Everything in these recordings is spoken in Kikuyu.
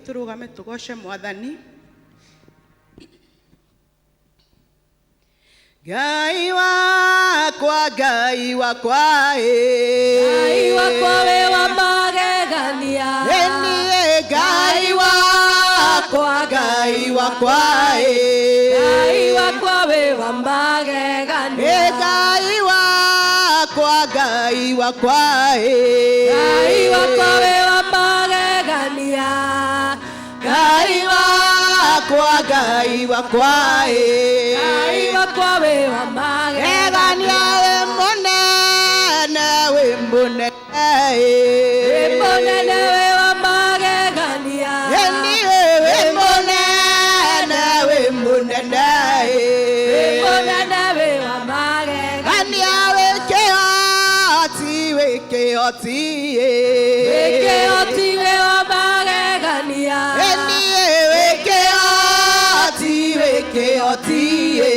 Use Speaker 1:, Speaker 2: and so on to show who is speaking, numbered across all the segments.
Speaker 1: Tũrũgame tũgoce Mwathani. Ngai wakwa, Ngai wakwa ĩ.
Speaker 2: Ngai wakwa wĩ wa magegania.
Speaker 1: Ĩ niĩ Ngai wakwa, Ngai wakwa ĩ.
Speaker 2: Ngai wakwa wĩ wa magegania.
Speaker 1: Ĩ Ngai wakwa, Ngai wakwa ĩ.
Speaker 2: Ngai wakwa wĩ wa magegania.
Speaker 1: Ngai wakwa, Ngai wakwa ĩ.
Speaker 2: Ngai wakwa wĩ wa
Speaker 1: Egania
Speaker 2: magegania.
Speaker 1: wĩ mũnene, wĩ mũnene ĩ.
Speaker 2: Wĩ mũnene wĩ wa magegania.
Speaker 1: Ĩ niĩ wĩ mũnene, wĩ mũnene ĩ.
Speaker 2: Wĩ mũnene wĩ wa magegania.
Speaker 1: Gania wĩ kĩhoti, wĩ kĩhoti ĩ.
Speaker 2: Wĩ kĩhoti wĩ wa magegania.
Speaker 1: Ĩ niĩ wĩ kĩhoti, wĩ kĩhoti ĩ.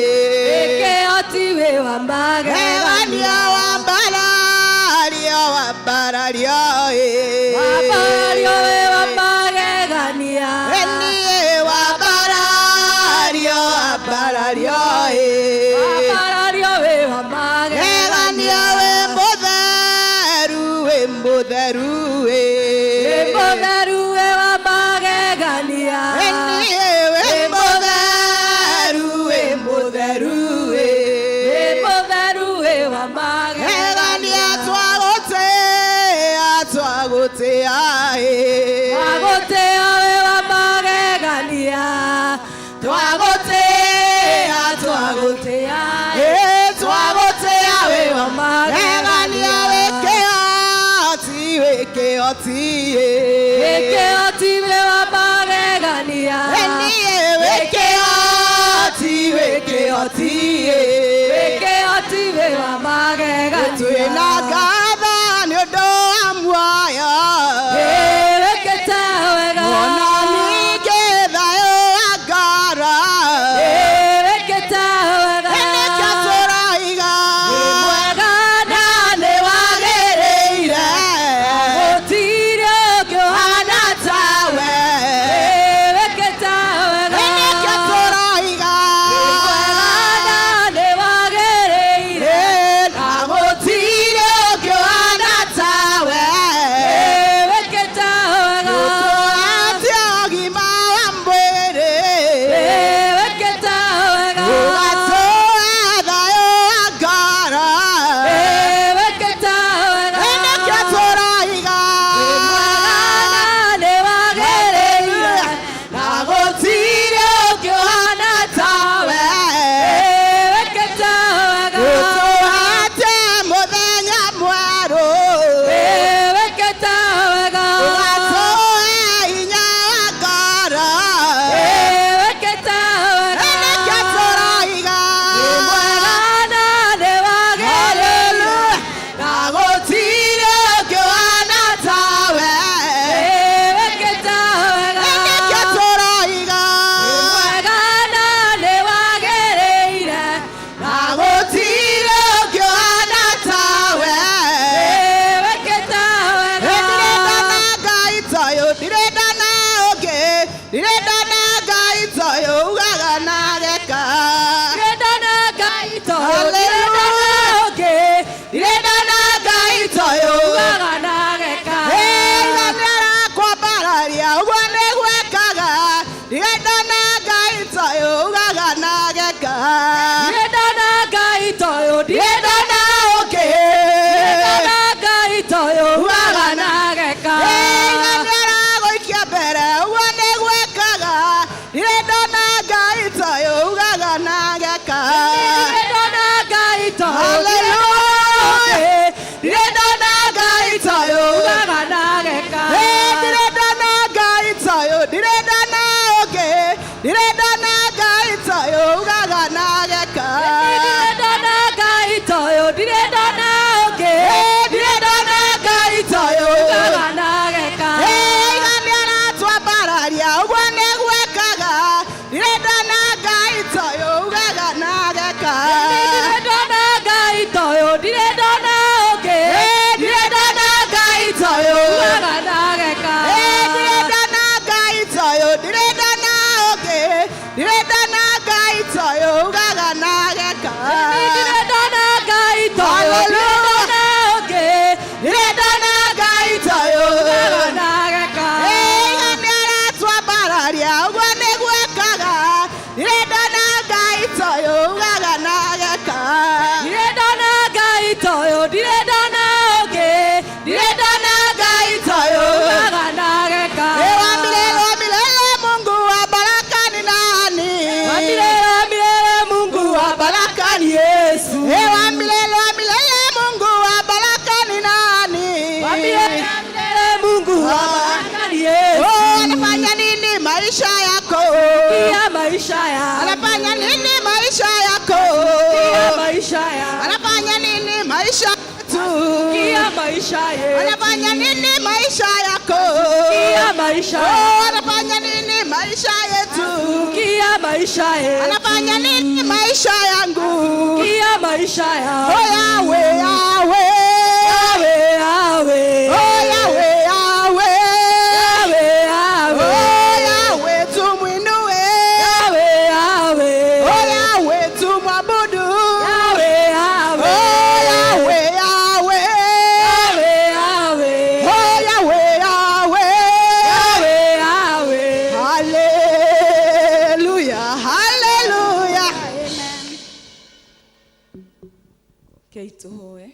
Speaker 2: Wĩ kĩhoti wĩ wa
Speaker 1: Egania
Speaker 2: magegania.
Speaker 1: wambarario, wambarario ĩ.
Speaker 2: Wambarario wĩ wa magegania.
Speaker 1: Ĩ niĩ wambarario, wambarario ĩ.
Speaker 2: Wambarario wĩ wa
Speaker 1: Egania
Speaker 2: magegania.
Speaker 1: wĩ mũtheru, wĩ mũtheru ĩ.
Speaker 2: Wĩ mũtheru wĩ wa magegania.
Speaker 1: Ĩ niĩ wĩ mũtheru, wĩ mũtheru ĩ.
Speaker 2: Wĩ mũtheru wĩ wa
Speaker 1: Egania
Speaker 2: magegania.
Speaker 1: twagũtĩa, twagũtĩa ĩ.
Speaker 2: Twagũtĩa wĩ wa magegania.
Speaker 1: Twagũtĩa,
Speaker 2: Twagũtĩa
Speaker 1: ĩ, twagũtĩa wĩ wa
Speaker 2: magegania.
Speaker 1: Egania wĩ kĩhoti, wĩ kĩhoti ĩ.
Speaker 2: Wĩ kĩhoti wĩ wa magegania.
Speaker 1: Ĩ niĩ wĩ kĩhoti, wĩ kĩhoti ĩ.
Speaker 2: Wĩ kĩhoti wĩ wa magegania.
Speaker 1: Twĩna ngatho nĩ ũndũ wa muoyo.
Speaker 2: Ĩ wĩkĩte wega.
Speaker 1: Ona ningĩ thayũ wa ngoro.
Speaker 2: Ĩ wĩkĩte wega.
Speaker 1: Ĩ nĩkĩo tũroiga.
Speaker 2: Wĩ mwega
Speaker 1: Na nĩ wagĩrĩire.
Speaker 2: Gũtirĩ ũngĩ
Speaker 1: Ũhana tawe.
Speaker 2: Ĩ wĩkĩte wega.
Speaker 1: Ĩ nĩkĩo tũroiga.
Speaker 2: Wĩ mwega na nĩ wagĩrĩire.
Speaker 1: Ĩ na gũtirĩ ũngĩ ũhana tawe.
Speaker 2: Ĩ wĩkĩte wega.
Speaker 1: Ũtũhete ũgima wa mwĩrĩ.
Speaker 2: Ĩ wĩkĩte wega.
Speaker 1: Ũgatũhe thayũ wa ngoro.
Speaker 2: Ĩ wĩkĩte wega.
Speaker 1: Ĩ nĩkĩo tũroiga.
Speaker 2: Wĩ mwega na nĩ wagĩrĩire.
Speaker 1: Na gũtirĩ ũngĩ ũhana tawe.
Speaker 2: Ĩ wĩkĩte wega.
Speaker 1: Ũtũhete mũthenya mwerũ.
Speaker 2: Ĩ wĩkĩte wega.
Speaker 1: Ũgatũhe hinya wa ngoro.
Speaker 2: Ĩ wĩkĩte wega.
Speaker 1: Ĩ nĩkĩo tũroiga.
Speaker 2: Wĩ mwega na nĩ wagĩrĩire.
Speaker 1: Na gũtirĩ ũngĩ ũhana tawe.
Speaker 2: Ĩ wĩkĩte wega.
Speaker 1: Ĩ nĩkĩo tũroiga.
Speaker 2: Wĩ mwega na nĩ wagĩrĩire.
Speaker 1: Na gũtirĩ ũngĩ ũhana tawe.
Speaker 2: Ĩ wĩkĩte wega.
Speaker 1: Ĩ ndirenda na Ngai toyũ, ndirenda na ũngĩ, ndirenda na Ngai toyũ, ugaga na geka.
Speaker 2: Ndirenda na Ngai toyũ, ndirenda na ũngĩ,
Speaker 1: Ndirenda na Ngai toyũ.
Speaker 2: ugaga na geka.
Speaker 1: Ĩga nĩarakwambararia, ũguo nĩguo ekaga. Ndirenda na Ngai toyũ, ugaga na geka.
Speaker 2: Ndirenda na Ngai toyũ, ndirenda
Speaker 1: Ndirenda na ũngĩ.
Speaker 2: na Ngai toyũ, ugaga na geka.
Speaker 1: Ĩga nĩaragũikia mbere, ũguo nĩguo ekaga. Ndirenda na Ngai toyũ, ugaga na geka.
Speaker 2: Ndirenda na Ngai toyũ,
Speaker 1: Hallelujah. Ndirenda na Ngai toyũ.
Speaker 2: ugaga na geka.
Speaker 1: Ĩ ndirenda na Ngai toyũ, ndirenda na ũngĩ, ndirenda na Ngai toyũ, ugaga na geka.
Speaker 2: Ndirenda na Ngai toyũ, ndirenda na ũngĩ,
Speaker 1: Ĩ ndirenda na Ngai toyũ.
Speaker 2: ugaga na geka.
Speaker 1: Ĩga nĩaratwambararia, ũguo nĩguo ekaga. Ndirenda na Ngai toyũ, ugaga na geka.
Speaker 2: Ndirenda na Ngai Maisha ya
Speaker 1: Anafanya nini maisha yako?
Speaker 2: Kia maisha ya
Speaker 1: Anafanya nini maisha yetu?
Speaker 2: Kia maisha yetu.
Speaker 1: Anafanya nini maisha yako?
Speaker 2: Kia maisha
Speaker 1: Oh, anafanya nini maisha yetu?
Speaker 2: Kia maisha yetu.
Speaker 1: Anafanya nini maisha yangu?
Speaker 2: Kia maisha ya
Speaker 1: Oh, Yahweh, Yahweh.
Speaker 2: Yahweh, Yahweh.
Speaker 1: Oh, Yahweh, Yahweh.
Speaker 2: Yahweh, Yahweh.
Speaker 1: Oh, Yahweh, tumwinue.
Speaker 2: Yahweh, Yahweh.
Speaker 1: Oh, Yahweh, tumwabudu.
Speaker 2: Yahweh, Yahweh.
Speaker 1: Oh, Yahweh, Yahweh.
Speaker 2: Yahweh, Yahweh.
Speaker 1: Oh, Yahweh, Yahweh.
Speaker 2: Yahweh, Yahweh.
Speaker 1: Hallelujah, hallelujah.
Speaker 3: Kei tũhoe.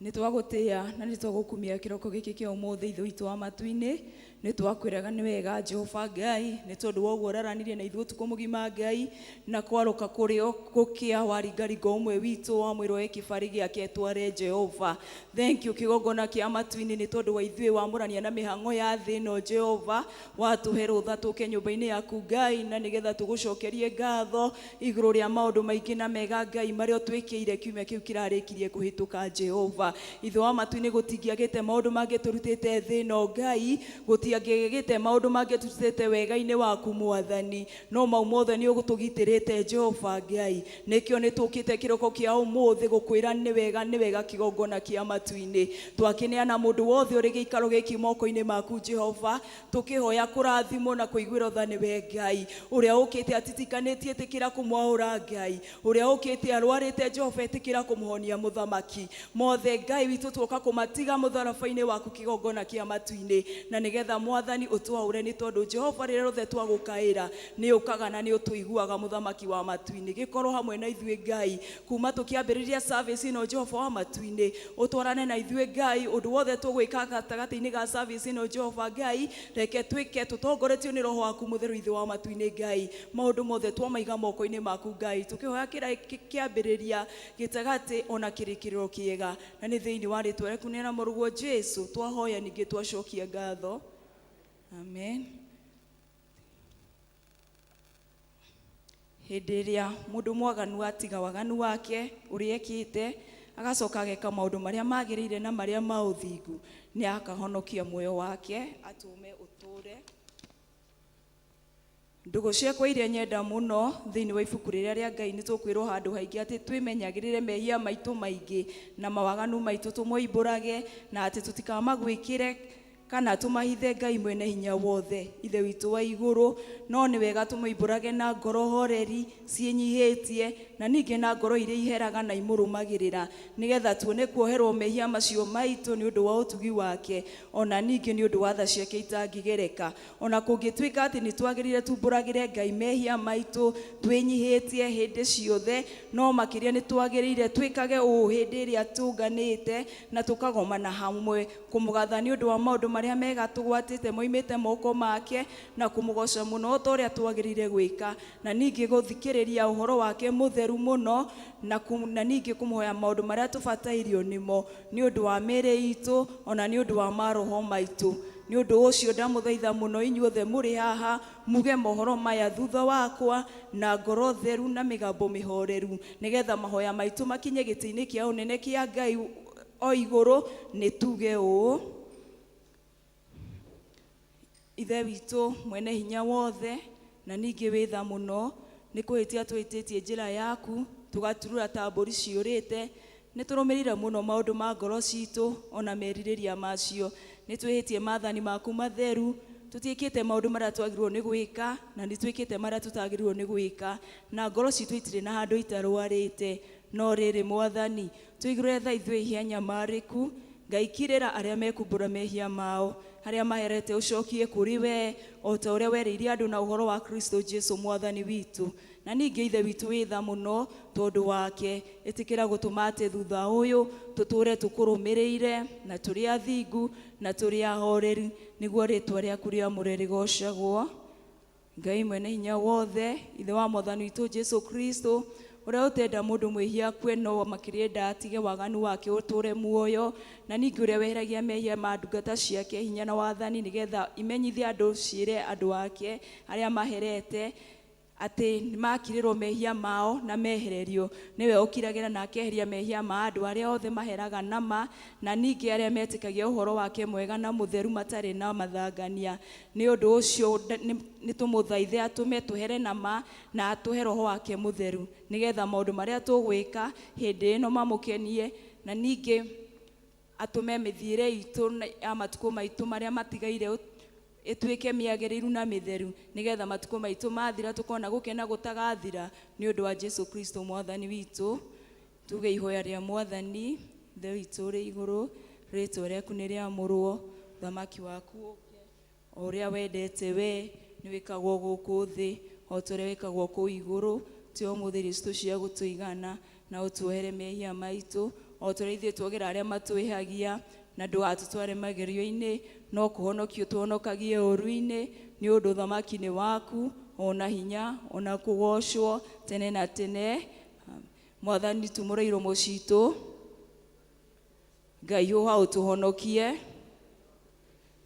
Speaker 3: Nĩ twagũtĩĩa na nĩ twagũkumia kĩroko gĩkĩ kĩa ũmũthĩ, Ithe witũ wa matu-inĩ. Nĩ twakwĩraga nĩ wega, Jehova Ngai, nĩ tondũ wa ũguo ũraranirie na ithuĩ ũtukũ mũgima, Ngai, na kwarũka kũrĩ gũkĩa waringaringa ũmwe witũ wamwĩrwo e kĩbarĩ gĩake tware. Jehova, thank you, kĩgongona kĩa matu-inĩ, nĩ tondũ wa ithuĩ wamũrania na mĩhang'o ya thĩ ĩno. Jehova, watũhe rũtha tũke nyũmba-inĩ yaku, Ngai, na nĩgetha tũgũcokerie ngatho igũrũ rĩa maũndũ maingĩ na mega, Ngai, marĩa ũtwĩkĩire kiumia kĩu kĩrarĩkirie kũhĩtũka. Jehova, Ithe wa matu-inĩ, gũtingĩagĩte maũndũ mangĩ tũrutĩte thĩ ĩno, Ngai, gũtiangĩgĩte maũndũ mangĩ tũrutĩte wega-inĩ waku, Mwathani, no mau mothe nĩ ũtũgitĩrĩte, Jehova Ngai. Nĩkĩo nĩ tũkĩte kĩroko kĩa ũmũthĩ gũkwĩra nĩ wega, nĩ wega, kĩgongona kĩa matu-inĩ. Twakĩneana mũndũ wothe ũrĩ gĩikaro gĩkĩ moko-inĩ maku, Jehova, tũkĩhoya kũrathimwo na kũiguĩrwo tha nĩwe, Ngai. Ũrĩa ũkĩte atitikanĩtie, ĩtĩkĩra kũmwaũra, Ngai. Ũrĩa ũkĩte arwarĩte, Jehova, ĩtĩkĩra kũmũhonia. Mũthamaki mothe, Ngai witũ, tuoka kũmatiga mũtharaba-inĩ waku, kĩgongona kĩa matu-inĩ, na nĩgetha, Mwathani, ũtwaũre, nĩ tondũ, Jehova, rĩrĩa rĩothe twagũkaĩra nĩ ũkaga na nĩ ũtũiguaga. Mũthamaki wa matu-inĩ, gĩkorwo hamwe na ithuĩ, Ngai, kuma tũkĩambĩrĩria service ĩno. Jehova wa matu-inĩ, ũtwarane na ithuĩ, Ngai, ũndũ wothe tũgwĩka gatagatĩ-inĩ ga service ĩno. Jehova Ngai, reke twĩke tũtongoretio nĩ Roho waku Mũtheru. Ithe wa matu-inĩ, Ngai, maũndũ mothe twamaiga moko-inĩ maku, Ngai, tũkĩhoya kĩra kĩambĩrĩria, gĩtagatĩ, ona kĩrĩkĩrĩro kĩega, na nĩ thĩinĩ wa rĩtwa rĩaku nĩ na mũrũguo Jesu twahoya, ningĩ twacokia ngatho, amen. Hĩndĩ ĩrĩa mũndũ mwaganu atiga waganu wake ũrĩa ekĩte, agacoka ageka maũndũ marĩa magĩrĩire na marĩa ma ũthingu, nĩ akahonokia muoyo wake atũme ũtũre. Ndũgũ ciakwa iria nyenda mũno, thĩinĩ wa ibuku rĩrĩa rĩa Ngai nĩ tũkwĩrwo handũ haingĩ atĩ twĩmenyagĩrĩre mehia maitũ maingĩ na mawaganu maitũ, tũmoimbũrage na atĩ tũtikamagwĩkĩre kana tũmahithe Ngai mwene hinya wothe, Ithe witũ wa igũrũ. No nĩ wega tũmoimbũrage na ngoro horeri ciĩnyihĩtie, na ningĩ na ngoro iria iheraga na imũrũmagĩrĩra, nĩgetha tuone kuoherwo mehia macio maitũ nĩ ũndũ wa ũtugi wake, ona ningĩ nĩ ũndũ wa tha ciake itangĩgereka. Ona kũngĩtuĩka atĩ nĩ twagĩrĩire tumbũragĩre Ngai mehia maitũ twĩnyihĩtie hĩndĩ ciothe, no makĩria nĩ twagĩrĩire twĩkage ũũ hĩndĩ ĩrĩa tũnganĩte na tũkagomana hamwe kũmũgatha nĩ ũndũ wa maũndũ marĩa mega tũgwatĩte moimĩte moko make, na kũmũgoca mũno ta ũrĩa twagĩrĩire gwĩka, na ningĩ gũthikĩrĩria ũhoro wake mũtheru mũno, na ningĩ kũmũhoya maũndũ marĩa tũbatairio nĩmo nĩ ũndũ wa mĩĩrĩ itũ, ona nĩ ũndũ wa maroho maitũ. Nĩ ũndũ ũcio ndamũthaitha mũno inyuothe mũrĩ haha muge mohoro maya thutha wakwa na ngoro theru na mĩgambo mĩhoreru, nĩgetha mahoya maitũ makinye gĩtĩ-inĩ kĩa ũnene kĩa Ngai o igũrũ. Nĩ tuge ũũ: Ithe witũ mwene hinya wothe na ningĩ wĩ tha mũno, nĩ kũhĩtia tũhĩtĩtie njĩra yaku, tũgaturura ta mbũri ciũrĩte. Nĩ tũrũmĩrĩire mũno maũndũ ma ngoro citũ ona merirĩria macio. Nĩ twĩhĩtie maathani maku matheru. Tũtiĩkĩte maũndũ marĩa twagĩrĩirwo nĩ gwĩka, na nĩ twĩkĩte marĩa tũtagĩrĩirwo nĩ gwĩka, na ngoro citũ itirĩ na handũ itarwarĩte. No rĩrĩ, Mwathani, tũigũrĩre tha ithuĩ ihia nyamarĩku. Ngai, kirĩra arĩa mekumbũra mehia mao, arĩa maherete ũcokie kũrĩ we, o ta ũrĩa werĩire andũ na ũhoro wa Kristo Jesu Mwathani witũ. Na ningĩ, Ithe witũ wĩ tha mũno, tondũ wake ĩtĩkĩra gũtũma atĩ thutha ũyũ tũtũre tũkũrũmĩrĩire na tũrĩ athingu na tũrĩ ahoreri, nĩguo rĩtwa rĩaku rĩamũre rĩgocagwo. Ngai mwene hinya wothe, Ithe wa Mwathani witũ Jesu Kristo, ũrĩa ũtenda mũndũ mwĩhia akue, no makĩria enda atige waganu wake ũtũre muoyo, na ningĩ ũrĩa weheragia mehia ma ndungata ciake hinya na wathani, nĩgetha imenyithie andũ, ciĩre andũ ake arĩa maherete. Atĩ nĩmakirĩrwo mehia mao na mehererio. Nĩwe ũkiragĩra na akeheria mehia ma andũ arĩa othe maheraga nama, na ningĩ arĩa metĩkagia ũhoro wake mwega na mũtheru matarĩ na mathangania. Nĩ ũndũ ũcio nĩ tũmũthaithe atũme tũhere nama na atũhe roho wake mũtheru, nĩgetha maũndũ marĩa tũgwĩka hĩndĩ ĩno mamũkenie, na ningĩ atũme mĩthiĩre itũ ya matukũ maitũ marĩa matigaire ĩtuĩke mĩagĩrĩru na mĩtheru, nĩgetha matukũ maitũ mathira tũkona gũkena gũtagathira, nĩ ũndũ wa Jesu Kristo mwathani witũ. Tuge ihoya rĩa mwathani. Ithe witũ ũrĩ igũrũ, rĩtwa rĩaku nĩ rĩamũrwo, ũthamaki waku ũke, o ũrĩa wendete we nĩ wĩkagwo gũkũ thĩ o ta ũrĩa wĩkagwo kũu igũrũ. Tũhe ũmũthĩ irio citũ cia gũtũigana, na ũtuohere mehia maitũ o ta ũrĩa ithuĩ tuogera arĩa matwĩhagia, na ndũgatũtware magerio-inĩ, no kũhonokio tũhonokagie ũũru-inĩ, nĩ ũndũ ũthamaki nĩ waku, ona hinya, ona kũgocwo tene na tene. Mwathani, tumũra iromo citũ. Ngai ũha ũtũhonokie.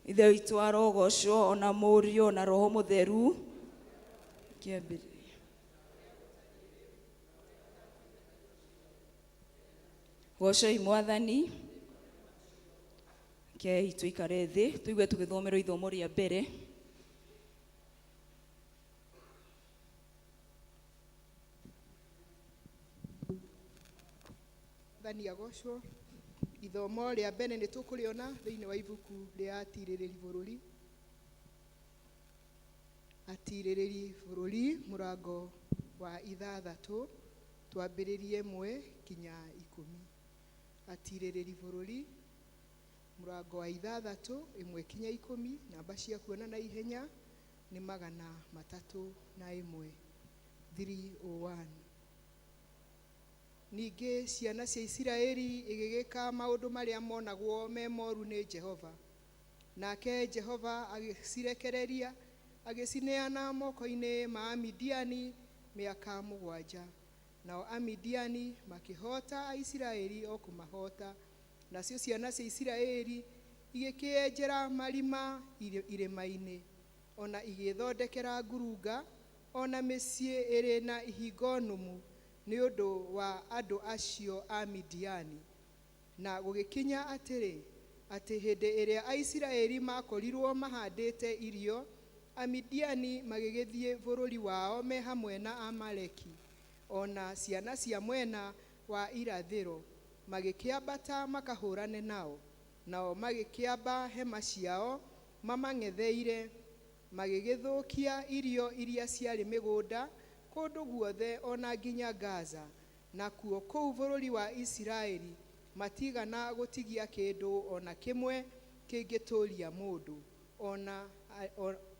Speaker 3: Ithe witũ arogocwo, ona Mũriũ, ona Roho Mũtheru. Kĩambĩrĩria. Gocoi mwathani. Rekei tũikare thĩ tũigue tũgĩthomerwo ithomo rĩa mbere.
Speaker 4: Mwathani agocwo. Ithomo rĩa mbere nĩ tũkũrĩona thĩinĩ wa ibuku rĩa Atirĩrĩri Bũrũri. Atirĩrĩri Bũrũri mũrango wa 6, twambĩrĩrie 1 kinya 10. Atirĩrĩri Bũrũri mũrango wa 6, 1 kinya 10, namba cia kuona na ihenya nĩ 301, 301. Ningĩ ciana cia Isiraeli igĩgĩka maũndũ marĩa monagwo me moru nĩ Jehova. Nake Jehova agĩcirekereria, agĩcineana moko-inĩ ma Amidiani mĩaka 7. Nao Amidiani makĩhoota Aisiraeli o kũmahoota. Nacio ciana cia Isiraeli igĩkĩenjera marima irĩma-inĩ, ona igĩthondekera ngurunga, ona mĩciĩ ĩrĩ na ihingo nũmu, nĩ ũndũ wa andũ acio a Midiani. Na gũgĩkinya atĩrĩ, atĩ hĩndĩ ĩrĩa Aisiraeli makorirwo mahandĩte irio, Amidiani magĩgĩthiĩ bũrũri wao me hamwe na Amaleki, ona ciana cia mwena wa irathĩro, magĩkĩambata makahũrane nao. Nao magĩkĩamba hema ciao mamang'etheire, magĩgĩthũkia irio iria ciarĩ mĩgũnda kũndũ guothe ona nginya Gaza. Nakuo kũu bũrũri wa Isiraeli matigana gũtigia kĩndũ ona kĩmwe kĩngĩtũũria mũndũ,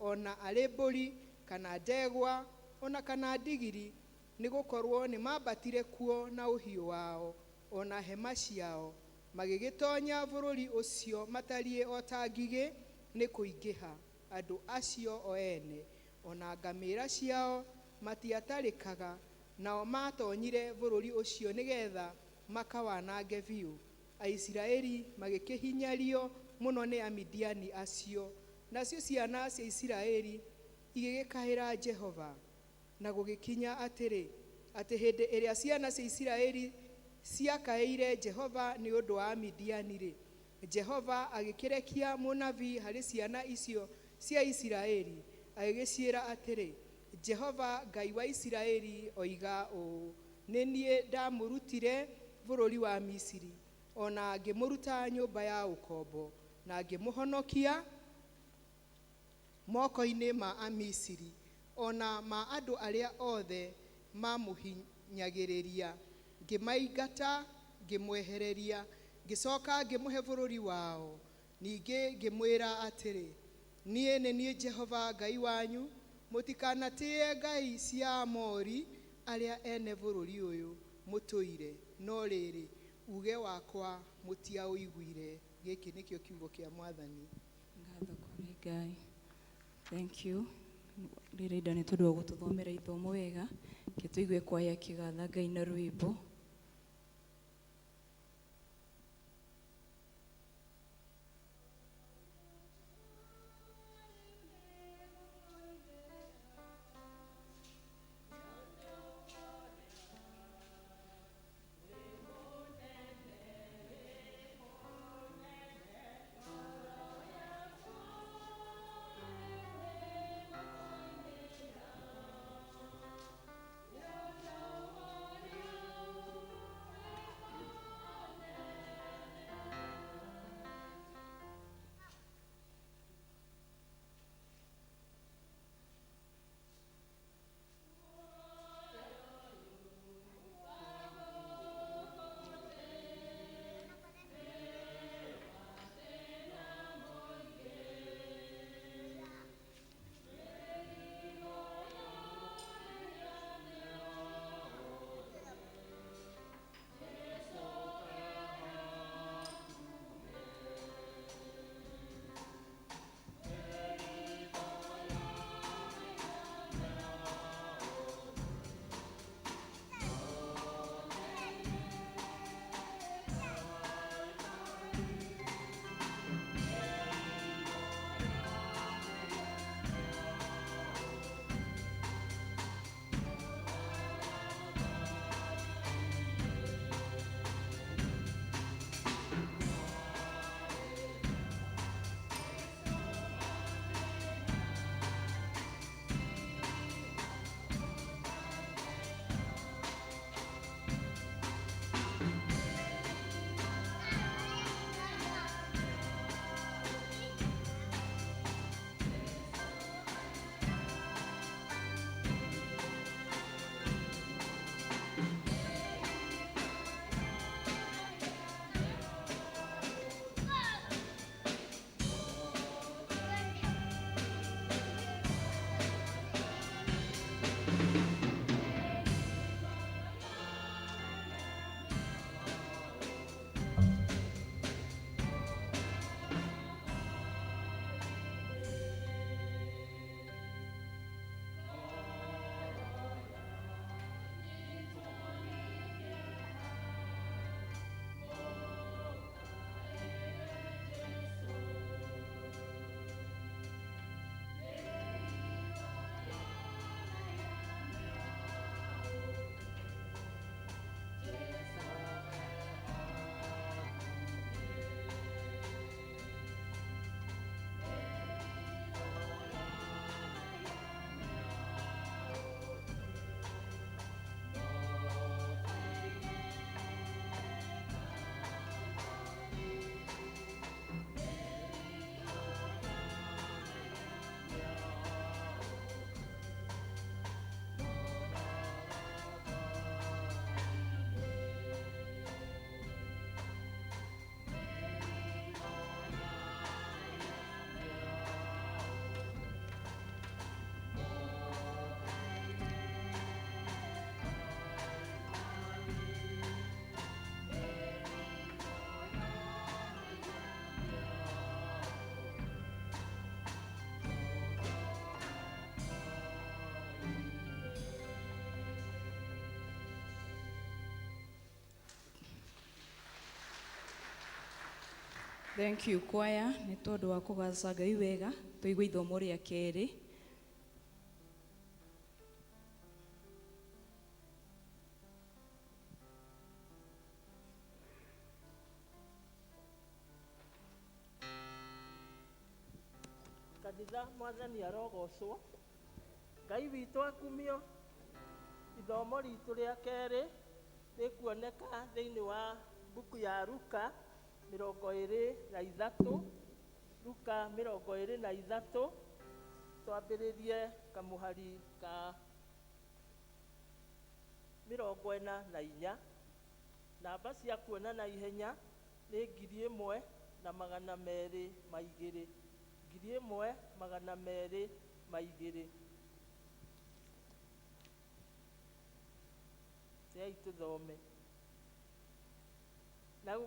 Speaker 4: ona arĩ mbũri kana ndegwa ona kana ndigiri, nĩ gũkorwo nĩ mambatire kuo na ũhiũ wao ona hema ciao, magĩgĩtonya bũrũri ũcio matariĩ o ta ngigĩ nĩ kũingĩha. Andũ acio o ene ona ngamĩĩra ciao matiatarĩkaga, nao matonyire bũrũri ũcio nĩgetha makawanange biũ. Aisiraeli magĩkĩhinyario mũno nĩ Amidiani acio. Nacio ciana cia Isiraeli igĩgĩkaĩra Jehova. Na gũgĩkinya atĩrĩ, atĩ hĩndĩ ĩrĩa ciana cia Isiraeli ciakaĩire Jehova nĩ ũndũ wa Amidiani-rĩ, Jehova agĩkĩrekia mũnabii harĩ ciana icio cia Isiraeli, agĩgĩciĩra atĩrĩ, Jehova Ngai wa Isiraeli oiga ũũ, nĩ niĩ ndamũrutire bũrũri wa Misiri, ona ngĩmũruta nyũmba ya ũkombo, na ngĩmũhonokia moko-inĩ ma Amisiri, ona ma andũ arĩa othe mamũhinyagĩrĩria, ngĩmaingata ngĩmwehereria, ngĩcoka ngĩmũhe bũrũri wao. Ningĩ ngĩmwĩra atĩrĩ, niĩ nĩ niĩ Jehova Ngai wanyu, mũtikanatĩĩe ngai cia Amori arĩa ene bũrũri ũyũ mũtũire, no rĩrĩ, uge wakwa mũtiaũiguire. Gĩkĩ nĩkĩo kiugo kĩa Mwathani.
Speaker 3: Ngatho kũrĩ Ngai. Thank you. Rĩrĩa nĩ tondũ wa gũtũthomera ithomo wega, ke tũigue kwaya kĩgatha Ngai na rwĩmbo. Thank you kwaya nĩ tondũ wa kũgaca Ngai wega tũigue ithomo rĩa kerĩ.
Speaker 5: Kanitha mwathani arogocwo, Ngai witũ akumio. Ithomo ritũ rĩa kerĩ rĩkuoneka thĩinĩ wa mbuku ya Luka 23, Luka 23, twambĩrĩrie kamũhari ka 44. Namba cia kuona na ihenya nĩ 1202, 1202. Tei tũthome. Na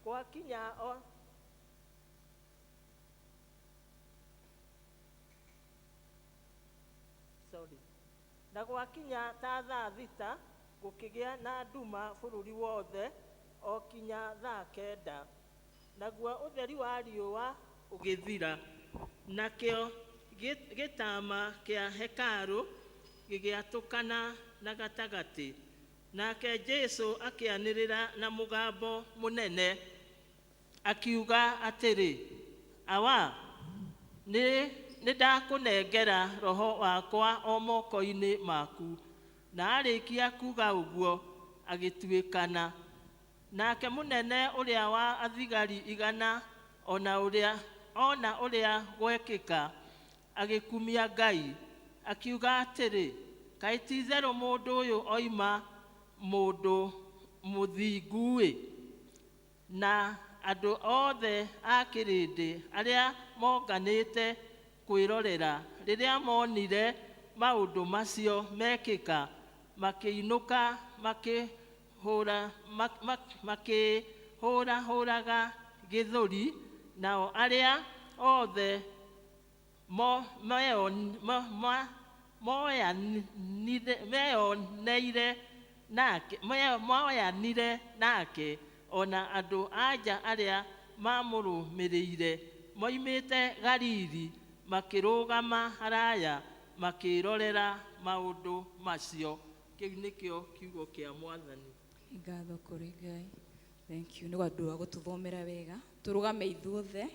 Speaker 5: gwakinya o sorry. Na gwakinya ta thaa 6 gũkĩgĩa na nduma bũrũri wothe o kinya thaa 9, naguo ũtheri wa riũa ũgĩthira, nakĩo gĩtama kĩa hekarũ gĩgĩatũkana na gatagatĩ. Nake Jesũ akĩanĩrĩra na mũgambo mũnene akiuga atĩrĩ, Awa, nĩ ndakũnengera roho wakwa o moko-inĩ maku. Na arĩkia kuga ũguo agĩtuĩkana. Nake mũnene ũrĩa wa athigari 100 ona ũrĩa gwekĩka agĩkumia Ngai akiuga atĩrĩ, kaĩ ti-itherũ mũndũ ũyũ oima mũndũ mũthingu-ĩ. Na andũ othe a kĩrĩndĩ arĩa monganĩte kwĩrorera rĩrĩa monire maũndũ macio mekĩka makĩinũka makĩhũrahũraga gĩthũri, nao arĩa othe moyanire nake ona andũ anja arĩa mamũrũmĩrĩire moimĩte Galili makĩrũgama haraya makĩrorera maũndũ macio. Kĩu nĩkĩo kiugo kĩa Mwathani.
Speaker 3: Ngatho kũrĩ Ngai. Thank you nĩ ũndũ wa gũtũthomera wega. Tũrũgame ithuothe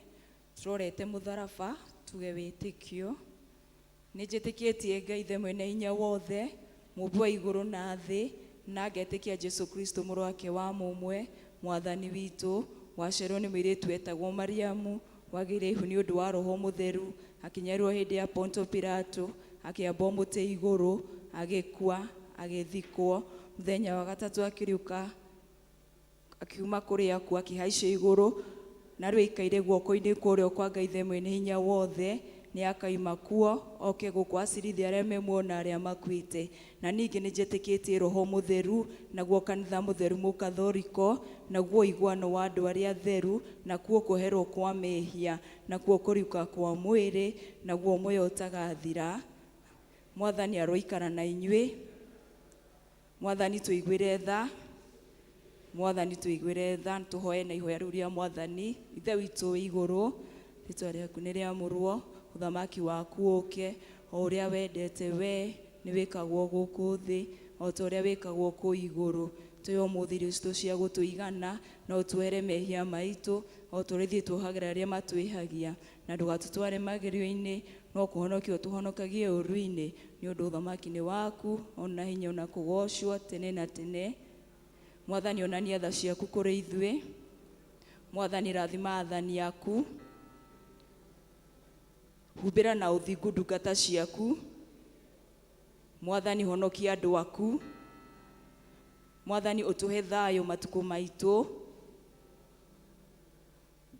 Speaker 3: tũrorete mũtharaba tuge wĩtĩkio. Nĩ njĩtĩkĩtie Ngai Ithe mwene hinya wothe, mũmbi wa igũrũ na thĩ, na ngetĩkia Jesũ Kristo mũrũ wake wa mũmwe, Mwathani witũ, waciarirwo nĩ mũirĩtu wetagwo Mariamu, wagĩire ihu nĩ ũndũ wa Roho Mũtheru, akĩnyarirwo hĩndĩ ya Ponto Pilato, akĩambwo mũtĩ igũrũ, agĩkua, agĩthikwo, mũthenya wa gatatũ akĩriũka, akiuma kũrĩ akuũ, akĩhaica igũrũ, na rĩu aikaire guoko-inĩ kwa ũrĩo kwa Ngai Ithe mwene hinya wothe, nĩ akaima kuo oke gũkũ acirithia arĩa me muoyo na arĩa makuĩte. Na ningĩ nĩ njĩtĩkĩtie Roho Mũtheru, naguo kanitha mũtheru mũkathoriko, naguo ũiguano wa andũ arĩa atheru, nakuo kũherwo kwa mehia, nakuo kũriũka kwa mwĩrĩ, naguo muoyo ũtagathira. Mwathani aroikara na inyuĩ. Mwathani tũiguĩre tha. Mwathani tũiguĩre tha. Tũhoe na ihoya rĩu rĩa Mwathani. Ithe witũ wĩ igũrũ, rĩtwa rĩaku nĩ rĩamũrwo, ũthamaki waku ũke, o ũrĩa wendete we nĩ wĩkagwo gũkũ thĩ o ta ũrĩa wĩkagwo kũu igũrũ. Tũhe ũmũthĩ irio citũ cia gũtũigana, na ũtuohere mehia maitũ o ta ũrĩa ithuĩ tuohagĩra arĩa matwĩhagia, na ndũgatũtware magerio-inĩ, no kũhonokia ũtũhonokagie ũũru-inĩ, nĩ ũndũ ũthamaki nĩ waku, ona hinya ona kũgocwo tene na tene. Mwathani onania tha ciaku kũrĩ ithuĩ. Mwathani rathima athani aku, humbĩra na ũthingu ndungata ciaku. Mwathani honokia andũ aku. Mwathani ũtũhe thayũ matukũ maitũ.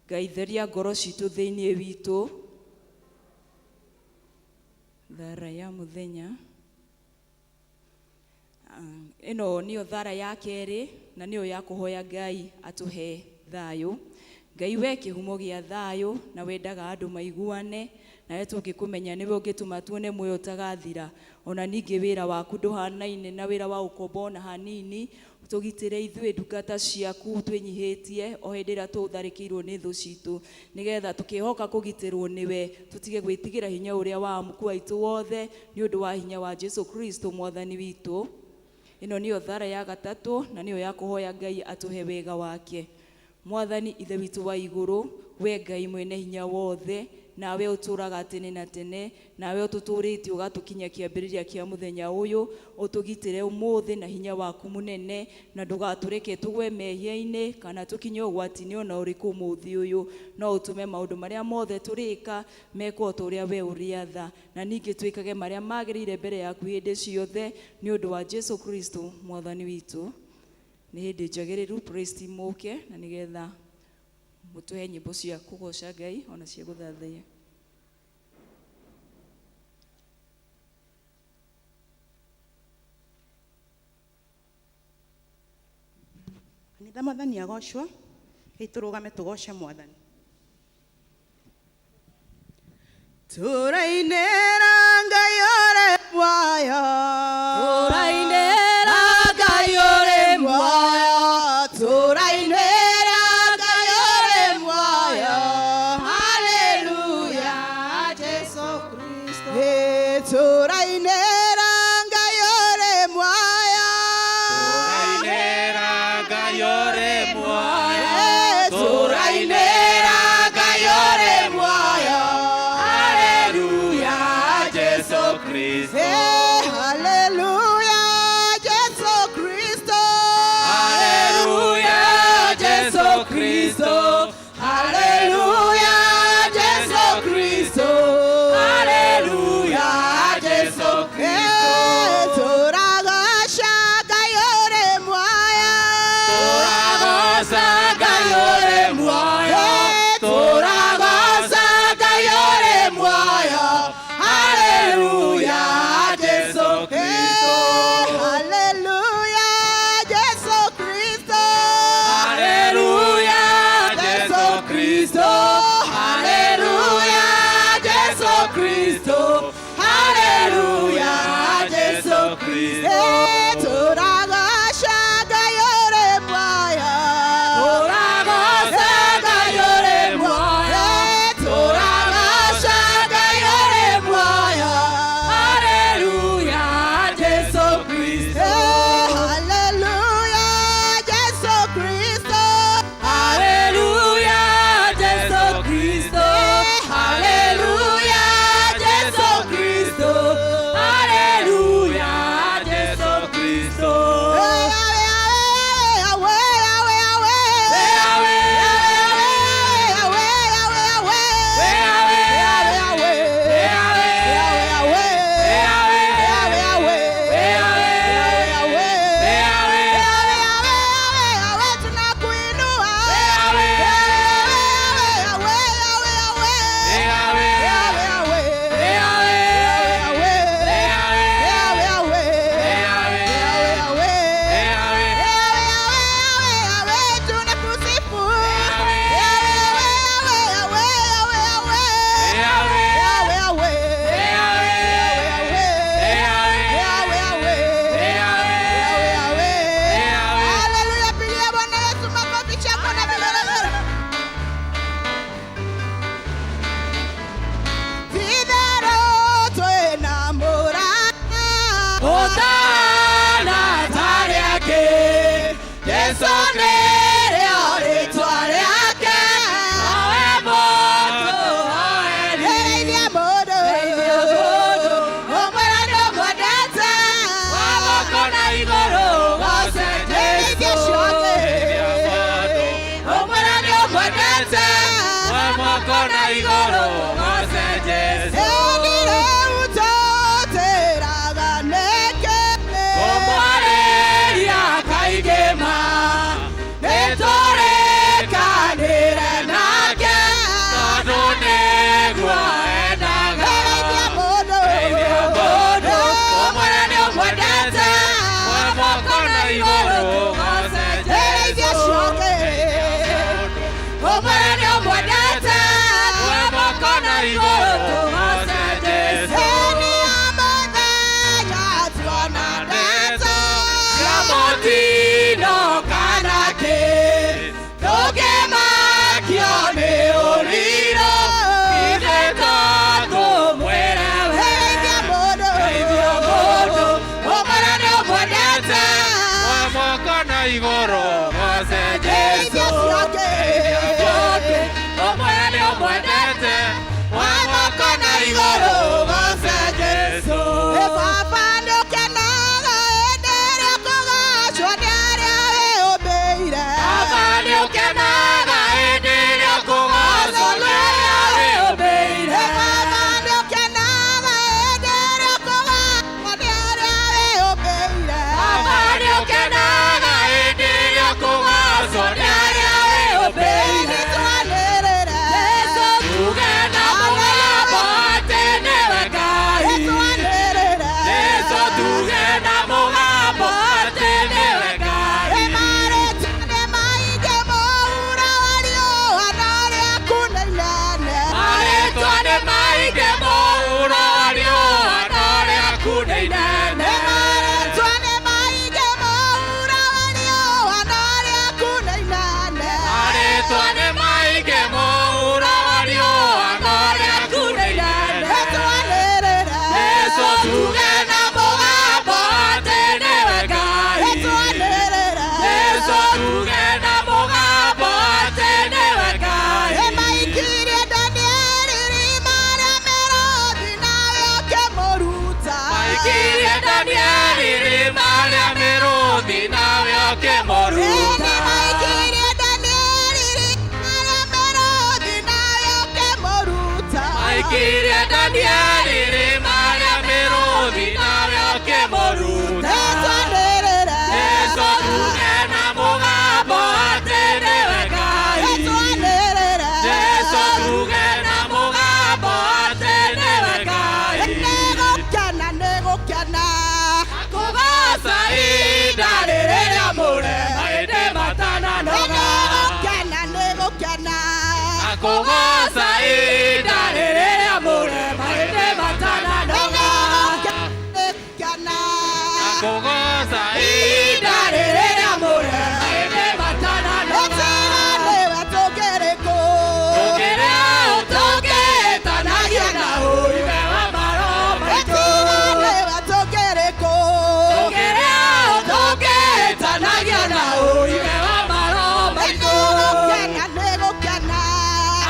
Speaker 3: Ngai theria ngoro citũ thĩinĩ witũ. Thara ya mũthenya. Ĩno nĩyo thara ya kerĩ, na nĩyo ya kũhoya Ngai atũhe thayũ. Ngai we kĩhumo gĩa thayũ, na wendaga andũ maiguane, Nawe tũngĩkũmenya nĩwe ũngĩtũma tuone muoyo ũtagathira. Ona ningĩ wĩra waku ndũhanaine na wĩra wa ũkombo ona hanini. Tũgitĩre ithuĩ ndungata ciaku twĩnyihĩtie o hĩndĩ ĩrĩa tũtharĩkĩirwo nĩ thũ citũ, nĩgetha tũkĩhoka kũgitĩrwo nĩwe tũtige gwĩtigĩra hinya ũrĩa wa mũku waitũ wothe, nĩ ũndũ wa hinya wa Jesu Kristo mwathani witũ. Ĩno nĩyo thara ya gatatũ na nĩyo ya kũhoya Ngai atũhe wega wake. Mwathani Ithe witũ wa igũrũ, we Ngai mwene hinya wothe, nawe ũtũũraga tene na tene, nawe ũtũtũũrĩtie ũgatũkinya kĩambĩrĩria kĩa mũthenya ũyũ, ũtũgitĩre ũmũthĩ na hinya waku mũnene, na ndũgatũreke tũgwe mehia-inĩ kana tũkinye ũgwati-inĩ ona ũrĩkũ ũmũthĩ ũyũ. No ũtũme maũndũ marĩa mothe tũrĩka mekwo ta ũrĩa we ũrĩatha, na ningĩ twĩkage marĩa magĩrĩire mbere yaku hĩndĩ ciothe, nĩ ũndũ wa Jesu Kristo mwathani witũ. Nĩ hĩndĩ njagĩrĩru praise team mũke, na nĩgetha mũtũhe nyĩmbo cia kũgoca Ngai ona cia gũthathaiya.
Speaker 6: Kanitha, mwathani agocwo. Hei tũrũgame tũgoce mwathani.
Speaker 1: Tũrainĩra Ngai ũrĩ muoyo.
Speaker 2: Tũrainĩra Ngai ũrĩ muoyo.
Speaker 1: Tũrainĩra Ngai ũrĩ muoyo. Haleluya, Jesu Kristo. Hey, tũrainĩra Ngai ũrĩ muoyo.
Speaker 7: Tũrainĩra Ngai ũrĩ muoyo.
Speaker 1: Hey, tũrainĩra Ngai ũrĩ muoyo.
Speaker 7: Haleluya, Jesu Kristo.
Speaker 1: Hey, haleluya, Jesu Kristo.
Speaker 7: Haleluya, Jesu Kristo.
Speaker 1: Haleluya, Jesu Kristo.
Speaker 7: Haleluya, Jesu Kristo.
Speaker 1: Hey, tũragoca Ngai ũrĩ muoyo.
Speaker 7: Tũragoca Ngai ũrĩ muoyo.
Speaker 1: Hey, tũragoca Ngai ũrĩ muoyo.
Speaker 7: Haleluya, Jesu Kristo.
Speaker 1: Hey, haleluya, Jesu Kristo.
Speaker 7: Haleluya, Jesu Kristo. Haleluya, Jesu Kristo. Haleluya, Jesu Kristo.
Speaker 1: Hey, tũragoca Ngai ũrĩ muoyo.
Speaker 7: Tũragoca Ngai ũrĩ muoyo.
Speaker 1: Hey, tũragoca Ngai ũrĩ muoyo.
Speaker 7: Haleluya, Jesu Kristo.
Speaker 1: Hey, haleluya, Jesu Kristo.
Speaker 7: Haleluya, Jesu Kristo. Haleluya, Jesu Kristo. Haleluya, Jesu Kristo.
Speaker 1: Hey, awe, awe, awe, awe, awe.
Speaker 7: Awe,
Speaker 1: Awe, awe, awe,
Speaker 7: awe,
Speaker 1: awe.
Speaker 7: awe,
Speaker 1: Awe, awe.
Speaker 7: awe,
Speaker 1: Awe, awe.
Speaker 7: awe,
Speaker 1: Awe, awe, awe, tunakuinua.
Speaker 7: Awe,
Speaker 1: Awe, awe, awe, awe.
Speaker 7: awe,
Speaker 1: Awe, awe.
Speaker 7: awe,
Speaker 1: Awe, awe. Awe, awe. Awe, awe.
Speaker 7: awe,
Speaker 1: Awe, awe, tunakusifu. Awe, awe, awe, awe, awe.
Speaker 7: awe,
Speaker 1: Awe, awe. Awe, awe. Awe, awe. Haleluya, pigia Bwana Yesu makofi, shangwe na vigelegele. Tidero twĩna mũrata.
Speaker 7: Hosana tarĩ ake, Jesu nĩrĩo rĩtwa rĩake, nowe mũtũhoeri.
Speaker 1: Geithia mũndũ.
Speaker 7: Geithia mũndũ.
Speaker 1: Ũmwĩre nĩũmwendete.
Speaker 7: Wa moko na igũrũ, goce
Speaker 1: Geithia
Speaker 7: Jesu.
Speaker 1: ũcio ũngĩ.
Speaker 7: Ũmwĩre nĩũmwendete, wa moko na igũrũ, goce Jesu.
Speaker 1: Ĩni rĩu tũtĩraga nĩkĩ?
Speaker 7: Kũmwarĩria kaingĩ ma, nĩ Akũgoca ihinda rĩrĩa mũre mahĩndĩ matananoga.
Speaker 1: Nĩgũkena.
Speaker 7: Akũgoca ihinda rĩrĩa mũre mahĩndĩ matananoga.
Speaker 1: Ĩtiga nĩwe tũngĩrĩkũ.
Speaker 7: Tũngĩrĩa tũngĩtanagia na ũibe wa maroho maitũ.
Speaker 1: Ĩtiga nĩwe tũngĩrĩkũ.
Speaker 7: Tũngĩrĩa tũngĩtanagia na ũibe wa maroho maitũ.
Speaker 1: Nĩgũkena, nĩgũkena.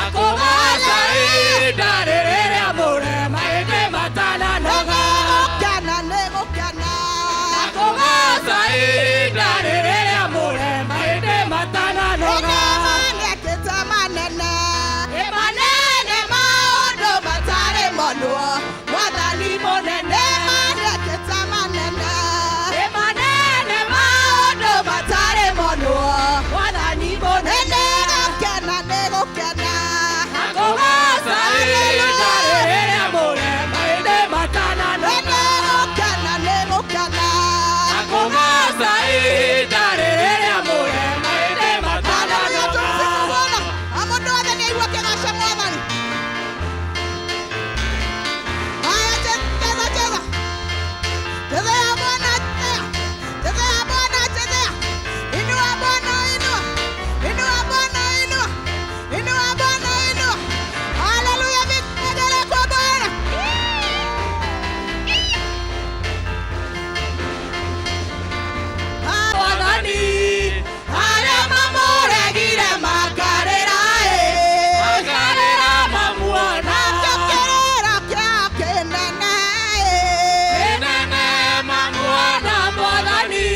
Speaker 7: Akũgoca ihinda rĩrĩa mũre mahĩndĩ matananoga.
Speaker 1: Nĩgũkena, nĩgũkena.
Speaker 7: Akũgoca ihinda rĩrĩa mũre mahĩndĩ matananoga.
Speaker 1: Nĩekĩte manene.
Speaker 7: Ĩ
Speaker 1: Manene maũndũ matarĩ monwo. Mwathani
Speaker 7: mũnene.
Speaker 1: Nĩekĩte manene.
Speaker 7: Ĩ manene
Speaker 1: Maũndũ matarĩ monwo.
Speaker 7: Mwathani mũnene.
Speaker 1: Nĩgũkena, nĩgũkena.
Speaker 7: Akũgoca ihinda rĩrĩa mũre mahĩndĩ matananoga.
Speaker 1: Nĩgũkena, nĩgũkena.
Speaker 7: Akũgoca ihinda rĩrĩa mũre mahĩndĩ
Speaker 1: Haleluya,
Speaker 7: matananoga.
Speaker 1: tumsifu Bwana. Mũndũ wothe nĩ aigue akĩgoca Mwathani. Haya, cheza, cheza. Chezea Bwana, chezea. Chezea Bwana, chezea. Inua Bwana, inua. Inua Bwana, inua. Inua Bwana, inua. Haleluya, vigelegele kwa Bwana.
Speaker 7: Mwathani
Speaker 1: Arĩa mamũregire makarĩra, ĩ.
Speaker 7: makarĩra mamuona.
Speaker 1: Nakĩo kĩrĩro kĩao kĩnene, ĩ.
Speaker 7: Kĩnene mamuona Mwathani.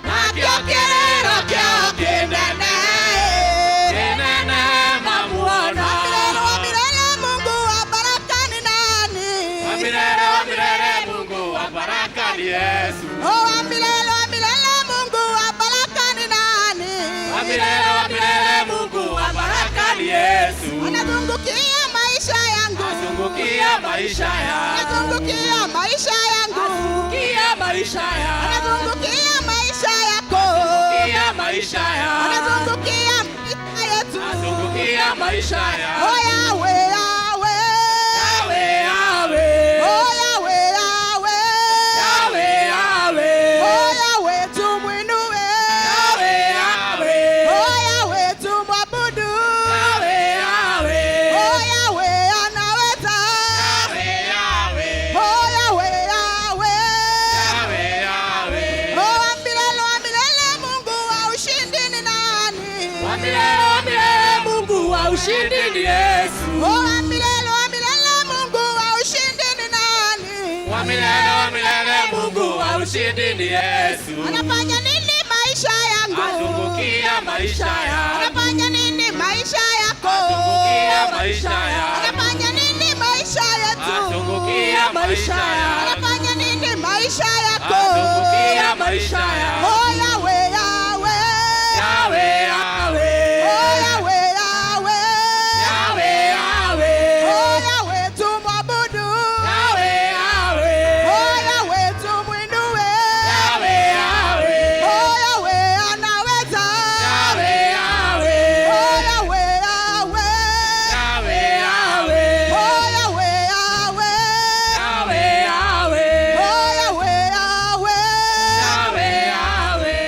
Speaker 7: Nakĩo kĩrĩro kĩao kĩnene.
Speaker 1: Ĩ.
Speaker 7: Kĩnene mamuona.
Speaker 1: Wa milele wa milele, Mungu wa baraka ni nani?
Speaker 7: Wa milele wa milele Mungu wa baraka ni Yesu.
Speaker 1: Oh, wa milele wa milele, Mungu wa baraka ni nani?
Speaker 7: Wa milele wa milele Mungu wa baraka ni Yesu.
Speaker 1: Anazungukia maisha yangu,
Speaker 7: Azungukia maisha yangu.
Speaker 1: anazungukia maisha yangu,
Speaker 7: Azungukia maisha yangu.
Speaker 1: anazungukia maisha yako,
Speaker 7: Azungukia maisha yangu.
Speaker 1: anazungukia maisha yetu.
Speaker 7: Azungukia maisha yangu.
Speaker 1: Oh, Yahweh, Yahweh.
Speaker 7: Yahweh, Yahweh.
Speaker 1: Oh, Yahweh, Yahweh.
Speaker 7: Yahweh, Yahweh.
Speaker 1: Oh, Yahweh, tumwinue.
Speaker 7: Yahweh, Yahweh.
Speaker 1: Oh, Yahweh, tumwabudu.
Speaker 7: Yahweh, Yahweh.
Speaker 1: Oh, Yahweh, anaweza.
Speaker 7: Yahweh, Yahweh.
Speaker 1: Oh, Yahweh, Yahweh.
Speaker 7: Yahweh, Yahweh.
Speaker 1: Oh, wa milele wa milele, Mungu wa ushindi ni nani?
Speaker 7: Wa milele wa milele Mungu wa ushindi ni Yesu.
Speaker 1: Oh, wa milele wa milele, Mungu wa ushindi ni nani?
Speaker 7: Wa milele wa milele Mungu wa ushindi ni Yesu.
Speaker 1: Anafanya nini maisha yangu?
Speaker 7: Azungukia maisha yangu.
Speaker 1: Anafanya nini maisha yako?
Speaker 7: Azungukia maisha yangu.
Speaker 1: Anafanya nini maisha yetu?
Speaker 7: Azungukia maisha yangu.
Speaker 1: Anafanya nini maisha yako?
Speaker 7: Azungukia maisha yangu.
Speaker 1: Oh, Yahweh, Yahweh.
Speaker 7: Yahweh, Yahweh.
Speaker 1: Oh, Yahweh, Yahweh.
Speaker 7: Yahweh, Yahweh.
Speaker 1: Oh, Yahweh, tumwabudu.
Speaker 7: Yahweh, Yahweh.
Speaker 1: Oh, Yahweh, tumwinue.
Speaker 7: Yahweh, Yahweh.
Speaker 1: Oh, Yahweh, anaweza.
Speaker 7: Yahweh, Yahweh.
Speaker 1: Oh, Yahweh, Yahweh.
Speaker 7: Yahweh, Yahweh.
Speaker 1: Oh, Yahweh, Yahweh.
Speaker 7: Yahweh, Yahweh.
Speaker 1: Oh, Yahweh, Yahweh.
Speaker 7: Yahweh, Yahweh.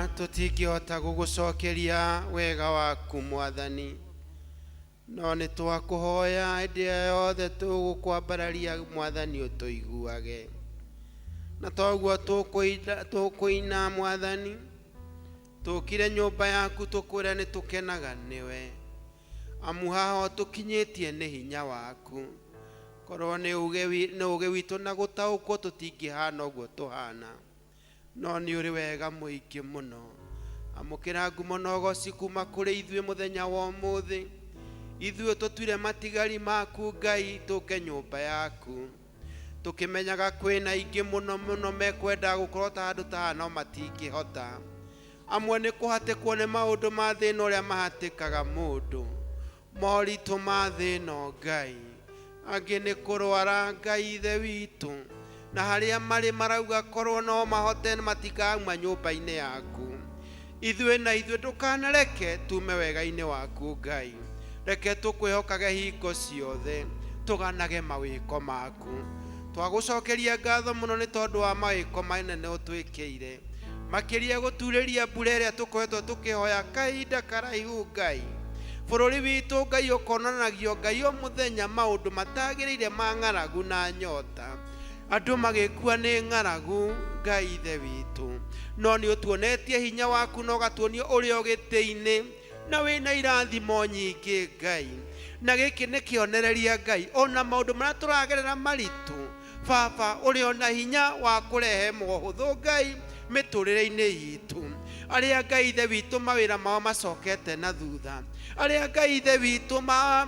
Speaker 8: Tũtingĩhota gũgũcokeria wega waku Mwathani, no nĩ twakũhoya hĩndĩ ĩrĩa yothe tũgũkwambararia Mwathani ũtũiguage. Na toguo tũkũina Mwathani, tũkire nyũmba yaku tũkwĩre nĩ tũkenaga nĩwe, amu haha ũtũkinyĩtie nĩ hinya waku. Korwo nĩ ũũgĩ witũ na gũtaũkwo tũtingĩhana ũguo tũhana, no nĩ ũrĩ wega mũingĩ mũno. Amũkĩra ngumo na ũgoci kuma kũrĩ ithuĩ mũthenya wa ũmũthĩ. Ithuĩ tũtuire matigari maku Ngai, tũke nyũmba yaku tũkĩmenyaga kwĩna aingĩ mũno mũno mekwenda gũkorwo ta handũ ta haha no matingĩhota. Amwe nĩ kũhatĩkwo nĩ maũndũ ma thĩna ũrĩa mahatĩkaga mũndũ, moritũ ma thĩna Ngai, angĩ nĩ kũrwara Ngai Ithe witũ, na harĩa marĩ marauga korwo no mahote matikauma nyũmba-inĩ yaku. Ithuĩ na ithuĩ ndũkanareke tume wega-inĩ waku Ngai, reke tũkwĩhokage hingo ciothe, tũganage mawĩko maku. Twagũcokeria ngatho mũno nĩ tondũ wa mawĩko manene ũtwĩkĩire, makĩria gũturĩria mbura ĩrĩa tũkoretwo tũkĩhoya kahinda karaihu Ngai. Bũrũri witũ Ngai ũkonanagio Ngai o mũthenya maũndũ matagĩrĩire ma ng'aragu na nyota, andũ magĩkua nĩ ng'aragu Ngai Ithe witũ, no nĩ ũtuonetie hinya waku na ũgatuonia ũrĩa ũgĩtĩ-inĩ na wĩna irathimo nyingĩ Ngai. Na gĩkĩ nĩ kĩonereria Ngai, ona maũndũ marĩa tũragerera maritũ Baba ũrĩ ona hinya wa kũrehe mohũthũ Ngai mĩtũrĩre-inĩ itũ. Arĩa Ngai Ithe witũ mawĩra mao macokete na thutha, arĩa Ngai Ithe witũ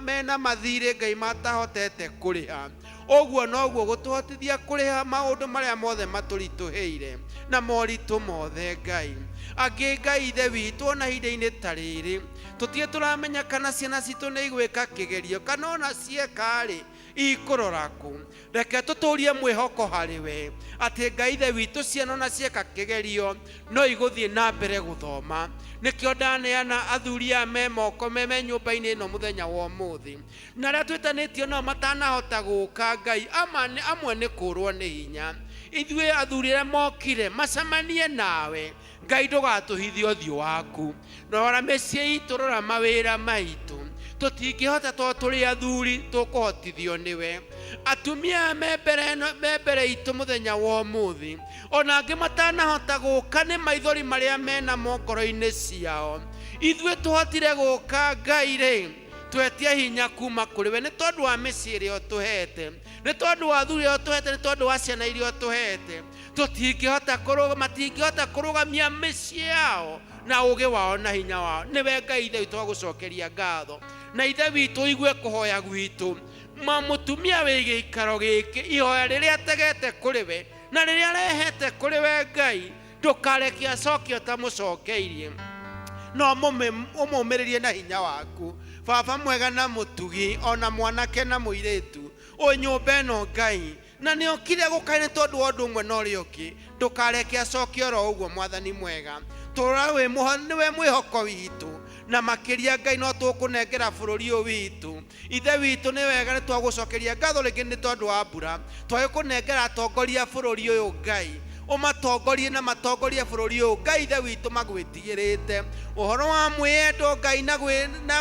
Speaker 8: mena mathirĩ Ngai matahotete kũrĩha, ũguo noguo gũtũhotithia kũrĩha maũndũ marĩa mothe matũritũhĩire na moritũ mothe Ngai. Angĩ Ngai Ithe witũ ona ihinda-inĩ ta rĩrĩ tũtirĩ tũramenya kana ciana citũ nĩ igwĩka kĩgerio kana ona cieka-rĩ ikũrora kũ. Reke tũtũrie mwĩhoko harĩ we atĩ Ngai Ithe witũ ciana ona cieka kĩgerio no igũthiĩ na mbere gũthoma. Nĩkĩo ndaneana athuri aya me moko me nyũmba-inĩ ĩno mũthenya wa ũmũthĩ, na arĩa twĩtanĩtio nao matanahota gũka Ngai, amwe nĩ kũrwo nĩ hinya. Ithuĩ athuri arĩa mokire macemanie nawe Ngai, ndũgatũhithie ũthiũ waku. Rora mĩciĩ itũ, rora mawĩra maitũ, tũtingĩhota tondũ tũrĩ athuri, tũkũhotithio nĩwe. Atumia aya me mbere itũ mũthenya wa ũmũthĩ, ona angĩ matanahota gũka nĩ maithori marĩa menamo ngoro-inĩ ciao, ithuĩ tũhotire gũka Ngai rĩ, twetie hinya kuma kũrĩ we nĩ tondũ wa mĩciĩ ĩrĩa ũtũhete, nĩ tondũ wa athuri arĩa ũtũhete, nĩ tondũ wa ciana iria ũtũhete. Tũtingĩhota kũrũga, matingĩhota kũrũgamia mĩciĩ yao na ũũgĩ wao na hinya wao. Nĩwe Ngai Ithe witũ wagũcokeria ngatho, na Ithe witũ ũigue kũhoya gwitũ. Ma mũtumia wĩ gĩikaro gĩkĩ, ihoya rĩrĩa ategete kũrĩ we na rĩrĩa arehete kũrĩ we Ngai, ndũkareke acoke ũtamũcokeirie, no ũmũmĩrĩrie na hinya waku. Baba mwega na mũtugi, ona mwanake na mũirĩtu ũyũ nyũmba ĩno Ngai, na nĩ okire gũkaĩ nĩ tondũ wa ũndũ ũmwe na ũrĩa ũngĩ, ndũkareke acoke oro ũguo Mwathani mwega. Tũra nĩwe mwĩhoko witũ, na makĩria Ngai no tũkũnengera bũrũri ũyũ witũ. Ithe witũ nĩ wega, nĩ twagũcokeria ngatho rĩngĩ nĩ tondũ wa mbura. Twagĩkũnengera atongoria bũrũri ũyũ Ngai, ũmatongorie na matongorie bũrũri ũyũ Ngai Ithe witũ magwĩtigĩrĩte. Ũhoro wa mwĩyendo Ngai na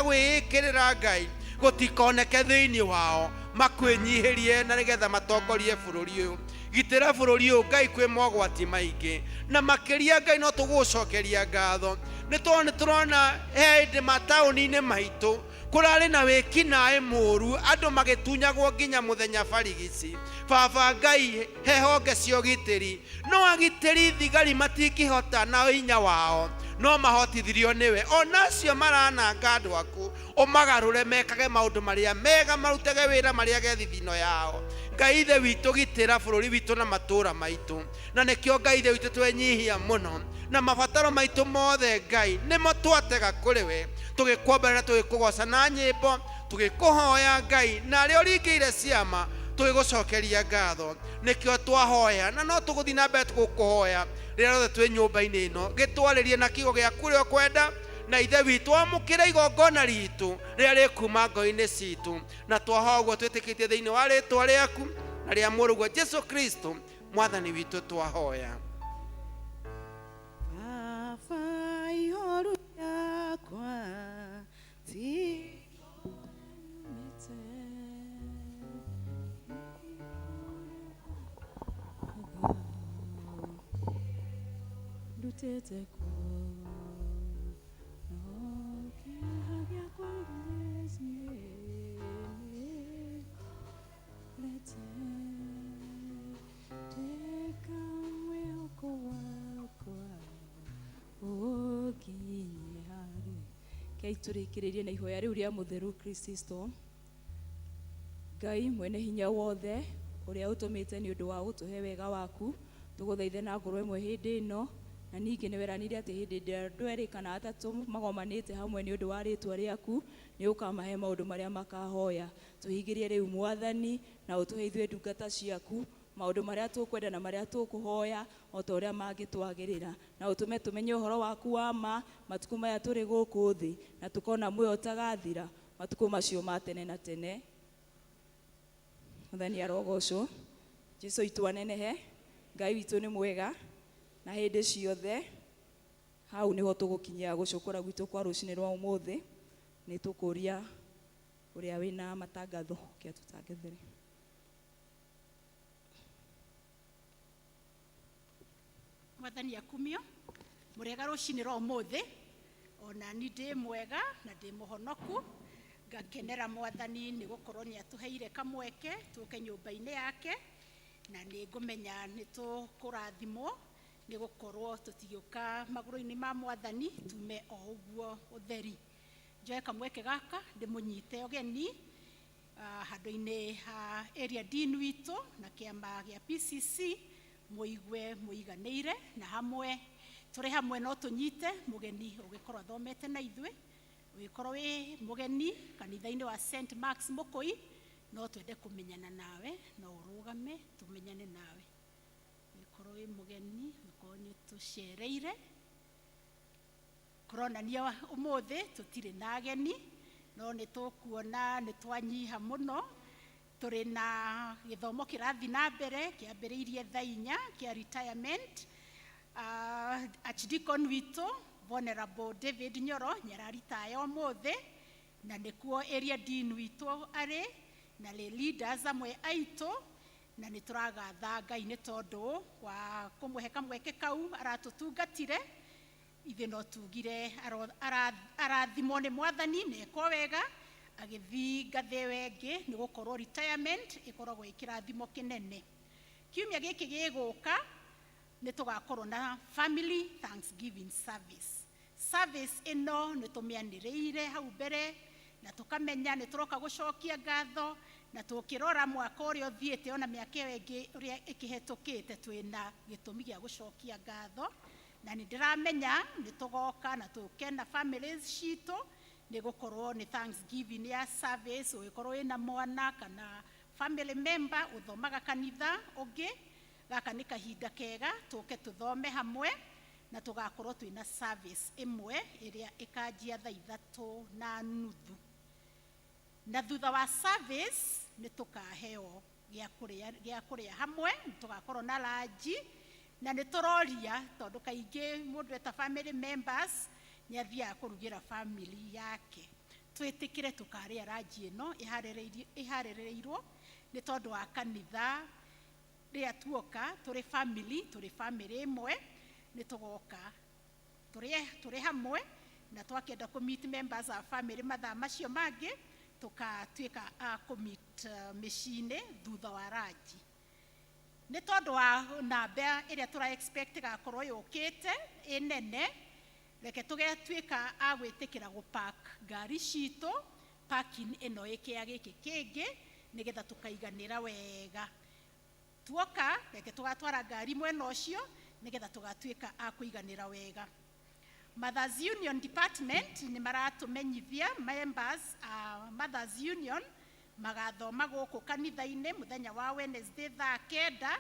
Speaker 8: gwĩĩkĩrĩra Ngai gũtikoneke thĩinĩ wao, makwĩnyihĩrie na nĩgetha matongorie bũrũri ũyũ. Gitĩra bũrũri ũyũ Ngai kwĩ mogwati maingĩ, na makĩria Ngai no tũgũcokeria ngatho nĩ tondũ nĩ tũrona he hĩndĩ mataũni-inĩ maitũ kũrarĩ na wĩkinaĩ mũũru, andũ magĩtunyagwo nginya mũthenya barigici. Baba Ngai, he honge cia ũgitĩri, no agitĩri thigari matingĩhota na hinya wao, no mahotithirio nĩwe. Ona acio marananga andũ aku, ũmagarũre mekage maũndũ marĩa mega, marutage wĩra marĩage thithino yao. Ngai Ithe witũ, gitĩra bũrũri witũ na matũũra maitũ, na nĩkĩo Ngai Ithe witũ twenyihia mũno na mabataro maitũ mothe Ngai nĩmo twatega kũrĩ we, tũgĩkwambarĩra tũgĩkũgoca na nyĩmbo, tũgĩkũhoya Ngai, na arĩa ũringĩire ciama tũgĩgũcokeria ngatho. Nĩkĩo twahoya na no tũgũthiĩ na mbere tũgũkũhoya rĩrĩa rĩothe twĩ nyũmba-inĩ ĩno. Gĩtwarĩrie na kiugo gĩaku ũrĩa ũkwenda, na Ithe witũ amũkĩre igongona ritũ rĩrĩa rĩkuma ngoro-inĩ citũ, na twahoya ũguo twĩtĩkĩtie thĩinĩ wa rĩtwa rĩaku na rĩa mũrũguo Jesu Kristo Mwathani witũ twahoya.
Speaker 6: Baba.
Speaker 3: Njokete kuo no kĩeha gĩakwa gĩgĩcirĩte teka mwĩhoko wakwa ũnginye harĩ. Kei tũrĩkĩrĩrie na ihoya rĩu rĩa mũtheru Kristo. Ngai mwene hinya wothe ũrĩa ũtũmĩte nĩ ũndũ wa gũtũhe wega waku, tũgũthaithe na ngoro ĩmwe hĩndĩ ĩno, na ningĩ nĩ weranire atĩ hĩndĩ ĩrĩa andũ erĩ kana atatũ magomanĩte hamwe nĩ ũndũ wa rĩtwa rĩaku, nĩ ũkamahe maũndũ marĩa makahoya. Tũhingĩrie rĩu Mwathani, na ũtũhe ithuĩ ndungata ciaku maũndũ marĩa tũkwenda na marĩa tũkũhoya o ta ũrĩa mangĩtwagĩrĩra, na ũtũme tũmenye ũhoro waku wa ma matukũ maya tũrĩ gũkũ thĩ, na tũkona muoyo ũtagathira matukũ macio ma tene na tene. Mwathani arogocwo. Jesu witũ anenehe. Ngai witũ nĩ mwega na hĩndĩ ciothe. Hau nĩho tũgũkinyia gũcũkũra gwitũ kwa rũcinĩ rwa ũmũthĩ. Nĩ tũkũria ũrĩa wĩna matangatho kĩa tũtangathere.
Speaker 9: Mwathani akumio. Mũrĩega rũcinĩ rwa ũmũthĩ. Ona ni ndĩ mwega na ndĩ mũhonoku, ngakenera Mwathani nĩ gũkorwo nĩ atũheire kamweke tũke nyũmba-inĩ yake, na nĩ ngũmenya nĩ tũkũrathimwo nĩ gũkorwo tũtigĩũka magũrũ-inĩ ma Mwathani tume o ũguo ũtheri. Njoe kamweke gaka ndĩmũnyite ũgeni handũ-inĩ ha area dean witũ na kĩama gĩa PCC, mũigue mũiganĩire na hamwe tũrĩ hamwe no tũnyite mũgeni ũgĩkorwo athomete na ithuĩ, ũgĩkorwo wĩ mũgeni kanitha-inĩ wa St Mark's Mũkũi, no twende kũmenyana nawe, no ũrũgame tũmenyane nawe. Ũgĩkorwo wĩ mũgeni, ũgĩkorwo nĩ tũcereire, kũronania ũmũthĩ tũtirĩ na ageni, no nĩ tũkuona nĩ twanyiha mũno. Tũrĩ na gĩthomo kĩrathiĩ na mbere kĩambĩrĩirie thaa inya kĩa retirement. Archdeacon witũ Venerable David Nyoro nĩ araritaya ũmũthĩ, na nĩkuo area dean witũ arĩ na lay leaders amwe aitũ, na nĩ tũragatha Ngai nĩ tondũ wa kũmũhe kamweke kau aratũtungatire. Ithuĩ no tugire arathimwo nĩ Mwathani na ekwo wega agĩthiĩ ngathĩ ĩyo ĩngĩ, nĩ gũkorwo retirement ĩkoragwo ĩ kĩrathimo kĩnene. Kiumia gĩkĩ gĩgũka nĩ tũgakorwo na family thanksgiving service. Service ĩno nĩ tũmĩanĩrĩire hau mbere na tũkamenya nĩ tũroka gũcokia ngatho, na tũkĩrora mwaka ũrĩa ũthiĩte ona mĩaka ĩyo ĩngĩ ũrĩa ĩkĩhetũkĩte, twĩna gĩtũmi gĩa gũcokia ngatho, na nĩ ndĩramenya nĩ tũgoka na tũke na families citũ, nĩ gũkorwo nĩ thanksgiving ya service. Ũgĩkorwo wĩna mwana kana family member ũthomaga kanitha ũngĩ, gaka nĩ kahinda kega tũke tũthome hamwe, na tũgakorwo twĩna service ĩmwe ĩrĩa ĩkanjia thaa 3:30, na thutha wa service nĩ tũkaheo gĩa kũrĩa hamwe, nĩ tũgakorwo na ranji, na nĩ tũroria tondũ kaingĩ mũndũ eta family members nĩ athiaga kũrugĩra family yake, twĩtĩkĩre tũkarĩa ranji ĩno ĩharĩrĩirwo nĩ tondũ wa kanitha. Rĩrĩa tuoka tũrĩ family, tũrĩ family ĩmwe, nĩ tũgoka tũrĩ hamwe, na twakĩenda kũ meet members a family mathaa macio mangĩ, tũkatuĩka a kũ meet mĩciĩ-inĩ thutha wa ranji. Nĩ tondũ wa namba ĩrĩa tũra expect ĩgakorwo yũkĩte ĩ nene, reke tũgatuĩka a gwĩtĩkĩra gũ park ngari citũ parking ĩno ĩkĩa gĩkĩ kĩngĩ, nĩgetha tũkaiganĩra wega. Tuoka reke tũgatwara ngari mwena ũcio, nĩgetha tũgatuĩka a kũiganĩra wega. Mothers Union Department nĩ maratũmenyithia members a Mothers Union magathoma gũkũ kanitha-inĩ mũthenya wa Wednesday thaa 9,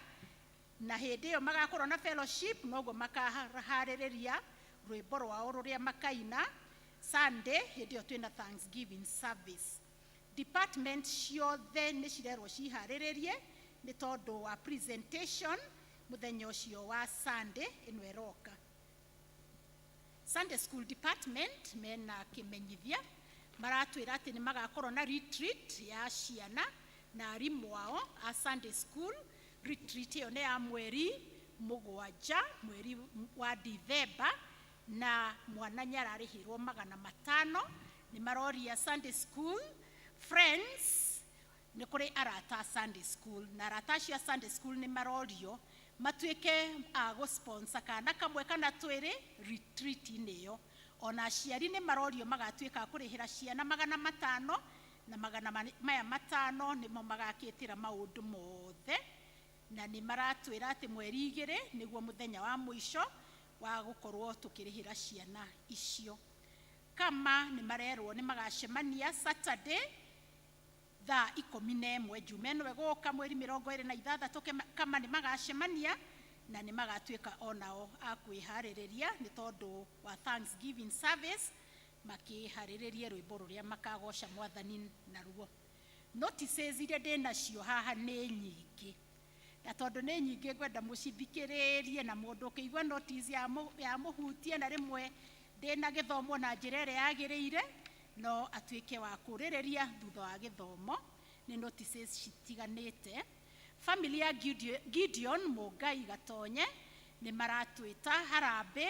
Speaker 9: na hĩndĩ ĩyo magakorwo na fellowship, noguo makaharĩrĩria rwĩmbo rwao rũrĩa makaina Sunday hĩndĩ ĩyo twĩna Thanksgiving service. Department ciothe nĩ cirerwo ciharĩrĩrie nĩ tondũ wa presentation mũthenya ũcio wa Sunday ĩno ĩroka. Sunday School Department mena kĩmenyithia, maratwĩra atĩ nĩ magakorwo na retreat ya ciana na arimũ ao a Sunday School. Retreat ĩyo nĩ ya mweri 7 mweri wa Dithemba, na mwana nyararĩhirwo 500. Nĩ maroria Sunday school friends, nĩ kũrĩ arata a Sunday school, na arata acio a Sunday school nĩ marorio matuĩke a gũ-sponsor kana kamwe kana twĩrĩ retreat-inĩ ĩyo. Ona aciari nĩ marorio magatuĩka a kũrĩhĩra ciana 500, na magana maya 500 nĩmo magakĩtĩra maũndũ mothe. Na nĩ maratwĩra atĩ mweri 2 nĩguo mũthenya wa mũico wa gũkorwo tũkĩrĩhĩra ciana icio. Kama nĩ marerwo nĩ magacemania Saturday thaa 11 Juma ĩno ĩgũka mweri 26. Kama nĩ magacemania na nĩ magatuĩka onao a kwĩharĩrĩria nĩ tondũ wa Thanksgiving service, makĩharĩrĩrie rwĩmbo rũrĩa makagoca Mwathani naruo. Notices iria ndĩ nacio haha nĩ nyingĩ, na tondũ nĩ nyingĩ ngwenda mũcithikĩrĩrie, na mũndũ ũkĩigua notice ya mũhutie na rĩmwe ndĩna gĩthomo na njĩra ĩrĩa yagĩrĩire, no atuĩke wa kũrĩrĩria thutha wa gĩthomo. Nĩ notices citiganĩte. Family ya Gideon Mũngai Gatonye nĩ maratwĩta harambĩ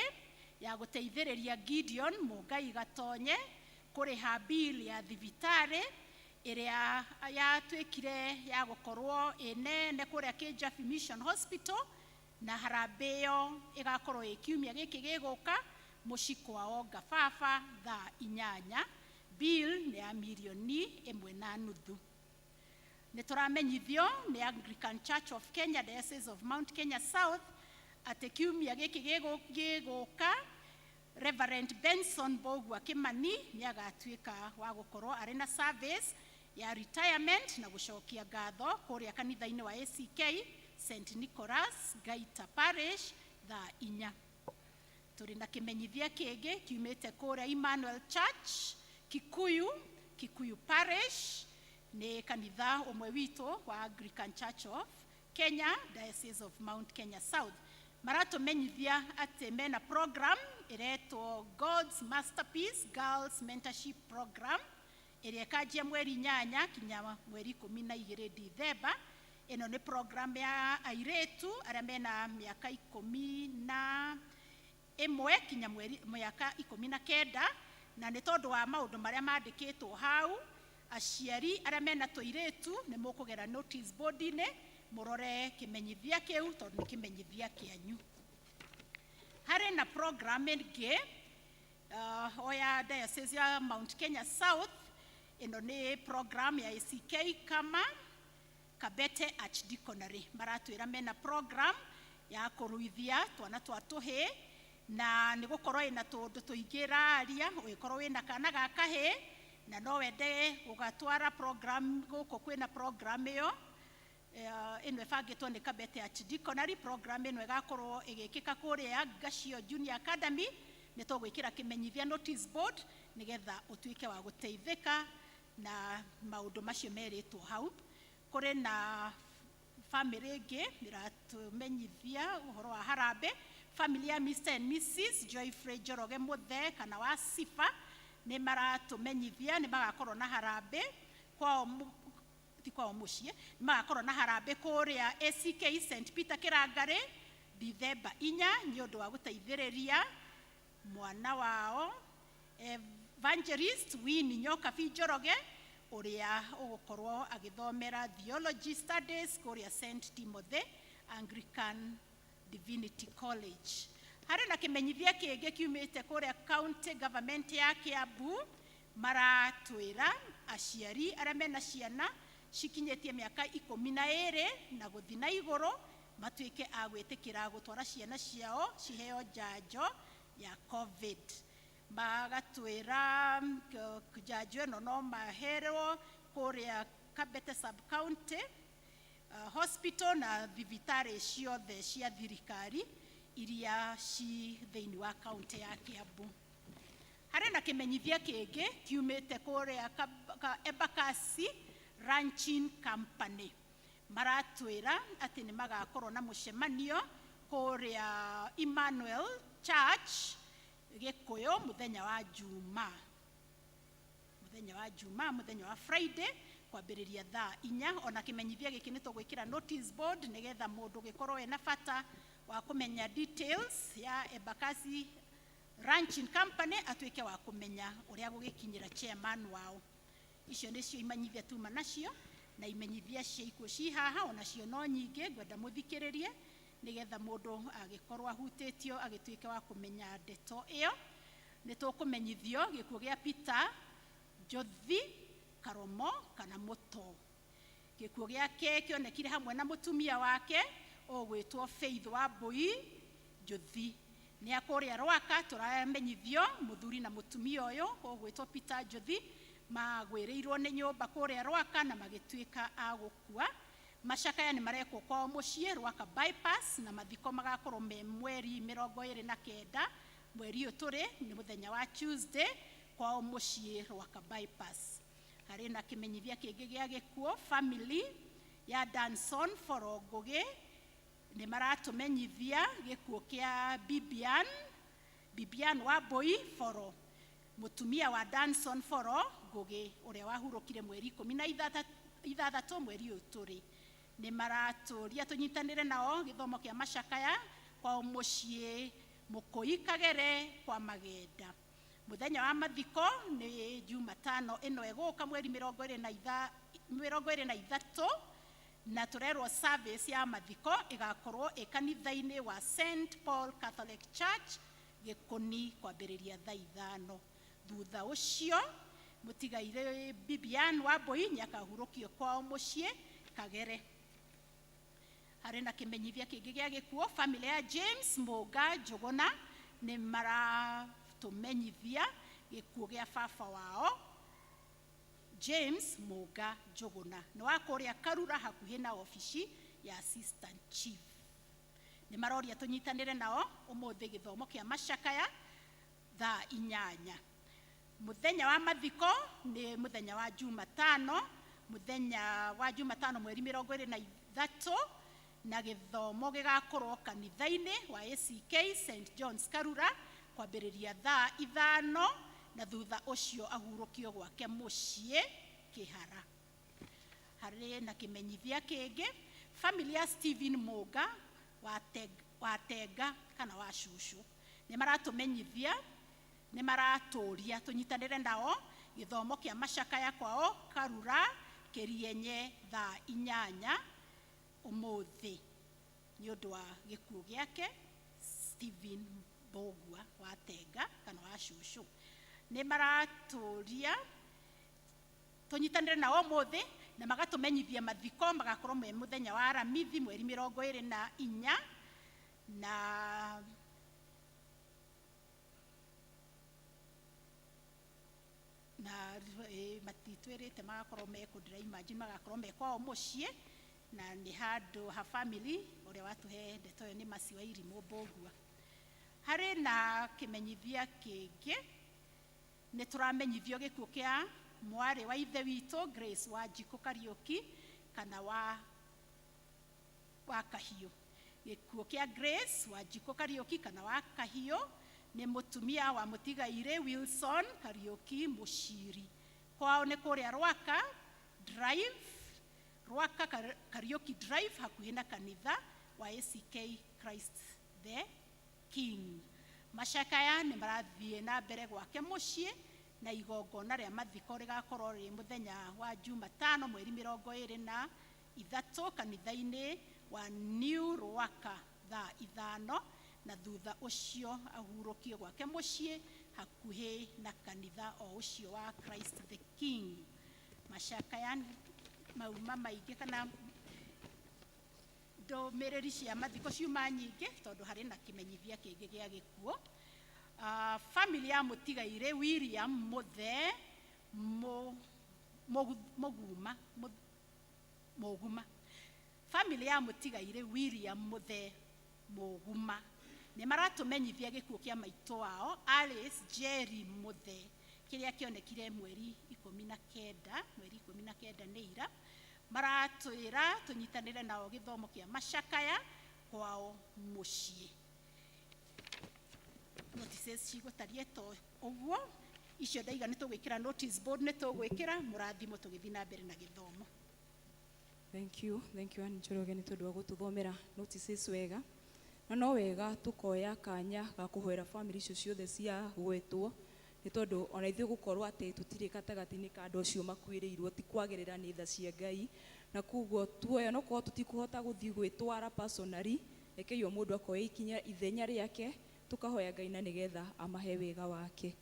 Speaker 9: ya gũteithĩrĩria Gideon Mũngai Gatonye kũrĩha bill ya thibitarĩ ĩrĩa yatuĩkire ya gũkorwo ĩ nene kũrĩa Kijabi Mission Hospital, na harambĩ ĩyo ĩgakorwo ĩ kiumia gĩkĩ gĩgũka mũciĩ kwao Ngababa thaa 8. Bill nĩ ya 1.5 mirioni. Nĩ tũramenyithio nĩ Anglican Church of Kenya, Diocese of Mount Kenya South, atĩ kiumia gĩkĩ gĩgũka Reverend Benson Mbogua Kimani nĩ agatuĩka wa gũkorwo arĩ na service ya retirement na gũcokia ngatho kũrĩa kanitha-inĩ wa ACK St Nicholas Gaita Parish thaa 4. Tũrĩ na kĩmenyithia kĩngĩ kiumĩte kũrĩa Emmanuel Church Kikuyu, Kikuyu Parish, nĩ kanitha ũmwe witũ wa Anglican Church of Kenya, Diocese of Mount Kenya South. Maratũmenyithia atĩ mena program ĩretwo God's Masterpiece Girls Mentorship Program ĩrĩa ĩkanjia mweri 8 kinya mweri 12 Dithemba. Ĩno nĩ program ya airĩtu arĩa mena mĩaka 11 kinya mĩaka 19, na nĩ tondũ wa maũndũ marĩa mandĩkĩtwo hau, aciari arĩa mena tũirĩtu nĩ mũkũgera notice board-inĩ mũrore kĩmenyithia kĩu, tondũ nĩ kĩmenyithia kĩanyu. Harĩ na program ĩngĩ o ya Diocese ya Mount Kenya South. Ĩno nĩ program ya ACK Kama Kabete Archdeaconry. Maratwĩra mena program ya kũruithia twana twa tũhĩĩ, na nĩ gũkorwo ĩna tũndũ tũingĩ ĩraria. Ũgĩkorwo wĩna kana ga kahĩĩ na no wende gũgatwara program gũkũ, kwĩna program ĩyo. Ĩno ĩbangĩtwo nĩ Kabete Archdeaconry. Program ĩno ĩgakorwo ĩgĩkĩka kũrĩa Ngacio Junior Academy. Nĩ tũgwĩkĩra kĩmenyithia notice board nĩgetha ũtuĩke wa gũteithĩka na maũndũ macio merĩtwo hau. Kũrĩ na family ĩngĩ ĩratũmenyithia ũhoro wa harambĩ. Family ya Mr and Mrs Joyfrey Njoroge Mũthee kana wa Sifa nĩ maratũmenyithia nĩ magakorwo na harambĩ kwao, ti kwao mũciĩ, nĩ magakorwo na harambĩ kũrĩa ACK St Peter Kĩrangarĩ Dithemba 4 nĩ ũndũ wa gũteithĩrĩria mwana wao Evangelist Winnie Nyokabi Njoroge ũrĩa ũgũkorwo agĩthomera theology studies kũrĩa St Timothy Anglican Divinity College. Harĩ na kĩmenyithia kĩngĩ kiumĩte kũrĩa county government ya Kiambu. Maratwĩra aciari arĩa mena ciana cikinyĩtie mĩaka 12 na gũthiĩ na igũrũ matuĩke a gwĩtĩkĩra gũtwara ciana ciao ciheo njanjo ya COVID. Magatwĩra njanjo ĩno no maherwo kũrĩa Kabete sub county hospital na thibitarĩ ciothe cia thirikari iria ci thĩinĩ wa kaunti ya Kiambu. Harĩ na kĩmenyithia kĩngĩ kiumĩte kũrĩa Embakasi Ranching Company. Maratwĩra atĩ nĩ magakorwo na mũcemanio kũrĩa Emmanuel Church Gĩkũyũ mũthenya wa Juma, mũthenya wa Friday kwambĩrĩria thaa 4. Ona kĩmenyithia gĩkĩ nĩ tũgwĩkĩra notice board nĩgetha mũndũ ũgĩkorwo ena bata. Wa kũmenya details ya Embakasi Ranching Company atuĩke wa kũmenya ũrĩa gũgĩkinyĩra chairman wao. Icio nĩcio imenyithia tuma nacio, na imenyithia cia ikuũ ci haha onacio no nyingĩ. Ngwenda mũthikĩrĩrie nĩgetha mũndũ agĩkorwo ahutĩtio agĩtuĩke wa kũmenya ndeto ĩyo. Nĩ tũkũmenyithio gĩkuũ gĩa Peter Jothi Karomo kana Mũto. Gĩkuũ gĩake kĩonekire hamwe na mũtumia wake ũgwĩtwo Faith Wambui Njothi, nĩ akũrĩa Rwaka. Tũramenyithio mũthuri na mũtumia ũyũ ũgwĩtwo Peter Njothi magwĩrĩirwo nĩ nyũmba kũrĩa Rwaka na magĩtuĩka a gũkua. Macakaya nĩ marekwo kwao mũciĩ Rwaka Bypass, na mathiko magakorwo me mweri 29 mweri ũyũ tũrĩ, nĩ mũthenya wa Tuesday, kwao mũciĩ Rwaka Bypass. Harĩ na kĩmenyithia kĩngĩ gĩa gĩkuũ. Family ya Danson Foro Ngũgĩ nĩ maratũmenyithia gĩkuũ kĩa Bibian Wambui Foro, mũtumia wa Danson Foro Ngũgĩ, ũrĩa wahurũkire mweri 16 mweri ũyũ tũrĩ. Nĩ maratũria tũnyitanĩre nao gĩthomo kĩa macakaya kwao mũciĩ Mũkũi Kagere kwa Magenda. Mũthenya wa mathiko nĩ Jumatano ĩno ĩgũka, mweri 23, na tũrerwo service ya mathiko ĩgakorwo ĩ kanitha-inĩ wa St Paul Catholic Church Gĩkũni kwambĩrĩria thaa 5. Thutha ũcio mũtigaire Bibian Wambui nĩakahurũkio kwao mũciĩ Kagere. Harĩ na kĩmenyithia kĩngĩ gĩa gĩkuũ. Family ya James Mũnga Njũgũna nĩ maratũmenyithia gĩkuũ gĩa baba wao James Mũnga Njũgũna, nĩ wa kũrĩa Karura hakuhĩ na obici ya assistant chief. Nĩ maroria tũnyitanĩre nao ũmũthĩ gĩthomo kĩa macakaya thaa 8. Mũthenya wa mathiko nĩ mũthenya wa Jumatano, mũthenya wa Jumatano mweri 23, na gĩthomo gĩgakorwo kanitha-inĩ wa ACK St John's Karura kwambĩrĩria thaa 5, na thutha ũcio ahurũkio gwake mũciĩ Kĩhara. Harĩ na kĩmenyithia kĩngĩ. Family ya Stephen Mũnga wa Tenga kana wa Cucu nĩ maratũmenyithia, nĩ maratũria tũnyitanĩre nao gĩthomo kĩa macakaya kwao Karura Kĩrienye thaa 8 ũmũthĩ nĩ ũndũ wa gĩkuũ gĩake Stephen Mbũgua wa Tenga kana wa Cucu. Nĩ maratũria tũnyitanĩre nao ũmũthĩ na magatũmenyithia mathiko magakorwo me mũthenya wa Aramithi mweri 24, na matitwĩrĩte magakorwo mekũ. Ndĩra imagine magakorwo me kwao mũciĩ na nĩ handũ ha family. Ũrĩa watũhe ndeto ĩyo nĩ Masi wa Irimũ Mbũgua. Harĩ na kĩmenyithia kĩngĩ. Nĩ tũramenyithio gĩkuũ kĩa mwarĩ wa ithe witũ Grace wa Njikũ Kariũki kana wa Kahiũ. Gĩkuũ kĩa Grace wa Njikũ Kariũki kana wa Kahiũ nĩ mũtumia wa mũtigairĩ Wilson Kariũki Mũciri. Kwao nĩ kũrĩa Rwaka Drive, Rwaka Kariũki Drive, hakuhĩ na kanitha wa ACK Christ the King. Macakaya nĩ marathiĩ na mbere gwake mũciĩ, na igongona rĩa mathiko rĩgakorwo rĩ mũthenya wa Jumatano mweri 23 kanitha-inĩ wa New Rwaka thaa 5, na thutha ũcio ahurũkio gwake mũciĩ hakuhĩ na kanitha o ũcio wa Christ the King. Macakaya mauma maingĩ kana ndũmĩrĩri cia mathiko ciuma nyingĩ, tondũ harĩ na kĩmenyithia kĩngĩ gĩa gĩkuũ. Family ya mũtigairĩ William Mũthee Mũguma Mũguma, family ya mũtigairĩ William Mũthee Mũguma nĩ maratũmenyithia gĩkuũ kĩa maitũ wao Alice Jerry Mũthee, kĩrĩa kĩonekire mweri 19, mweri 19 nĩ ira. Maratwĩra tũnyitanĩre nao gĩthomo kĩa macakaya kwao mũciĩ. Notices cigũtariĩ to ũguo. Icio ndaiga nĩ tũgwĩkĩra notice board, nĩ tũgwĩkĩra. Mũrathimo tũgĩthiĩ na mbere na gĩthomo.
Speaker 3: Thank you, thank you Ann Njoroge nĩ tondũ wa gũtũthomera notices wega. Na no wega tũkoya kanya ga kũhoera bamĩrĩ icio ciothe cia gwetwo, nĩ tondũ ona ithuĩ gũkorwo atĩ tũtirĩ gatagatĩ-inĩ ka andũ acio makuĩrĩirwo ti kwagĩrĩra nĩ tha cia Ngai. Na koguo tuoya no korwo tũtikũhota gũthiĩ gwĩtwara personally, rekei o mũndũ akoya ikinya ithenya rĩake, tũkahoya Ngai na nĩgetha amahe wega wake.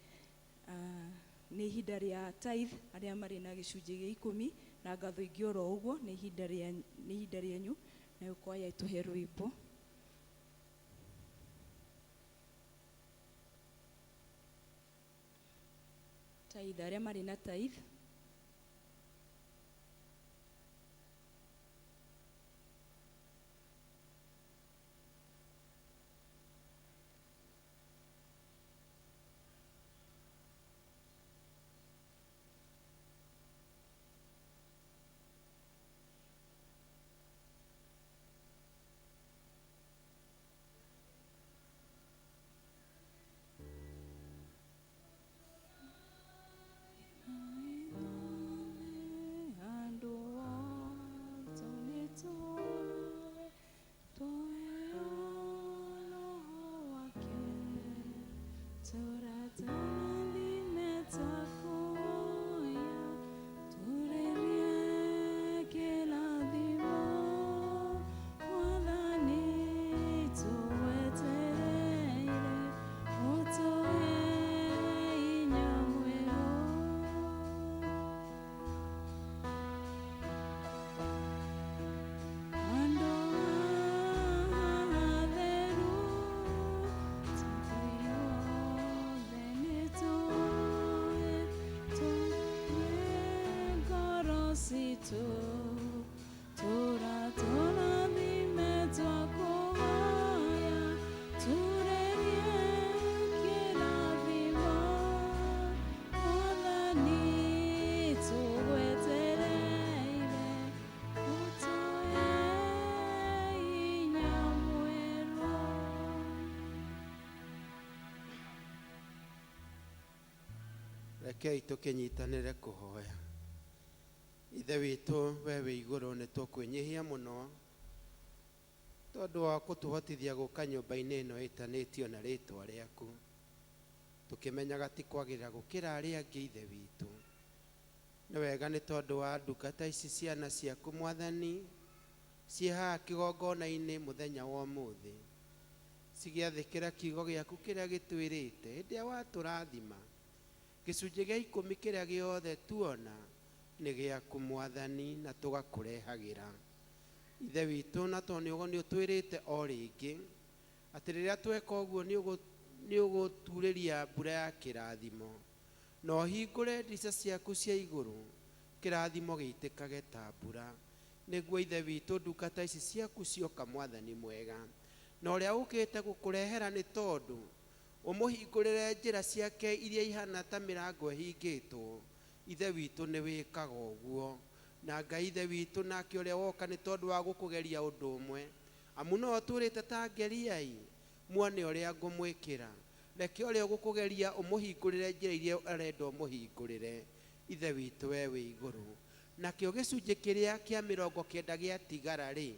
Speaker 3: Nĩ ihinda rĩa tithe, arĩa marĩ na gĩcunjĩ gĩa 10 na ngatho ingĩ oro ũguo, nĩ ihinda rĩanyu, nayo kwaya ĩtũhe rwĩmbo. Tithe, arĩa marĩ na tithe.
Speaker 8: Rekei tũkĩnyitanĩre kũhoya. Ithe witũ we wĩ igũrũ, nĩ tũkwĩnyihia mũno tondũ wa kũtũhotithia gũka nyũmba-inĩ ĩno ĩtanĩtio na rĩtwa rĩaku, tũkĩmenyaga ti kwagĩrĩra gũkĩra arĩa angĩ. Ithe witũ, nĩ wega nĩ tondũ wa ndungata ici ciana ciaku Mwathani ciĩ haha kĩgongona-inĩ mũthenya wa ũmũthĩ, cigĩathĩkĩra kiugo gĩaku kĩrĩa gĩtwĩrĩte hĩndĩ ĩrĩa watũrathima gĩcunjĩ gĩa 10 kĩrĩa gĩothe tuona nĩ gĩaku Mwathani, na tũgakũrehagĩra. Ithe witũ, na tondũ nĩ ũtwĩrĩte o rĩngĩ atĩ rĩrĩa tweka ũguo nĩ ũgũturĩria mbura ya kĩrathimo, na ũhingũre ndirica ciaku cia igũrũ, kĩrathimo gĩitĩkage ta mbura, nĩguo Ithe witũ ndungata ici ciaku cioka Mwathani mwega, na ũrĩa ũkĩte gũkũrehera nĩ tondũ ũmũhingũrĩre njĩra ciake iria ihana ta mĩrango ĩhingĩtwo. Ithe witũ nĩ wĩkaga ũguo. Na Ngai Ithe witũ, nake ũrĩa woka nĩ tondũ wa gũkũgeria ũndũ ũmwe, amu no ũtũrĩte ta ngeriai muone ũrĩa ngũmwĩkĩra. Reke ũrĩa ũgũkũgeria ũmũhingũrĩre njĩra iria arenda ũmũhingũrĩre. Ithe witũ we wĩ igũrũ, nakĩo gĩcunjĩ kĩrĩa kĩa 90 gĩatigara rĩ,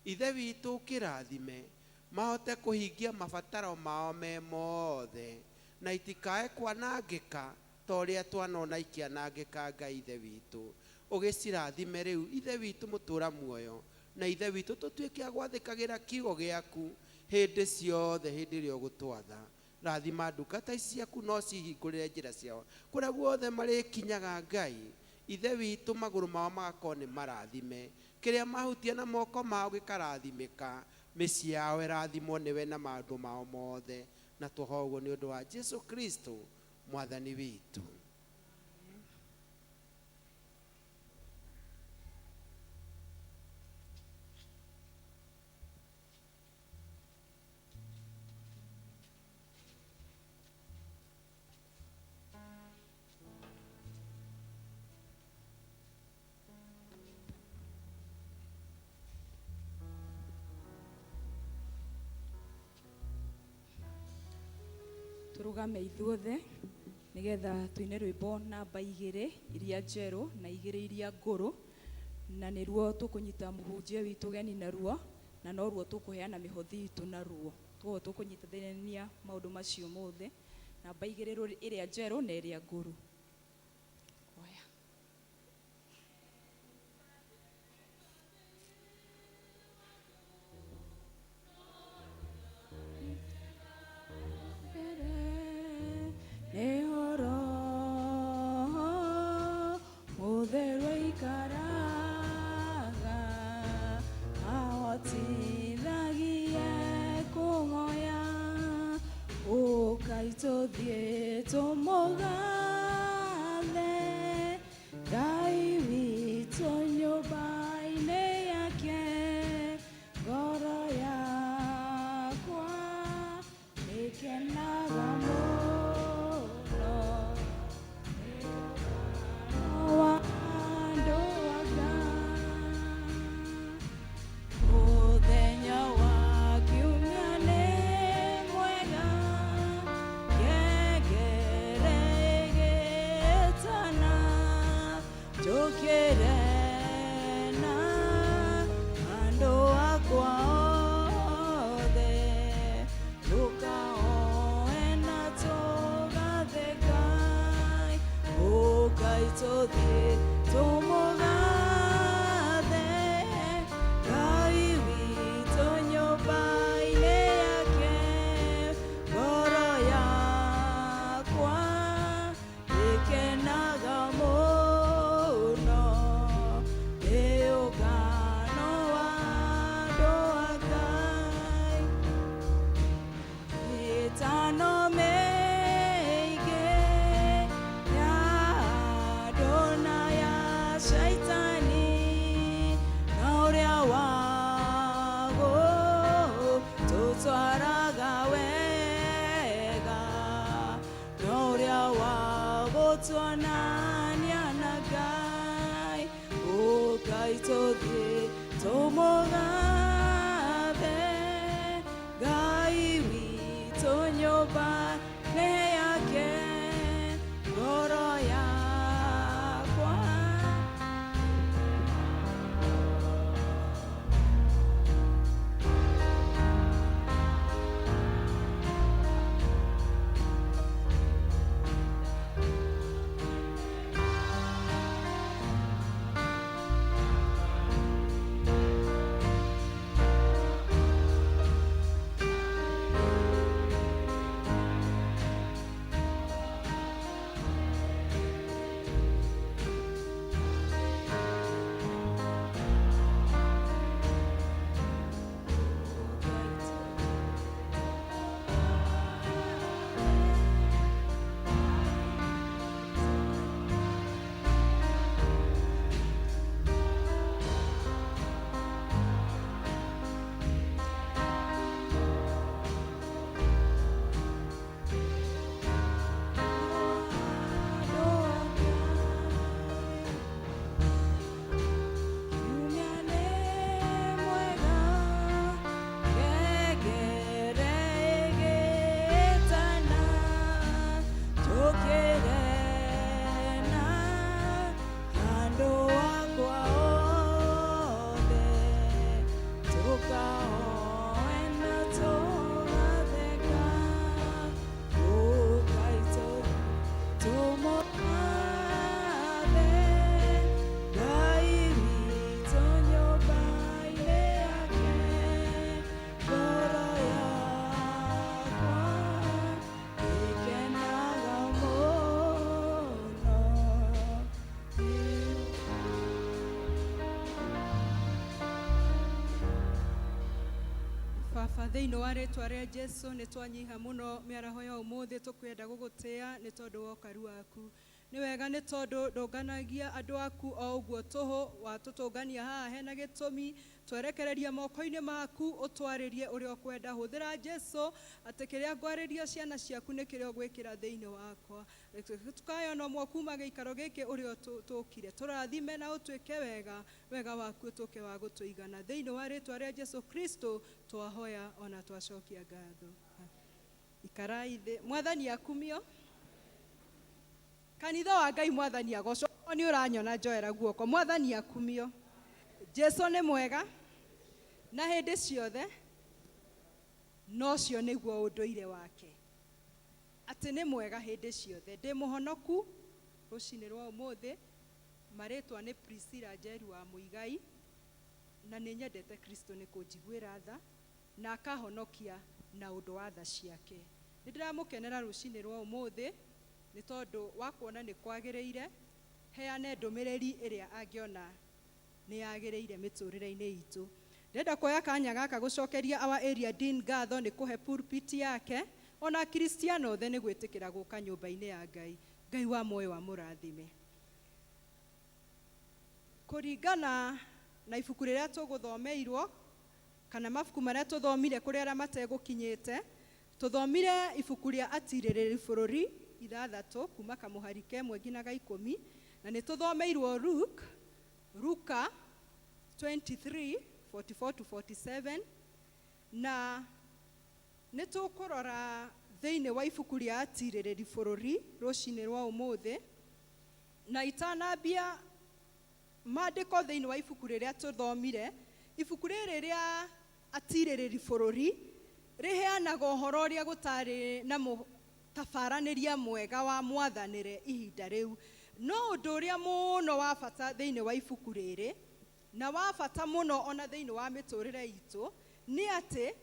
Speaker 8: Ithe witũ kĩrathime mahote kũhingia mabataro mao me mothe, na itikae kwanangĩka ta ũrĩa twanona ikĩanangĩka. Ngai Ithe witũ, ũgĩcirathime rĩu Ithe witũ mũtũra muoyo, na Ithe witũ tũtuĩke a gwathĩkagĩra kiugo gĩaku hĩndĩ ciothe hĩndĩ ĩrĩa ũgũtwatha. Rathima ndungata ici ciaku, no cihingũrĩre njĩra ciao kũrĩa guothe marĩkinyaga. Ngai Ithe witũ, magũrũ mao magakorwo nĩ marathime, kĩrĩa mahutia na moko mao gĩkarathimĩka, mĩciĩ yao ĩrathimwo nĩwe na maũndũ mao mothe. Na tũhoe ũguo nĩ ũndũ wa Jesu Kristo Mwathani witũ.
Speaker 3: Tũrũgame ithuothe nĩgetha tũine rwĩmbo namba 2 iria njerũ na 2 iria ngũrũ, na nĩruo tũkũnyita mũhunjia witũ geni naruo. Na noruo tũkũheana mĩhothi itũ naruo. Koguo tũkũnyitithania maũndũ macio mothe, namba igĩrĩ ĩrĩa njerũ na ĩrĩa ngũrũ. Oya. Nĩho Roho Mũtheru aikaraga, ahotithagie kũhoya. Ũkai tũthiĩ tũmũgathe Ngai witũ nyũmba-inĩ yake. Ngoro yakwa nĩkenaga mũno nĩ wa andũ a Ngai. Mũthenya wa kiumia nĩ mwega, ngengere ĩgĩtana, njũkĩre na andũ akwa othe, tũkahoe na tũgathe Ngai. Ũkai tũthiĩ tũmũgathe Ngai witũ nyũmba-inĩ yake. Ngoro yakwa ĩkenaga mũno nĩ ũngano wa andũ a Ngai. Mĩtano mĩingĩ ya andũ na ya Shaitani, na ũrĩa wago tũtwaraga wega, na ũrĩa wagũtuonania na Ngai. Ũkai tũthiĩ tũmũgathe Ngai witũ nyũmba-inĩ yake. Ngoro yakwa. Kiumia nĩ mwega, ngengere ĩgĩtana, njũkĩre na andũ akwa othe, tũkahoe na tũgathe Ngai. Ũkai tũmũgathe Ngai witũ nyũmba-inĩ yake. Ngoro yakwa ĩkenaga mũno.
Speaker 4: Baba, thĩinĩ wa rĩtwa rĩa Jesu nĩ twanyiha mũno mĩaraho ya ũmũthĩ, tũkwenda gũgũtĩa nĩ tondũ wa ũkaru waku. Nĩ wega nĩ tondũ ndũnganagia andũ aku o ũguo tũhũ, watũtũngania haha hena gĩtũmi. Twerekereria moko-inĩ maku, ũtwarĩrie ũrĩa ũkwenda. Hũthĩra Jesu atĩ kĩrĩa ngwarĩria ciana ciaku nĩ kĩrĩa ũgwĩkĩra thĩinĩ wakwa. Tukaya no mwe kuma gĩikaro gĩkĩ ũrĩa tũkire. Tũrathime na ũtwĩke wega, wega waku ũtũke wa gũtũigana. Thĩinĩ wa rĩtwa rĩa Jesu Kristo twahoya ona twacokia ngatho. Ikarai thĩ. Mwathani akumio. Kanitha wa Ngai, Mwathani agocwo. Nĩ ũranyona njoera guoko. Mwathani akumio. Jesu nĩ mwega. Na hĩndĩ ciothe na ũcio nĩguo ũndũire wake, atĩ nĩ mwega hĩndĩ ciothe. Ndĩ mũhonoku rũcinĩ rwa ũmũthĩ. Marĩtwa nĩ Priscilla Njeru wa Mũigai, na nĩ nyendete Kristo nĩ kũnjiguĩra tha na akahonokia na ũndũ wa tha ciake. Nĩ ndĩramũkenera rũcinĩ rwa ũmũthĩ nĩ tondũ wa kuona nĩ kwagĩrĩire heane ndũmĩrĩri ĩrĩa angĩona nĩ yagĩrĩire mĩtũrĩre-inĩ itũ. Ndĩrenda kuoya kanya gaka gũcokeria our area dean ngatho nĩ kũhe pulpit yake, ona Kristiano othe nĩ gwĩtĩkĩra gũka nyũmba-inĩ ya Ngai. Ngai wa muoyo amũrathime. Kũringana na ibuku rĩrĩa tũgũthomeirwo kana mabuku marĩa tũthomire kũrĩ arĩa mategũkinyĩte, tũthomire ibuku rĩa Atirĩrĩri Bũrũri 6 kuma kamũhari kemwe nginya ga 10, na nĩ tũthomeirwo Luke, Luka 23 44 to 47, na nĩ tũkũrora thĩinĩ wa ibuku rĩa Atirĩrĩri Bũrũri rũcinĩ rwa ũmũthĩ. Na itanambia maandĩko thĩinĩ wa ibuku rĩrĩa tũthomire, ibuku rĩrĩ rĩa Atirĩrĩri Bũrũri rĩheanaga ũhoro ũrĩa gũtarĩ na mũtabaranĩria mwega wa mwathanĩre ihinda rĩu. No ũndũ ũrĩa mũno wa bata thĩinĩ wa ibuku rĩrĩ, na wa bata mũno ona thĩinĩ wa mĩtũrĩre itũ, nĩ atĩ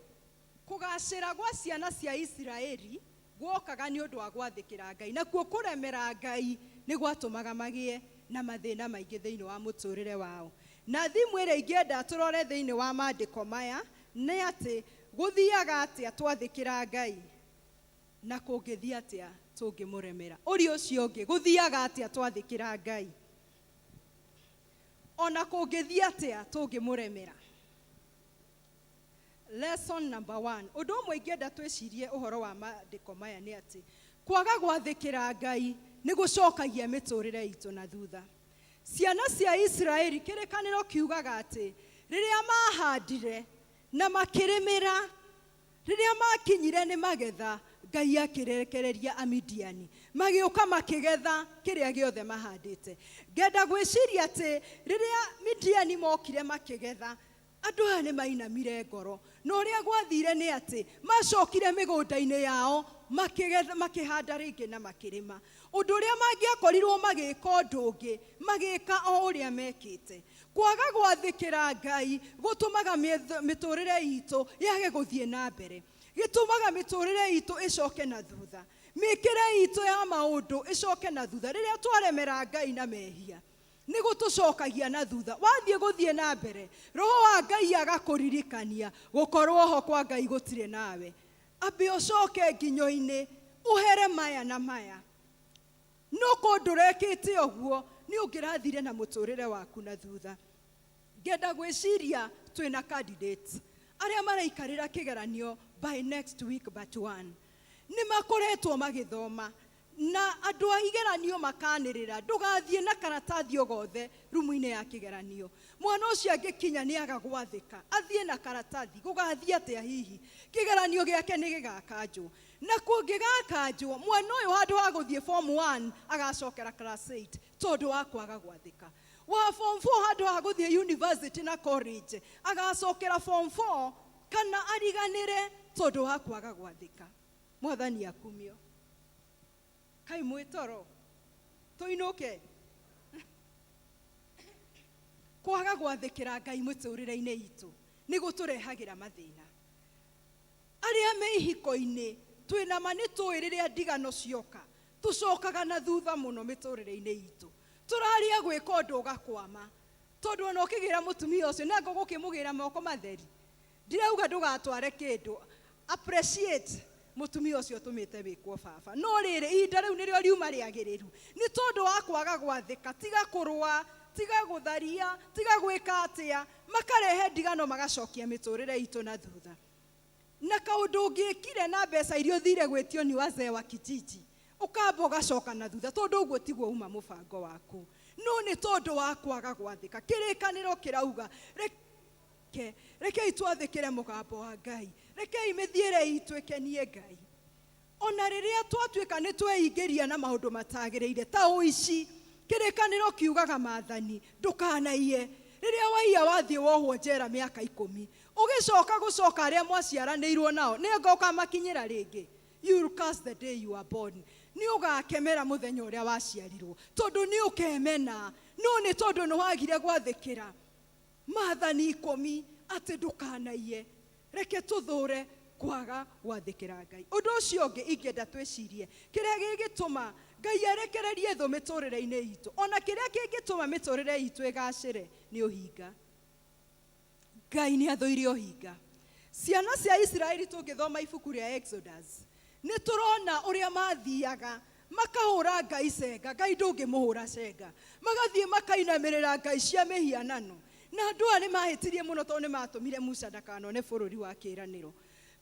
Speaker 4: kũgacĩra gwa ciana cia Isiraeli guokaga nĩ ũndũ wa gwathĩkĩra Ngai, nakuo kũremera Ngai nĩ gwatũmaga magĩe na mathĩna maingĩ thĩinĩ wa mũtũrĩre wao. Na thimũ ĩrĩa ingĩenda tũrore thĩinĩ wa maandĩko maya nĩ atĩ gũthiaga atĩa twathĩkĩra Ngai na kũngĩthiĩ atĩa tũngĩmũremera. Ũrĩa ũcio ũngĩ, gũthiaga atĩa twathĩkĩra Ngai ona kũngĩthiĩ atĩa tũngĩmũremera. Lesson number 1, ũndũ ũmwe ingĩenda twĩcirie ũhoro wa maandĩko maya nĩ atĩ kwaga gwathĩkĩra Ngai nĩ gũcokagia mĩtũrĩre itũ na thutha. Ciana cia Isiraeli, kĩrĩkanĩro kiugaga atĩ rĩrĩa mahandire na makĩrĩmĩra, rĩrĩa makinyire nĩ magetha, Ngai akĩrekereria Amidiani magĩũka makĩgetha kĩrĩa gĩothe mahandĩte. Ngenda gwĩciria atĩ rĩrĩa Midiani mokire makĩgetha, andũ aya nĩ mainamire ngoro, na ũrĩa gwathire nĩ atĩ macokire mĩgũnda-inĩ yao makĩgetha, makĩhanda rĩngĩ na makĩrĩma. Ũndũ ũrĩa mangĩakorirwo magĩka ũndũ ũngĩ, magĩka o ũrĩa mekĩte. Kwaga gwathĩkĩra Ngai gũtũmaga mĩtũrĩre itũ yage gũthiĩ na mbere, gĩtũmaga mĩtũrĩre itũ ĩcoke na thutha, mĩkĩre itũ ya maũndũ ĩcoke na thutha. Rĩrĩa twaremera Ngai na mehia, nĩ gũtũcokagia na thutha. Wathiĩ gũthiĩ na mbere, roho wa Ngai agakũririkania gũkorwo ho kwa Ngai gũtirĩ nawe. Ambe ũcoke nginyo-inĩ ũhere maya na maya. No kũndũ ũrekĩte ũguo, nĩ ũngĩrathire na mũtũrĩre waku na thutha. Ngenda gwĩciria twĩna candidates arĩa maraikarĩra kĩgeranio by next week but one. Nĩ makoretwo magĩthoma na andũ a igeranio makanĩrĩra ndũgathiĩ na karatathi o gothe rumu-inĩ ya kĩgeranio. Mwana ũcio angĩkinya nĩ aga gwathĩka, athiĩ na karatathi, gũgathiĩ atĩa hihi? Kĩgeranio gĩake nĩ gĩgakanjwo. Na kũngĩgakanjwo, mwana ũyũ handũ ha gũthiĩ form 1 agacokera class 8 tondũ wa kwaga gwathĩka. Wa form 4 handũ ha gũthiĩ university na college agacokera form 4 kana ariganĩre tondũ wa kwaga gwathĩka. Mwathani akumio. Kai mwĩtoro tũinũke. Kwaga gwathĩkĩra Ngai mũtũrĩre-inĩ itũ nĩ gũtũrehagĩra mathĩna. Arĩa me ihiko-inĩ twĩna ma nĩ tũĩ rĩrĩa ndigano cioka tũcokaga na thutha mũno mĩtũrĩre-inĩ itũ. Tũraria gwĩka ũndũ ũgakwama, tondũ ona ũkĩgĩra mũtumia ũcio na ngũgũkĩmũgĩra moko matheri. Ndirauga ndũgatware kĩndũ, appreciate mũtumia ũcio ũtũmĩte wĩkwo baba. No rĩrĩ, ihinda rĩu nĩrĩo riuma rĩagĩrĩru. Nĩ tondũ wa kwaga gwathĩka, tiga kũrũa, tiga gũtharia, tiga gwĩka atĩa, makarehe ndigano magacokia mĩtũrĩre itũ na thutha. Na kaũndũ ũngĩkire na mbeca iria ũthire gwĩtio nĩ wazee wa kijiji, ũkamba ũgacoka na thutha, tondũ ũguo tiguo uma mũbango waku. No nĩ tondũ wa kwaga gwathĩka. Kĩrĩkanĩro kĩrauga, rekei twathĩkĩre mũgambo wa Ngai, rekei mĩthiĩre itũ ĩkenie Ngai. Ona rĩrĩa twatuĩka nĩ tweingĩria na maũndũ matagĩrĩire ta ũici, kĩrĩkanĩro kiugaga maathani ndũkanaiye. Rĩrĩa waiya wathiĩ wohwo njera mĩaka 10,
Speaker 10: Ũgĩcoka gũcoka arĩa mwaciaranĩirwo nao, nĩ anga ũkamakinyĩra rĩngĩ. You will curse the day you are born. Nĩ ũgakemera mũthenya ũrĩa waciarirwo, tondũ nĩ ũkemena. No nĩ tondũ nĩ wagire gwathĩkĩra maathani ikũmi atĩ ndũkanaiye. Reke tũthũre kwaga gwathĩkĩra Ngai. Ũndũ ũcio ũngĩ ingĩenda twĩcirie, kĩrĩa gĩgĩtũma Ngai arekererie thũ mĩtũrĩre-inĩ itũ, ona kĩrĩa kĩngĩtũma mĩtũrĩre itũ ĩgacĩre, nĩ ũhinga. Ngai nĩ athũire ũhinga. Ciana cia Isiraeli tũngĩthoma ibuku rĩa Exodus, nĩ tũrona ũrĩa mathiaga makahũra Ngai cenga. Ngai ndũngĩmũhũra cenga. Magathiĩ makainamĩrĩra ngai cia mĩhianano. Na andũ aya nĩ mahĩtirie mũno tondũ nĩ matũmire Musa ndakanone bũrũri wa kĩĩranĩro.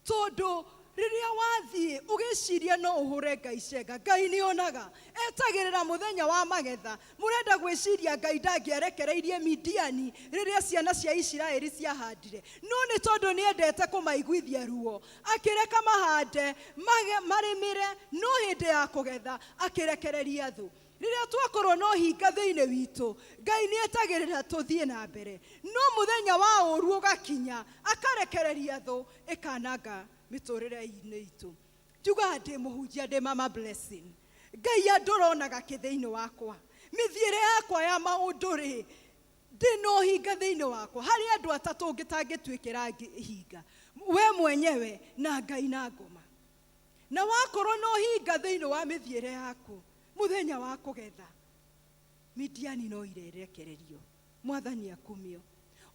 Speaker 10: Tondũ rĩrĩa wathiĩ ũgĩciria no ũhũre Ngai cenga, Ngai nĩ onaga. Etagĩrĩra mũthenya wa magetha. Mũrenda gwĩciria Ngai ndangĩarekereirie Midiani rĩrĩa ciana cia Isiraeli ciahandire. No nĩ tondũ nĩ endete kũmaiguithia ruo, akĩreka mahande, marĩmĩre, no hĩndĩ ya kũgetha akĩrekereria thũ. Rĩrĩa twakorwo na ũhinga thĩinĩ witũ, Ngai nĩ etagĩrĩra tũthiĩ na mbere. No mũthenya wa ũũru ũgakinya, akarekereria thũ ĩkananga mĩtũrĩre-inĩ itũ. Njugaga ndĩ mũhunjia, ndĩ mama blessing. Ngai andũronaga kĩ thĩinĩ wakwa. Mĩthiĩre yakwa ya maũndũ rĩ, ndĩ na ũhinga thĩinĩ wakwa. Harĩ andũ atatũ ũngĩtangĩtuĩkĩra hinga. We mwenyewe na Ngai na ngoma. Na wakorwo na ũhinga thĩinĩ wa mĩthiĩre yaku, mũthenya wa kũgetha, Midiani no irerekererio. Mwathani akumio.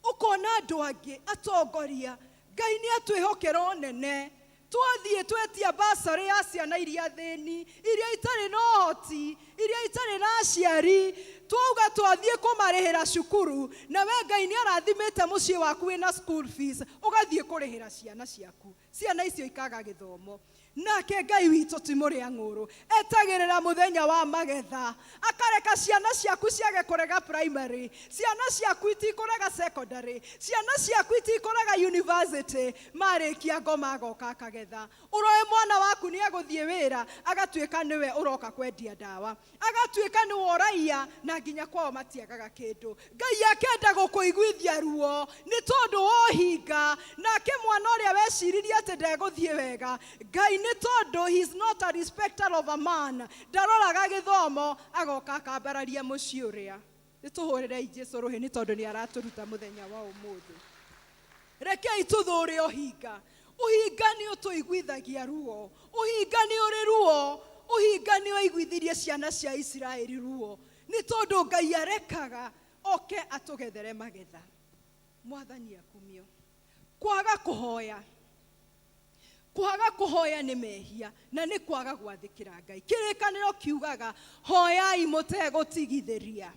Speaker 10: Ũkona andũ angĩ atongoria, Ngai nĩ atwĩhokera ũnene. Twathiĩ twetia basarĩ ya ciana iria thĩni, iria itarĩ na ũhoti, iria itarĩ na aciari, twauga twathiĩ kũmarĩhĩra cukuru, na we Ngai nĩ arathimĩte mũciĩ waku wĩna school fees, ũgathiĩ kũrĩhĩra ciana ciaku. Ciana icio ikaga gĩthomo. Nake Ngai witũ ti mũrĩa ng'ũrũ, etagĩrĩra mũthenya wa magetha, akareka ciana ciaku ciage kũrega primary, ciana ciaku itikũrega secondary, ciana ciaku itikũrega university, marĩkia ngoma agoka akagetha. Ũroĩ mwana waku nĩ egũthiĩ wĩra, agatuĩka nĩwe ũroka kwendia ndawa, agatuĩka nĩwe ũraiya, na nginya kwao matiagaga kĩndũ. Ngai akenda gũkũiguithia ruo nĩ tondũ wa ũhinga. Nake mwana ũrĩa weciririe atĩ ndegũthiĩ wega, Ngai nĩ tondũ he is not a respecter of a man, ndaroraga gĩthomo, agoka akambararia mũciĩ ũrĩa. Nĩ tũhũrĩrei Jesũ rũhĩ nĩ tondũ nĩ aratũruta mũthenya wa ũmũthĩ. Rekei tũthũre ũhinga. Ũhinga nĩ ũtũiguithagia ruo. Ũhinga nĩ ũrĩ ruo. Ũhinga nĩ waiguithirie ciana cia Isiraeli ruo. Nĩ tondũ Ngai arekaga oke atũgethere magetha. Mwathani akumio. Kwaga kũhoya. Kwaga kũhoya nĩ mehia na nĩ kwaga gwathĩkĩra Ngai. Kĩrĩkanĩro kiugaga hoyai mũtegũtigithĩria.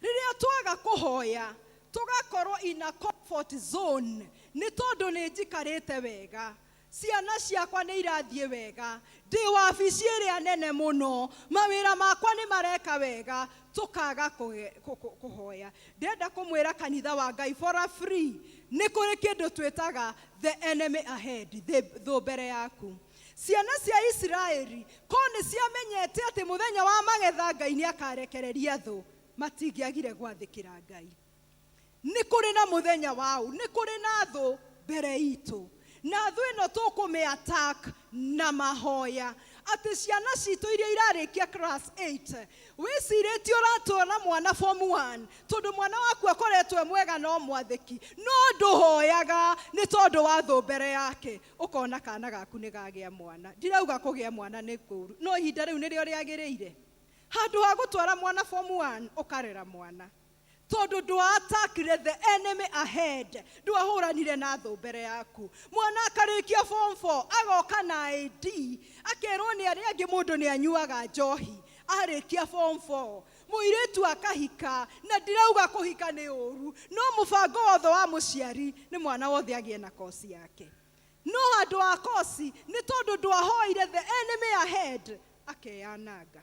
Speaker 10: Rĩrĩa twaga kũhoya, tũgakorwo in a comfort zone, nĩ tondũ nĩ njikarĩte wega. Ciana ciakwa nĩ irathiĩ wega, ndĩ wabici ĩrĩa nene mũno, mawĩra makwa nĩ mareka wega, tũkaga kũhoya. Ndĩrenda kũmwĩra kanitha wa Ngai for a free, nĩ kũrĩ kĩndũ twĩtaga the enemy ahead, thũ mbere yaku. Ciana cia Isiraeli ko nĩ ciamenyete atĩ mũthenya wa magetha Ngai nĩ akarekereria thũ, matingĩagire gwathĩkĩra Ngai. Nĩ kũrĩ na mũthenya wau, nĩ kũrĩ na thũ mbere itũ. Na thũ ĩno tũkũmĩ attack na mahoya. Atĩ ciana citũ iria irarĩkia class 8, wĩcirĩtie ũratwara mwana form 1, tondũ mwana waku akoretwo e mwega no mwathĩki, no ndũhoyaga nĩ tondũ wa thũ mbere yake. Ũkona kana gaku nĩ gagĩa mwana. Ndirauga kũgĩa mwana nĩ kũũru, no ihinda rĩu nĩrĩo rĩagĩrĩire. Handũ ha gũtwara mwana form 1, ũkarera mwana. Tondũ ndwa-attackire the enemy ahead, ndwahũranire na thũ mbere yaku. Mwana akarĩkia form 4, agoka na ID, akerwo nĩ arĩa angĩ mũndũ nĩ anyuaga njohi, arĩkia form 4. Mũirĩtu akahika, na ndirauga kũhika nĩ ũru, no mũbango wothe wa mũciari nĩ mwana wothe agĩe na kosi yake. No handũ ha kosi, nĩ tondũ ndwahoire the enemy ahead, akeyananga.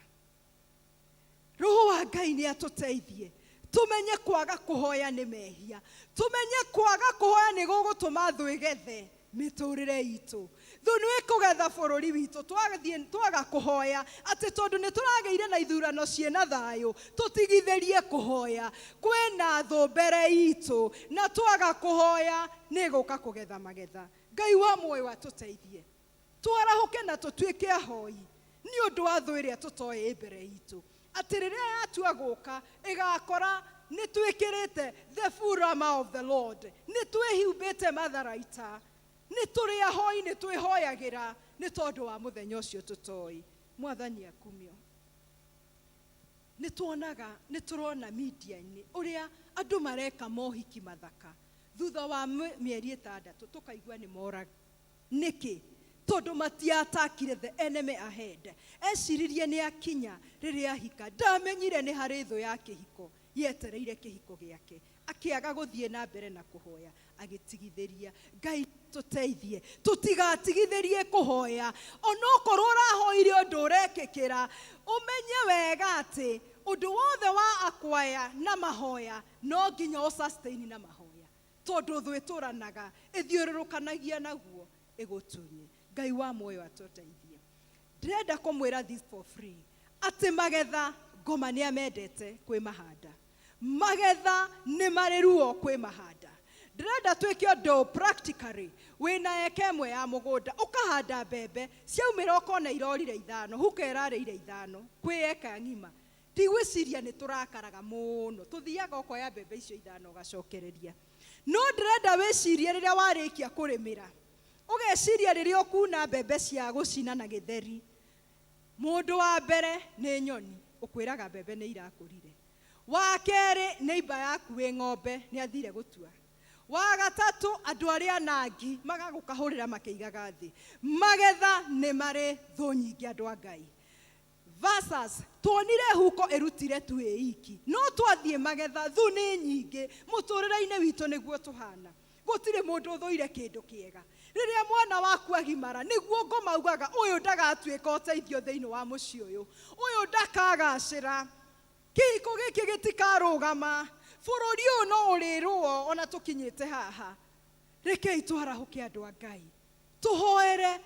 Speaker 10: Roho wa Ngai nĩ atũteithie. Tumenye kwaga kũhoya nĩ mehia. Tumenye kwaga kũhoya nĩ gũgũtũma thũ ĩgethe mĩtũrĩre itũ. Thũ nĩ ĩkũgetha bũrũri witũ twathiĩ twaga kũhoya atĩ tondũ nĩ tũragĩire na ithurano ciĩna thayũ tũtigithĩrie kũhoya. Kwĩna thũ mbere itũ na twaga kũhoya nĩ ĩgũka kũgetha magetha. Ngai wa muoyo atũteithie twarahũke na tũtuĩke ahoi nĩ ũndũ wa thũ ĩrĩa tũtoĩ ĩ mbere itũ, atĩ rĩrĩa yatua gũka ĩgakora nĩ twĩkĩrĩte the full armor of the Lord, nĩ twĩhumbĩte matharaita, nĩ tũrĩ ahoi, nĩ twĩhoyagĩra nĩ tondũ wa mũthenya ũcio tũtoĩ. Mwathani akumio. Nĩ tuonaga, nĩ tũrona media-inĩ ũrĩa andũ mareka mohiki mathaka thutha wa mĩeri 6 tũkaigua nĩ moraga. Nĩkĩ? Tondũ matiatakire the enemy ahead. Eciririe nĩ akinya rĩrĩa ahika, ndamenyire nĩ harĩ thũ ya kĩhiko yetereire kĩhiko gĩake, akĩaga gũthiĩ na mbere na kũhoya, agĩtigithĩria. Ngai tũteithie tũtigatigithĩrie kũhoya, onokorwo ũrahoire ũndũ ũrekĩkĩra, ũmenye wega atĩ ũndũ wothe wa akwaya na mahoya no nginya ũsustain na mahoya, tondũ thũ ĩtũranaga ĩthiũrũrũkanagia naguo ĩgũtunye. Ngai wa muoyo atũteithie. Ndĩrenda kũmwĩra this for free atĩ magetha ngoma nĩ amendete kwĩ mahanda, magetha nĩ marĩ ruo kwĩ mahanda. Ndĩrenda twĩke ũndũ practically. Wĩna eka ĩmwe ya mũgũnda ũkahanda mbembe ciaumĩra ũkona irorire 5, huka ĩrarĩire 5 kwĩ eka ng'ima. Ndigwĩciria nĩ tũrakaraga mũno, tũthiaga ũkoya mbembe icio 5 ũgacokereria. No ndĩrenda wĩcirie rĩrĩa warĩkia kũrĩmĩra, ũgeciria rĩrĩa ũkuna mbembe cia gũcina na gĩtheri, mũndũ wa mbere nĩ nyoni ũkwĩraga mbembe nĩ irakũrire, wa kerĩ nĩ imba yaku wĩ ng'ombe nĩ athire gũtua, wa gatatũ andũ arĩa anangi magagũkahũrĩra makĩigaga thĩ. Magetha nĩ marĩ thũ nyingĩ andũ a Ngai. Versus tuonire huko ĩrutire tu ĩ iki, no twathiĩ magetha thũ nĩ nyingĩ mũtũrĩre-inĩ witũ nĩguo tũhana. Gũtirĩ mũndũ ũthũire kĩndũ kĩega. Rĩrĩa mwana waku agimara nĩguo ngoma ugaga ũyũ ndagatuĩka ũteithio thĩinĩ wa mũciĩ ũyũ, ũyũ ndakagacĩra, kĩhiko gĩkĩ gĩtikarũgama, bũrũri ũyũ no ũrĩrũo ona tũkinyĩte haha. Rekei twarahũke andũ a Ngai, tũhoere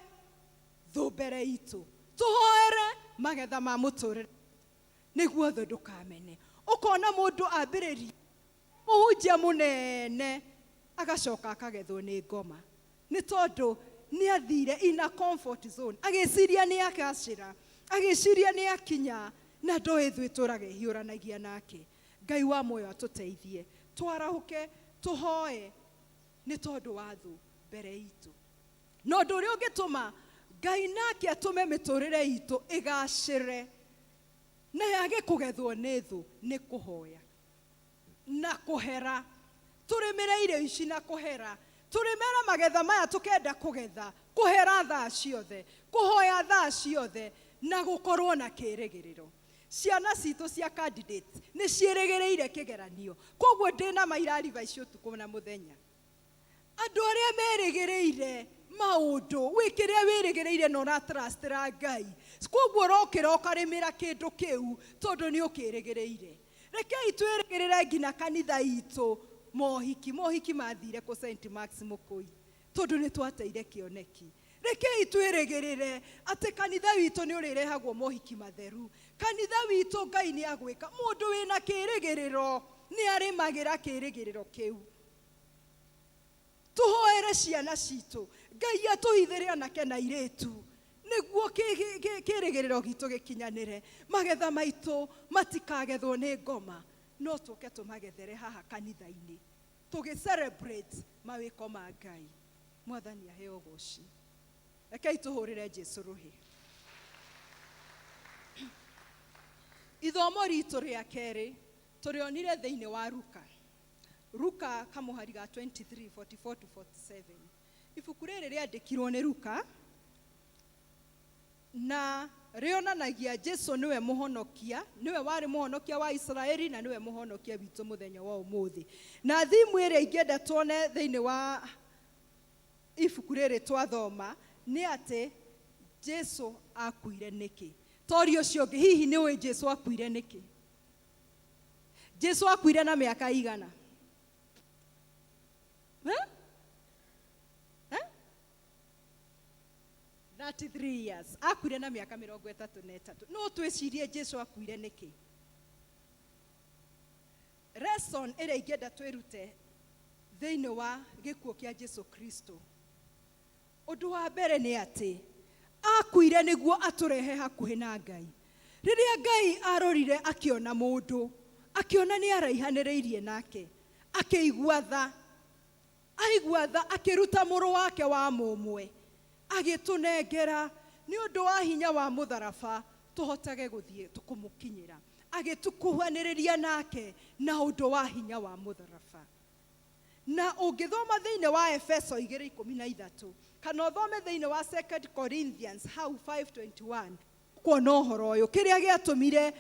Speaker 10: thũ mbere itũ, tũhoere magetha ma mũtũrĩre nĩguo thũ ndũkamene. Ũkona mũndũ ambĩrĩria mũhunjia mũnene agacoka akagethwo nĩ ngoma nĩ tondũ nĩ athire in a comfort zone, agĩciria nĩ agacĩra, agĩciria nĩ akinya, na ndoĩ thũ ĩtũraga ĩhiũranagia nake. Ngai wa muoyo atũteithie twarahũke tũhoe nĩ tondũ wa thũ mbere itũ. Na ũndũ ũrĩa ũngĩtũma Ngai nake atũme mĩtũrĩre itũ ĩgacĩre na yage kũgethwo nĩ thũ nĩ kũhoya na kũhera. Tũrĩmĩre irio ici na kũhera, tũrĩmĩre magetha maya tũkenda kũgetha, kũhera thaa ciothe, kũhoya thaa ciothe, na gũkorwo na kĩrĩgĩrĩro. Ciana citũ cia candidates nĩ ciĩrĩgĩrĩire kĩgeranio, koguo ndĩna mairariba icio ũtukũ na mũthenya. Andũ arĩa merĩgĩrĩire maũndũ, wĩ kĩrĩa wĩrĩgĩrĩire na ũratrustĩra Ngai, koguo ũrokĩra ũkarĩmĩra kĩndũ kĩu tondũ nĩ ũkĩrĩgĩrĩire. Rekei twĩrĩgĩrĩre nginya kanitha itũ mohiki, mohiki mathire kũ St Mark's Mũkũi tondũ nĩ twateire kĩoneki. Rekei twĩrĩgĩrĩre atĩ kanitha witũ nĩ ũrĩrehagwo mohiki matheru. Kanitha witũ Ngai nĩ agwĩka. Mũndũ wĩna kĩrĩgĩrĩro nĩ arĩmagĩra kĩrĩgĩrĩro kĩu. Tũhoere ciana citũ, Ngai atũhithĩre anake na airĩtu nĩguo kĩrĩgĩrĩro gitũ gĩkinyanĩre. Magetha maitũ matikagethwo nĩ ngoma, no tũke tũmagethere haha kanitha-inĩ tũgĩ celebrate mawĩko ma Ngai. Mwathani aheo ũgoci. Rekei tũhũrĩre Jesũ rũhĩ. Ithomo ritũ rĩa kerĩ tũrĩonire thĩinĩ wa Luka. Luka kamũhari ga 23:44 to 47. Ibuku rĩrĩ rĩandĩkirwo nĩ Luka na rĩonanagia Jesũ nĩwe mũhonokia, nĩwe warĩ mũhonokia wa Israeli na nĩwe mũhonokia witũ mũthenya wa ũmũthĩ. Na thimu ĩrĩa ingĩenda tuone thĩinĩ wa ibuku rĩrĩ twathoma nĩ atĩ Jesũ akuire nĩkĩ. Tori ũcio ũngĩ, hihi nĩ ũĩ Jesũ akuire nĩkĩ? Jesũ akuire na mĩaka igana? 33 years. Akuire na mĩaka 33. No twĩcirie Jesu akuire nĩkĩ? Lesson ĩrĩa ingĩenda twĩrute thĩinĩ wa gĩkuũ kĩa Jesu Kristo, ũndũ wa mbere nĩ atĩ akuire nĩguo atũrehe hakuhĩ na Ngai. Rĩrĩa Ngai arorire akĩona mũndũ, akĩona nĩ araihanĩrĩirie nake, akĩigua tha, aigua tha akĩruta mũrũ wake wa mũmwe, agĩtũnengera nĩ ũndũ wa hinya wa mũtharaba tũhotage gũthiĩ kũmũkinyĩra, agĩtũkuhanĩrĩria nake na ũndũ wa hinya wa mũtharaba. Na ũngĩthoma thĩinĩ wa Efeso 2:13 kana ũthome thĩinĩ wa 2 Corinthians hau 5:21, kuona ũhoro ũyũ kĩrĩa gĩatũmire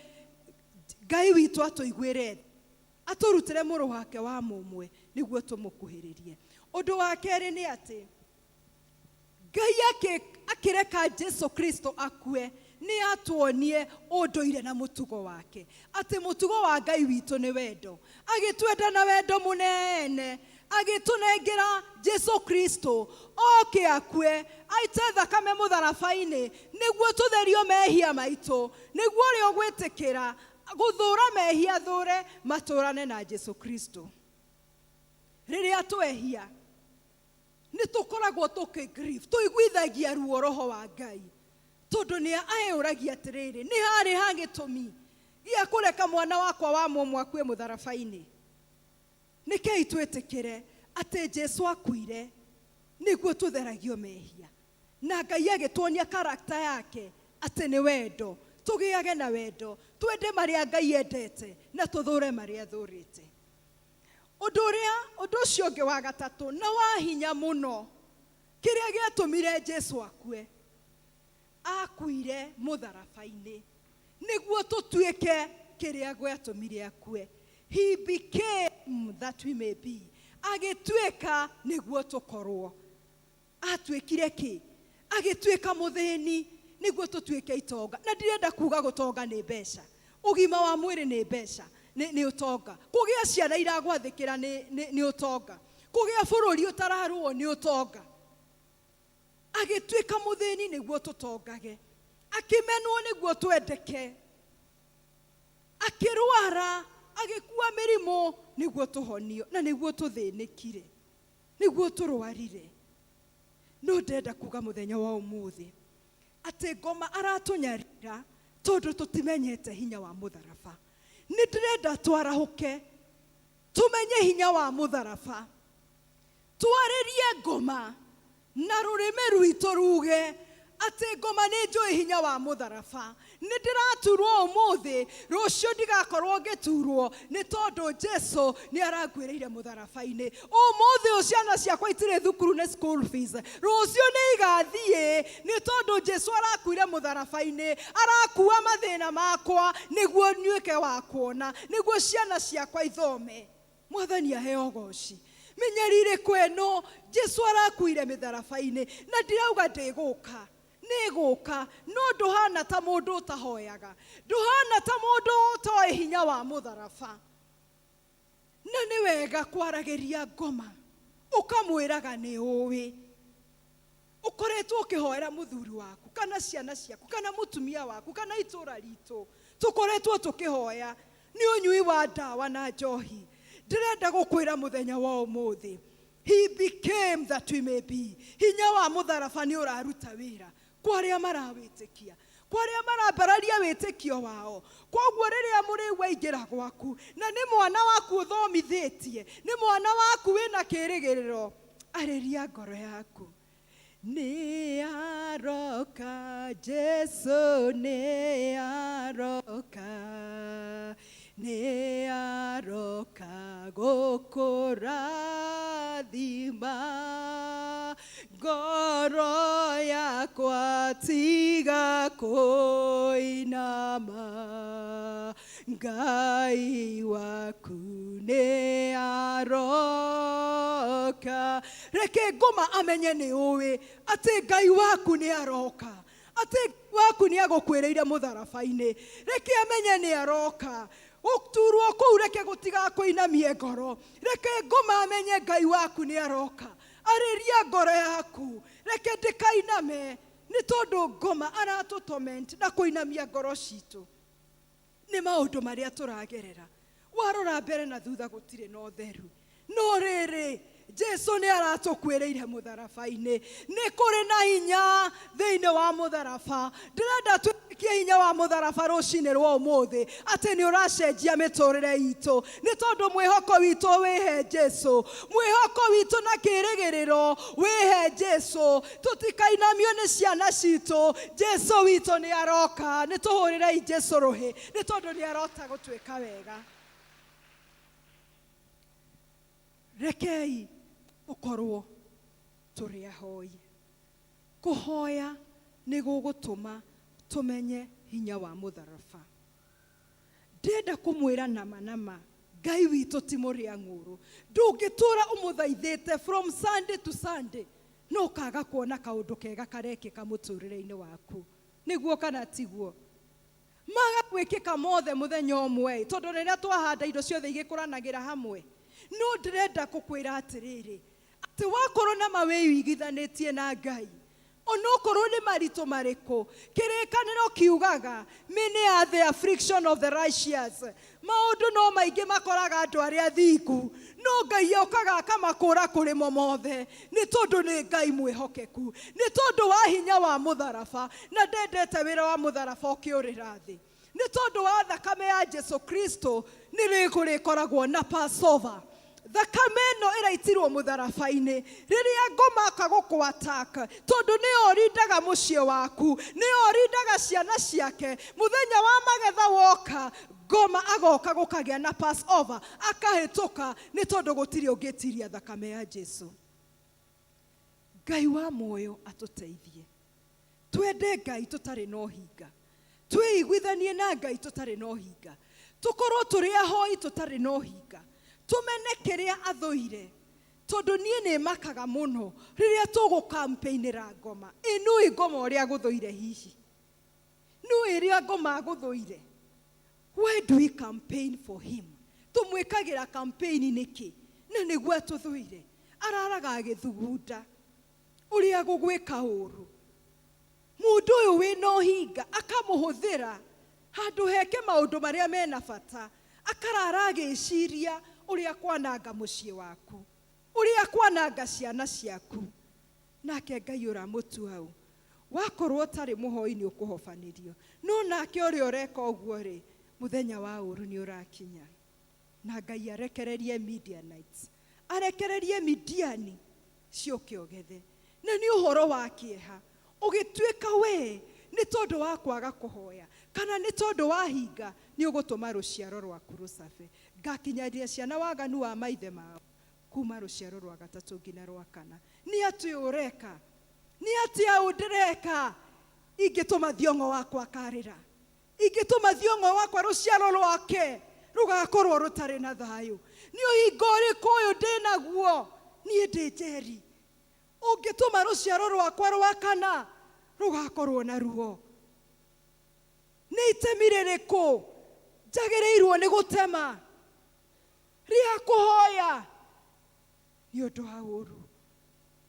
Speaker 10: Ngai witũ atũiguĩre, atũrutĩre mũrũ wake wa mũmwe nĩguo tũmũkuhĩrĩrie. Ũndũ wa kerĩ nĩ atĩ Ngai akĩreka Jesu Kristo akue nĩ atuonie ũndũire na mũtugo wake, atĩ mũtugo wa Ngai witũ nĩ wendo. Agĩtwenda na wendo mũnene, agĩtũnengera Jesu Kristo oke akue, aite thakame mũtharaba-inĩ nĩguo tũtherio mehia maitũ, nĩguo ũrĩa ũgwĩtĩkĩra gũthũra mehia thũre matũrane na Jesu Kristo. Rĩrĩa twehia nĩ tũkoragwo tũkĩ grieve, tũiguithagia ruo roho wa Ngai, tondũ nĩ aĩũragia atĩrĩrĩ, nĩ harĩ ha gĩtũmi gĩa kũreka mwana wakwa wa mũmwe akue mũtharaba-inĩ? Nĩkĩi twĩtĩkĩre atĩ Jesu akuire nĩguo tũtheragio mehia, na Ngai agĩtuonia karakta yake atĩ nĩ wendo, tũgĩage na wendo, twende marĩa Ngai endete na tũthũre marĩa athũrĩte. Ũndũ ũcio ũngĩ wa gatatũ na wa hinya mũno, kĩrĩa gĩatũmire Jesu akue, akuire mũtharaba-inĩ nĩguo tũtuĩke kĩrĩa gĩatũmire akue. He became that we may be. Agĩtuĩka nĩguo tũkorwo. Atuĩkire kĩ? Agĩtuĩka mũthĩni nĩguo tũtuĩke itonga. Na ndirenda kuga gũtonga nĩ mbeca, ũgima wa mwĩrĩ nĩ mbeca, nĩ ũtonga, kũgĩa ciana iragwathĩkĩra nĩ ũtonga, kũgĩa bũrũri ũtararũo nĩ ũtonga. Agĩtuĩka mũthĩni nĩguo tũtongage, akĩmenwo nĩguo twendeke, akĩrwara agĩkua mĩrimũ nĩguo tũhonio, na nĩguo tũthĩnĩkire, nĩguo tũrwarire. No ndenda kuga mũthenya wa ũmũthĩ atĩ ngoma aratũnyarira tondũ tũtimenyete hinya wa mũtharaba. Nĩ ndĩrenda twarahũke tũmenye hinya wa mũtharaba, twarĩrie ngoma na rũrĩmĩ rwitũ ruge atĩ ngoma nĩ njũĩ hinya wa mũtharaba. Nĩ ndĩraturwo ũmũthĩ, rũciũ ndigakorwo ngĩturwo nĩ tondũ Jesu nĩ aranguĩrĩire mũtharaba-inĩ. Ũmũthĩ ũyũ ciana ciakwa itirĩ thukuru nĩ school fees, rũciũ nĩ igathiĩ nĩ tondũ Jesu arakuire mũtharaba-inĩ, arakua mathĩna makwa nĩguo nduĩke wa kuona, nĩguo ciana ciakwa ithome. Mwathani aheo ũgoci. Mĩnyarirĩko ĩno Jesu arakuire mĩtharaba-inĩ, na ndirauga ndĩgũka, nĩgũka, no ndũhana ta mũndũ ũtahoyaga, ndũhana ta mũndũ ũtoĩ hinya wa mũtharaba. Na nĩ wega kwaragĩria ngoma, ũkamwĩraga nĩ ũĩ, ũkoretwo ũkĩhoera mũthuri waku kana ciana ciaku kana mũtumia waku kana itũra ritũ, tũkoretwo tũkĩhoya nĩ ũnyui wa ndawa na njohi. Ndĩrenda gũkwĩra mũthenya wa ũmũthĩ, he became that we may be. Hinya wa mũtharaba nĩ ũraruta wĩra kwa arĩa marawĩtĩkia, kwa arĩa marambararia wĩtĩkio wao. Koguo rĩrĩa mũrĩu aingĩra gwaku, na nĩ mwana waku ũthomithĩtie, nĩ mwana waku wĩna kĩĩrĩgĩrĩro, arĩria ngoro yaku. Nĩ aroka, Jesu nĩ aroka, nĩ aroka gũkũrathima. Ngoro yakwa tiga kũinama, Ngai waku nĩ aroka. Reke ngoma amenye nĩ ũĩ atĩ Ngai waku nĩ aroka, atĩ Ngai waku nĩ agũkuĩrĩire mũtharaba-inĩ. Reke amenye nĩ aroka. Gũturwo kũu reke gũtigakũinamie ngoro. Reke ngoma amenye Ngai waku nĩ aroka. Arĩria ngoro yaku, reke ndĩkainame Nĩ tondũ ngoma aratũtorment na kũinamia ngoro citũ nĩ maũndũ marĩa tũragerera. Warora mbere na thutha gũtirĩ na ũtheru. No rĩrĩ, Jesu nĩ aratũkuĩrĩire mũtharaba-inĩ. Nĩ kũrĩ na hinya thĩinĩ wa mũtharaba. Ndĩrenda twĩtĩkie hinya wa mũtharaba rũcinĩ rwa ũmũthĩ, atĩ nĩ ũracenjia mĩtũrĩre itũ. Nĩ tondũ mwĩhoko witũ wĩhe Jesu. Mwĩhoko witũ na kĩĩrĩgĩrĩro wĩhe Jesu. Tũtikainamio nĩ ciana citũ. Jesu witũ nĩ aroka. Nĩ tũhũrĩrei Jesu rũhĩ, nĩ tondũ nĩ arota gũtuĩka wega. Rekei ũkorwo tũrĩ ahoi. Kũhoya nĩ gũgũtũma tũmenye hinya wa mũtharaba. Ndĩrenda kũmwĩra nama nama, Ngai witũ ti mũrĩa ng'ũrũ. Ndũngĩtũra ũmũthaithĩte from Sunday to Sunday, no ũkaga kuona kaũndũ kega karekĩka mũtũrĩre-inĩ waku. Nĩguo kana tiguo? Maga gwĩkĩka mothe mũthenya ũmwe, tondũ rĩrĩa twahanda indo ciothe igĩkũranagĩra hamwe. No ndĩrenda gũkwĩra atĩrĩrĩ, atĩ wakorwo na ma wĩiguithanĩtie na Ngai, onokorwo nĩ maritũ marĩkũ, kĩrĩkanĩro kiugaga many are the affliction of the righteous. Maũndũ no maingĩ makoraga andũ arĩa athingu, no Ngai okaga akamakũra kũrĩ mo mothe, nĩ tondũ nĩ Ngai mwĩhokeku, nĩ tondũ wa hinya wa mũtharaba, na ndendete wĩra wa mũtharaba ũkĩũrĩra thĩ. Nĩ tondũ wa thakame ya Jesu Kristo nĩ rĩkũrĩkoragwo na Passover. Thakame ĩno ĩraitirwo mũtharaba-inĩ rĩrĩa ngoma akagũkũ attack, tondũ nĩyo ũrindaga mũciĩ waku, nĩyo ũrindaga ciana ciake. Mũthenya wa magetha woka, ngoma agoka gũkagĩa na Passover, akahĩtũka, nĩ tondũ gũtirĩ ũngĩtiria thakame ya Jesu. Ngai wa muoyo atũteithie. Twende Ngai tũtarĩ na ũhinga. Twĩiguithanie na Ngai tũtarĩ na ũhinga. Tũkorwo tũrĩ ahoi tũtarĩ na ũhinga. Tũmene kĩrĩa athũire. Tondũ niĩ nĩ makaga mũno rĩrĩa tũgũkampeinĩra ngoma. Ĩ nũĩ ngoma ũrĩa agũthũire hihi? Nũĩ ũrĩa ngoma agũthũire? Why do we campaign for him? Tũmwĩkagĩra campaign nĩkĩ? Na nĩguo atũthũire. Araraga agĩthugunda ũrĩa gũgwĩka ũru. Mũndũ ũyũ wĩna ũhinga akamũhũthĩra handũ heke maũndũ marĩa mena bata, akarara agĩciria ũrĩa kwananga mũciĩ waku, ũrĩa kwananga ciana ciaku. Nake Ngai ũramũtua ũ? Wakorwo ũtarĩ mũhoi nĩ ũkũhobanĩrio, no nake ũrĩa ũreka ũguo rĩ, mũthenya wa ũru nĩ ũrakinya. Na Ngai arekererie Midianites, arekererie Midiani ciũke ũgethe. Na nĩ ũhoro wa kĩeha ũgĩtuĩka we nĩ tondũ wa kwaga kũhoya kana nĩ tondũ wa hinga nĩ ũgũtũma rũciaro rwaku rũcabe. Ngakinyaria ciana waganu wa maithe mao kuma rũciaro rwa gatatũ nginya rwa kana. Nĩ atĩ ũreka? Nĩ atĩa ũndĩreka ingĩtũma thiong'o wakwa akarĩra? Ingĩtũma thiong'o wakwa rũciaro rwake rũgakorwo rũtarĩ na thayũ? Nĩ ũhinga ũrĩkũ ũyũ ndĩnaguo? Niĩ ndĩ Njeri. Ũngĩtũma rũciaro rwakwa rwa kana rũgakorwo na ruo? Nĩ itemi rĩrĩkũ njagĩrĩirwo nĩ gũtema rĩa kũhoya nĩ ũndũ wa ũru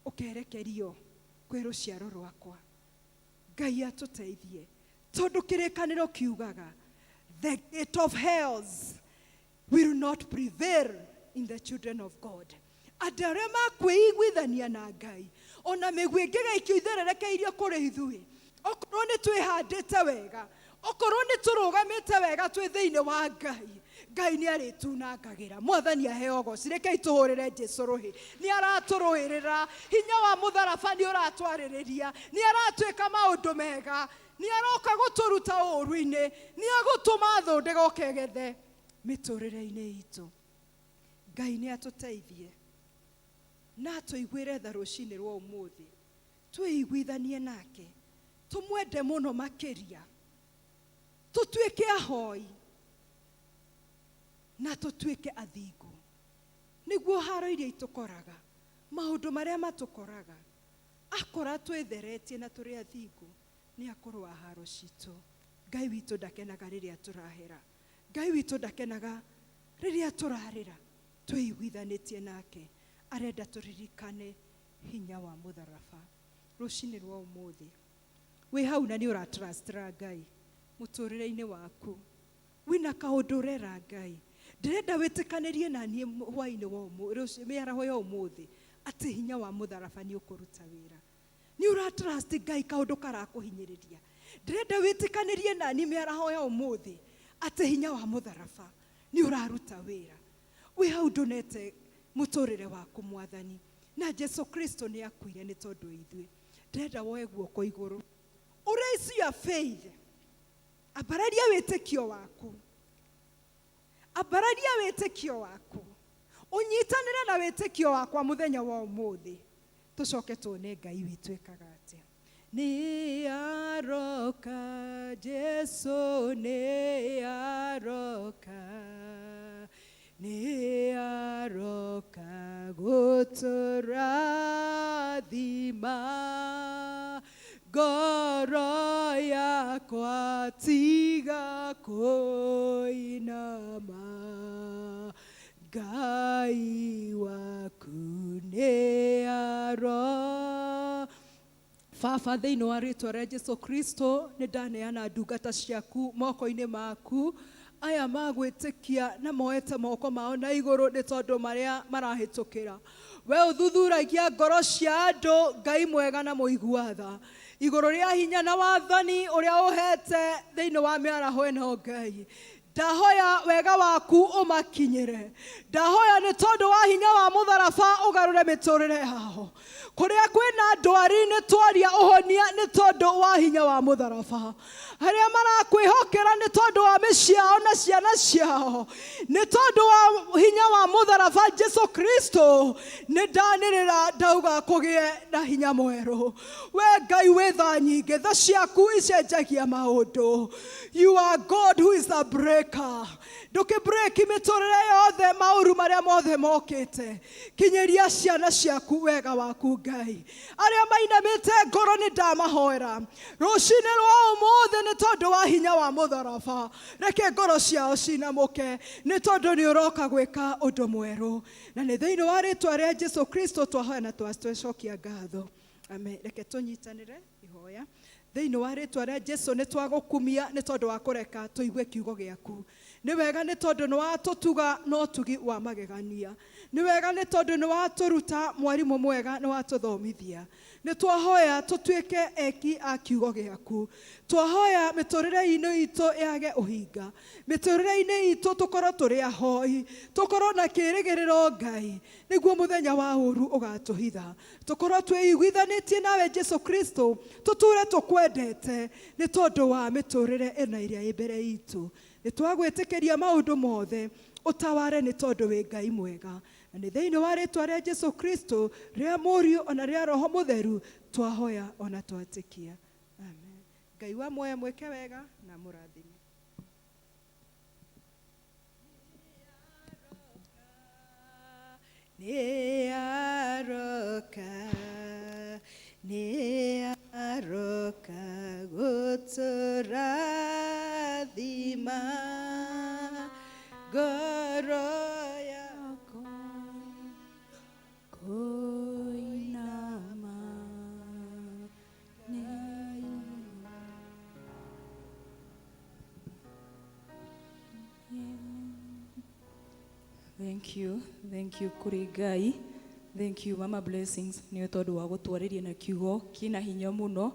Speaker 10: ũkerekerio kwĩ rũciaro rwakwa? Ngai atũteithie, tondũ kĩrĩkanĩro kiugaga the gate of hells will not prevail in the children of God. Andũ arĩa makwĩiguithania na Ngai, ona mĩguĩ ĩngĩgaikio ithererekeirio kũrĩ ithuĩ, okorwo nĩ twĩhandĩte wega, okorwo nĩ tũrũgamĩte wega twĩ thĩinĩ wa Ngai, Ngai nĩ arĩtunangagĩra. Mwathani aheo ũgoci. Rekei tũhũrĩre Jesu rũhĩ. Nĩ aratũrũĩrĩra. Hinya wa mũtharaba nĩ ũratwarĩrĩria. Nĩ aratwĩka maũndũ mega. Nĩ aroka gũtũruta ũũru-inĩ. Nĩ agũtũma thũ ndĩgoke ĩgethe mĩtũrĩre-inĩ itũ. Ngai nĩ atũteithie na atũiguĩre tha rũcinĩ rwa ũmũthĩ, twĩiguithanie nake, tũmwende mũno makĩria, tũtuĩke ahoi na tũtuĩke athingu, nĩguo haro iria itũkoraga, maũndũ marĩa matũkoraga, akora twĩtheretie na tũrĩ athingu, nĩ akũrũa haro citũ. Ngai witũ ndakenaga rĩrĩa tũrahera. Ngai witũ ndakenaga rĩrĩa tũrarĩra. Twĩiguithanĩtie nake, arenda tũririkane hinya wa mũtharaba. Rũcinĩ rwa ũmũthĩ Wĩ hau na nĩ ũratrustĩra Ngai mũtũrĩre-inĩ waku. Wĩna kaũndũ ũrera Ngai. Ndĩrenda wĩtĩkanĩrie na niĩ hwaĩ-inĩ wa ũmũthĩ, mĩaraho ya ũmũthĩ, atĩ hinya wa mũtharaba nĩ ũkũruta wĩra. Nĩ ũratrust Ngai kaũndũ karakũhinyĩrĩria. Ndĩrenda wĩtĩkanĩrie na niĩ mĩaraho ya ũmũthĩ, atĩ hinya wa mũtharaba nĩ ũraruta wĩra. Wĩ hau ndũnete mũtũrĩre waku mwathani. Na Jesu Kristo nĩ akuire nĩ tondũ ithuĩ. Ndĩrenda woe guoko igũrũ. Raise your faith. Ambararia wĩtĩkio waku. Ambararia wĩtĩkio waku. Ũnyitanĩre na wĩtĩkio wakwa mũthenya wa ũmũthĩ. Tũcoke tuone Ngai witũ ekaga atĩa. Nĩ aroka, Jesu nĩ aroka. Nĩ aroka gũtũrathima. Ngoro yakwa tiga kũinama. Ngai waku nĩ aro. Baba, thĩinĩ wa rĩtwa rĩa Jesu Kristo, nĩ ndaneana ndungata ciaku moko-inĩ maku. Aya magwĩtĩkia na moete moko mao na igũrũ nĩ tondũ marĩa marahĩtũkĩra. We ũthuthuragia ngoro cia andũ, Ngai mwega na mũigua tha. Igũrũ rĩa hinya na wathani ũrĩa ũhete thĩinĩ wa mĩaraho ĩno Ngai. Ndahoya wega waku ũmakinyĩre. Ndahoya nĩ tondũ wa hinya wa mũtharaba ũgarũre mĩtũrĩre yao. Kũrĩa kwĩna ndwari nĩ twaria ũhonia nĩ tondũ wa hinya wa mũtharaba. Arĩa marakwĩhokera nĩ tondũ wa mĩciĩ yao na ciana ciao, nĩ tondũ wa hinya wa mũtharaba Jesu Kristo, nĩ ndanĩrĩra ndauga kũgĩe na hinya mwerũ. We Ngai wĩ tha nyingĩ, tha ciaku icenjagia maũndũ. You are God who is a breaker. Ndũkĩbreki mĩtũrĩre yothe, maũru marĩa mothe mokĩte. Kinyĩria ciana ciaku wega waku Ngai. Arĩa mainamĩte ngoro nĩ ndamahoera rũcinĩ rwa ũmũthĩ nĩ tondũ wa hinya wa mũtharaba. Reke ngoro ciao cinamũke nĩ tondũ nĩ ũroka gwĩka ũndũ mwerũ. Na nĩ thĩinĩ wa rĩtwa rĩa Jesu Kristo twahoya na twacokia ngatho. Amen. Reke tũnyitanĩre ihoya. Thĩinĩ wa rĩtwa rĩa Jesu nĩ twagũkumia nĩ tondũ wa kũreka tũigue kiugo gĩaku. Nĩ wega nĩ tondũ nĩ watũtuga na ũtugi wa magegania. Nĩ wega nĩ tondũ nĩ watũruta mwarimũ mwega, nĩ watũthomithia. Nĩ twahoya tũtuĩke eki a kiugo gĩaku. Twahoya mĩtũrĩre-inĩ itũ yage ũhinga. Mĩtũrĩre-inĩ itũ tũkorwo tũrĩ ahoi, tũkorwo na kĩĩrĩgĩrĩro Ngai, nĩguo mũthenya wa ũru ũgatũhitha. Tũkorwo twĩiguithanĩtie nawe Jesu Kristo, tũtũre tũkwendete nĩ tondũ wa mĩtũrĩre ĩno ĩrĩa ĩ mbere itũ. Nĩ twagwĩtĩkĩria maũndũ mothe, ũtaware nĩ tondũ wĩ Ngai mwega. Na nĩ thĩinĩ wa rĩtwa rĩa Jesu Kristo, rĩa Mũriũ ona rĩa Roho Mũtheru, twahoya ona twetĩkia. Amen. Ngai wa muoyo mwĩke wega na mũrathime. Nĩ aroka, nĩ aroka gũtũrathima. Ngoro yakwa
Speaker 3: kũinama. Ngai. Thank you, thank you kũrĩ Ngai. Thank you Mama Blessings nĩ tondũ wa gũtwarĩria na kiugo kĩna hinya mũno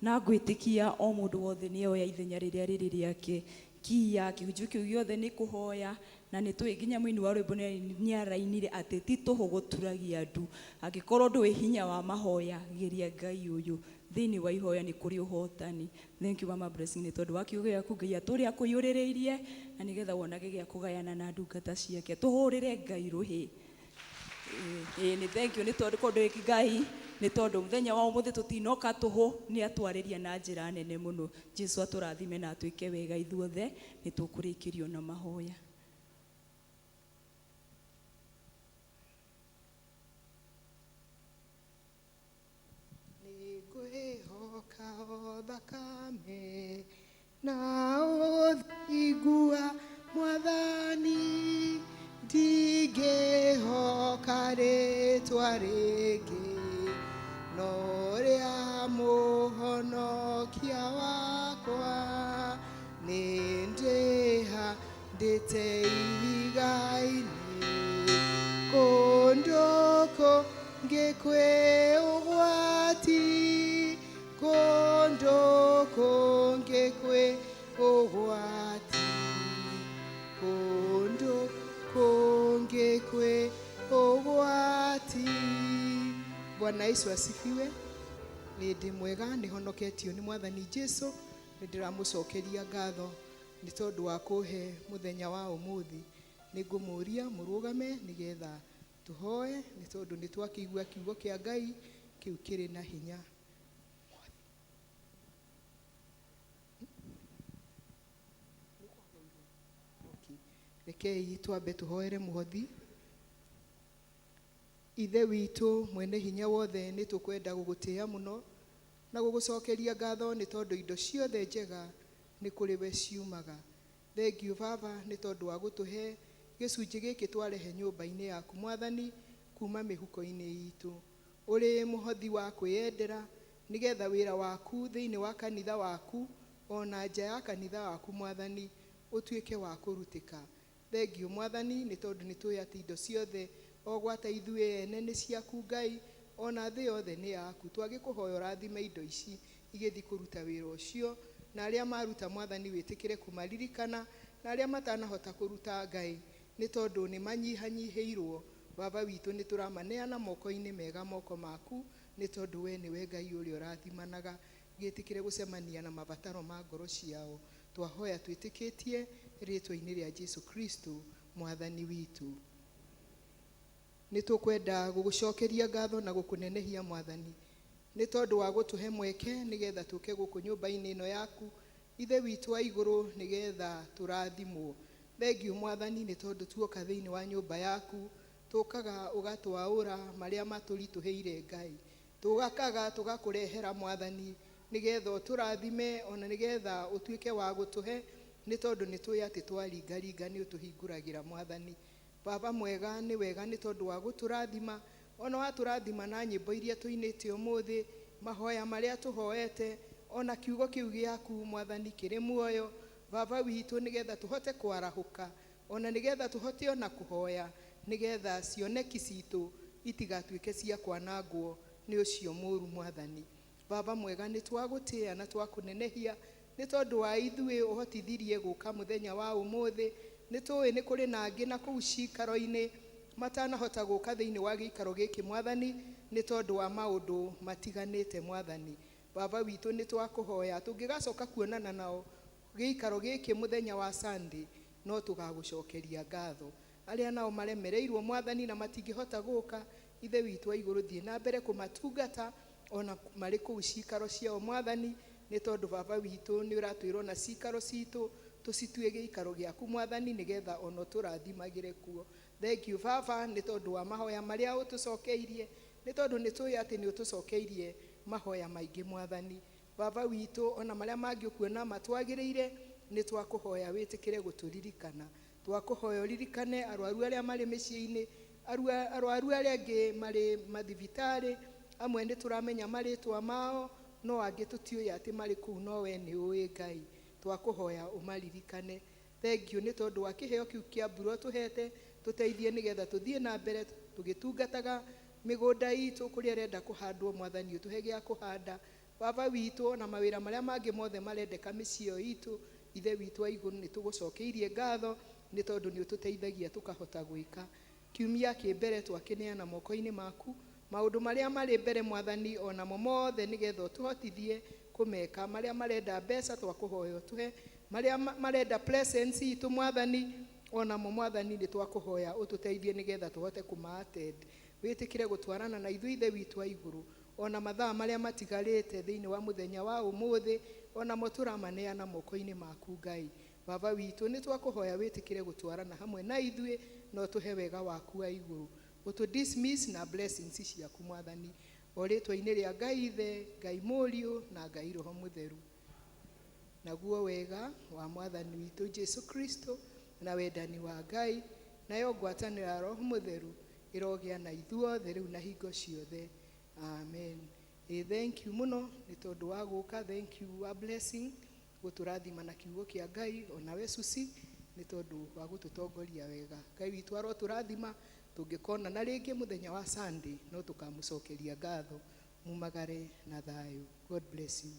Speaker 3: na ngwĩtĩkia o mũndũ wothe nĩ oya ithenya rĩrĩa rĩrĩ rĩake kia kĩhunjio kĩu gĩothe nĩ kũhoya na nĩ tũĩ nginya mũini wa rwĩmbo nĩ arainire atĩ ti tũhũ gũturagia ndu. Angĩkorwo ndũĩ hinya wa mahoya, geria Ngai ũyũ. Thĩinĩ wa ihoya nĩ kũrĩ ũhotani. Thank you Mama Blessing nĩ tondũ wa kiugo gĩaku. Ngai atũre akũiyũrĩrĩirie na nĩgetha wonage gĩa kũgayana na ndungata ciake. Tũhũrĩre Ngai rũhĩ. Ĩĩ nĩ thank you nĩ tondũ kũndũ Ngai nĩ tondũ mũthenya wa ũmũthĩ tũtinoka tũhũ, nĩ atwarĩria na njĩra nene mũno. Jesu atũrathime na atwĩke wega ithuothe. Nĩ tũkũrĩkĩrio na mahoya.
Speaker 4: Nĩngwĩhoka o thakame na ũthingu wa Mwathani, ndingĩhoka rĩtwa rĩngĩ No rĩa mũhonokia wakwa nĩ ndĩhandĩte ihiga-inĩ kũndũ kũngĩ kwĩ ũgwati kũndũ kũngĩ kwĩ ũgwati kũndũ kũngĩ kwĩ ũgwati. Bwana Yesu asifiwe. Nĩ ndĩ mwega nĩ honoketio nĩ mwathani Jesu nĩ ndĩramũcokeria ngatho nĩ tondũ wa kũhe mũthenya wa ũmũthĩ. Nĩ ngũmũria mũrũgame nĩgetha tũhoe nĩ tondũ nĩ twakĩigua kiugo kĩa Ngai kĩu kĩrĩ na hinya. Rekei twambe tũhoere mũhothi. Ithe witũ mwene hinya wothe nĩ tũkwenda gũgũtĩĩa mũno na gũgũcokeria ngatho nĩ tondũ indo ciothe njega nĩ kũrĩ we ciumaga. Thengiũ baba nĩ tondũ wa gũtũhe gĩcunjĩ gĩkĩ twarehe nyũmba-inĩ yaku mwathani kuma mĩhuko-inĩ itũ ũrĩ mũhothi wa kwĩyendera nĩgetha wĩra waku thĩinĩ wa kanitha waku ona nja ya kanitha waku mwathani ũtuĩke wa kũrutĩka. Thengiũ mwathani nĩ tondũ nĩ tũĩ atĩ indo ciothe o gwata ithuĩ ene nĩ ciaku Ngai ona thĩ yothe nĩ yaku. Twagĩkũhoya ũrathime indo ici igĩthiĩ kũruta wĩra ũcio na arĩa maruta mwathani wĩtĩkĩre kũmaririkana na arĩa matanahota kũruta Ngai nĩ tondũ nĩ manyihanyihĩirwo. Baba witũ nĩ tũramaneana moko-inĩ mega moko maku nĩ tondũ we nĩwe Ngai ũrĩa ũrathimanaga. Gĩtĩkĩre gũcemania na mabataro ma ngoro ciao. Twahoya twĩtĩkĩtie rĩtwa-inĩ rĩa Jesu Kristo mwathani witũ. Nĩ tũkwenda gũgũcokeria ngatho na gũkũnenehia mwathani nĩ tondũ wa gũtũhe mweke nĩgetha tũke gũkũ nyũmba-inĩ ĩno yaku Ithe witũ wa igũrũ nĩgetha tũrathimwo. Thengiũ mwathani nĩ tondũ tuoka thĩinĩ wa nyũmba yaku tũkaga ũgatwaũra marĩa matũritũhĩire Ngai. Tũgakaga tũgakũrehera mwathani nĩgetha ũtũrathime ona nĩgetha ũtuĩke wa gũtũhe nĩ tondũ nĩ tũĩ atĩ twaringaringa nĩ ũtũhingũragĩra mwathani. Baba mwega nĩ wega nĩ tondũ wa gũtũrathima ona watũrathima na nyĩmbo iria tũinĩte ũmũthĩ mahoya marĩa tũhoete ona kiugo kĩu gĩaku mwathani kĩrĩ muoyo. Baba witũ nĩgetha tũhote kwarahũka ona nĩgetha tũhote ona kũhoya nĩgetha cioneki citũ itigatuĩke cia kwanangwo nĩ ũcio mũũru mwathani. Baba mwega nĩ twagũtĩĩa na twakũnenehia nĩ tondũ wa ithuĩ ũhotithirie gũka mũthenya wa ũmũthĩ. Nĩ tũĩ nĩ kũrĩ na angĩ na kũu cikaro-inĩ matanahota gũka thĩinĩ wa gĩikaro gĩkĩ mwathani nĩ tondũ wa maũndũ matiganĩte mwathani. Baba witũ nĩ twakũhoya tũngĩgacoka kuonana nao gĩikaro gĩkĩ mũthenya wa Sunday no tũgagũcokeria ngatho. Arĩa nao maremereirwo mwathani na matingĩhota gũka Ithe witũ wa igũrũ thiĩ na mbere kũmatungata ona marĩ kũu cikaro ciao mwathani nĩ tondũ baba witũ nĩ ũratwĩra ona cikaro citũ tũcitue gĩikaro gĩaku mwathani nĩgetha ona ũtũrathimagĩre kuo. Thengiũ baba nĩ tondũ wa mahoya marĩa ũtũcokeirie nĩ tondũ nĩ tũĩ atĩ nĩ ũtũcokeirie mahoya maingĩ mwathani. Baba witũ ona marĩa mangĩ ũkuona matwagĩrĩire nĩ twakũhoya wĩtĩkĩre gũtũririkana. Twakũhoya ũririkane arwaru arĩa marĩ mĩciĩ-inĩ arwaru arĩa angĩ marĩ mathibitarĩ amwe nĩ tũramenya marĩtwa mao no angĩ tũtiũĩ atĩ marĩ kũu no we nĩ ũĩ Ngai. Twakũhoya ũmaririkane. Thengiũ nĩ tondũ wa kĩheo kĩu kĩa mbura ũtũhete tũteithie nĩgetha tũthiĩ na mbere tũgĩtungataga mĩgũnda itũ kũrĩa ĩrenda kũhandwo mwathani ũtũhe gĩa kũhanda. Baba witũ na mawĩra marĩa mangĩ mothe marendeka mĩciĩ ĩyo itũ Ithe witũ wa igũrũ nĩ tũgũcokeirie ngatho nĩ tondũ nĩ ũtũteithagia tũkahota gwĩka. Kiumia kĩ mbere twakĩneana moko-inĩ maku maũndũ marĩa marĩ mbere mwathani onamo mothe nĩgetha ũtũhotithie kũmeka. Marĩa marenda mbeca twakũhoya ũtũhe, marĩa marenda presence itũ mwathani onamo mwathani nĩ twakũhoya ũtũteithie nĩgetha tũhote kũma-attend. Wĩtĩkĩre gũtwarana na ithuĩ Ithe witũ wa igũrũ ona mathaa marĩa matigarĩte thĩinĩ wa mũthenya wa ũmũthĩ onamo tũramaneana moko-inĩ maku Ngai. Baba witũ nĩ twakũhoya wĩtĩkĩre gũtwarana hamwe na ithuĩ na ũtũhe wega waku wa igũrũ. Ũtũ dismiss na blessings ciaku mwathani o rĩtwa-inĩ rĩa Ngai Ithe, Ngai Mũriũ na Ngai Roho Mũtheru. Naguo wega wa mwathani witũ Jesu Kristo na wendani wa Ngai nayo ngwatanĩro ya Roho Mũtheru ĩrogĩa na ithuothe rĩu na hingo ciothe. Amen. Ĩ thank you mũno nĩ tondũ wa gũka, thank you wa blessing gũtũrathima na kiugo kĩa Ngai, onawe Susi nĩ tondũ wa gũtũtongoria wega. Ngai witũ arotũrathima, tũngĩkonana rĩngĩ mũthenya wa Sunday no tũkamũcokeria ngatho. Mumagare na thayũ. God bless you.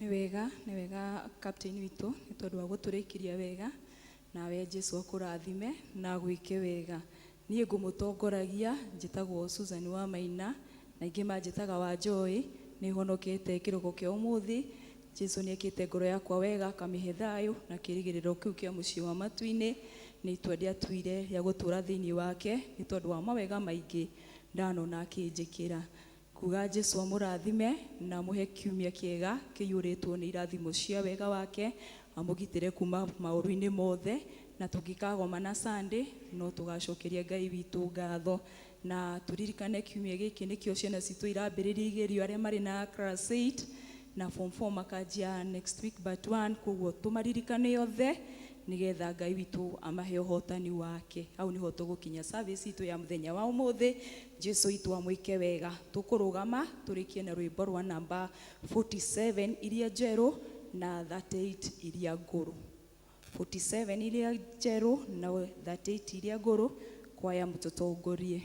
Speaker 3: Nĩ wega, nĩ wega captain witũ nĩ tondũ wa gũtũrĩkĩria wega, nawe Jesu akũrathime na agwĩke wega. Niĩ ngũmũtongoragia njĩtagwo Susan wa Maina, na ingĩ manjĩtaga wa Joy. Nĩ honokete kĩroko kĩa ũmũthĩ. Jesu nĩ ekĩte ngoro yakwa wega, akamĩhe thayũ na kĩrĩgĩrĩro kĩu kĩa mũciĩ wa matu-inĩ. Nĩ itua ndĩatuire rĩa gũtũũra thĩinĩ wake nĩ tondũ wa mawega maingĩ ndanona akĩnjĩkĩra. Kuga Jesu amũrathime na amũhe kiumia kĩega kĩiyũrĩtwo nĩ irathimo cia wega wake, amũgitĩre kuma maũru-inĩ mothe, na tũngĩkagomana Sunday no tũgacokeria Ngai witũ ngatho. Na tũririkane kiumia gĩkĩ nĩkĩo ciana citũ irambĩrĩria igerio, arĩa marĩ na class 8 na form 4 makanjia next week but one. Koguo tũmaririkane othe nigetha Ngai witũ amahe ũhotani wake. Hau niho tũgũkinya service itũ ya mũthenya wa ũmũthĩ. Jesu witũ amwĩke wega. Tũkũrũgama tũrĩkie na rwĩmbo rwa namba 47 iria njerũ na 38 iria ngũrũ. 47 iria njerũ na 38 iria ngũrũ. Kwaya mũtũtongorie.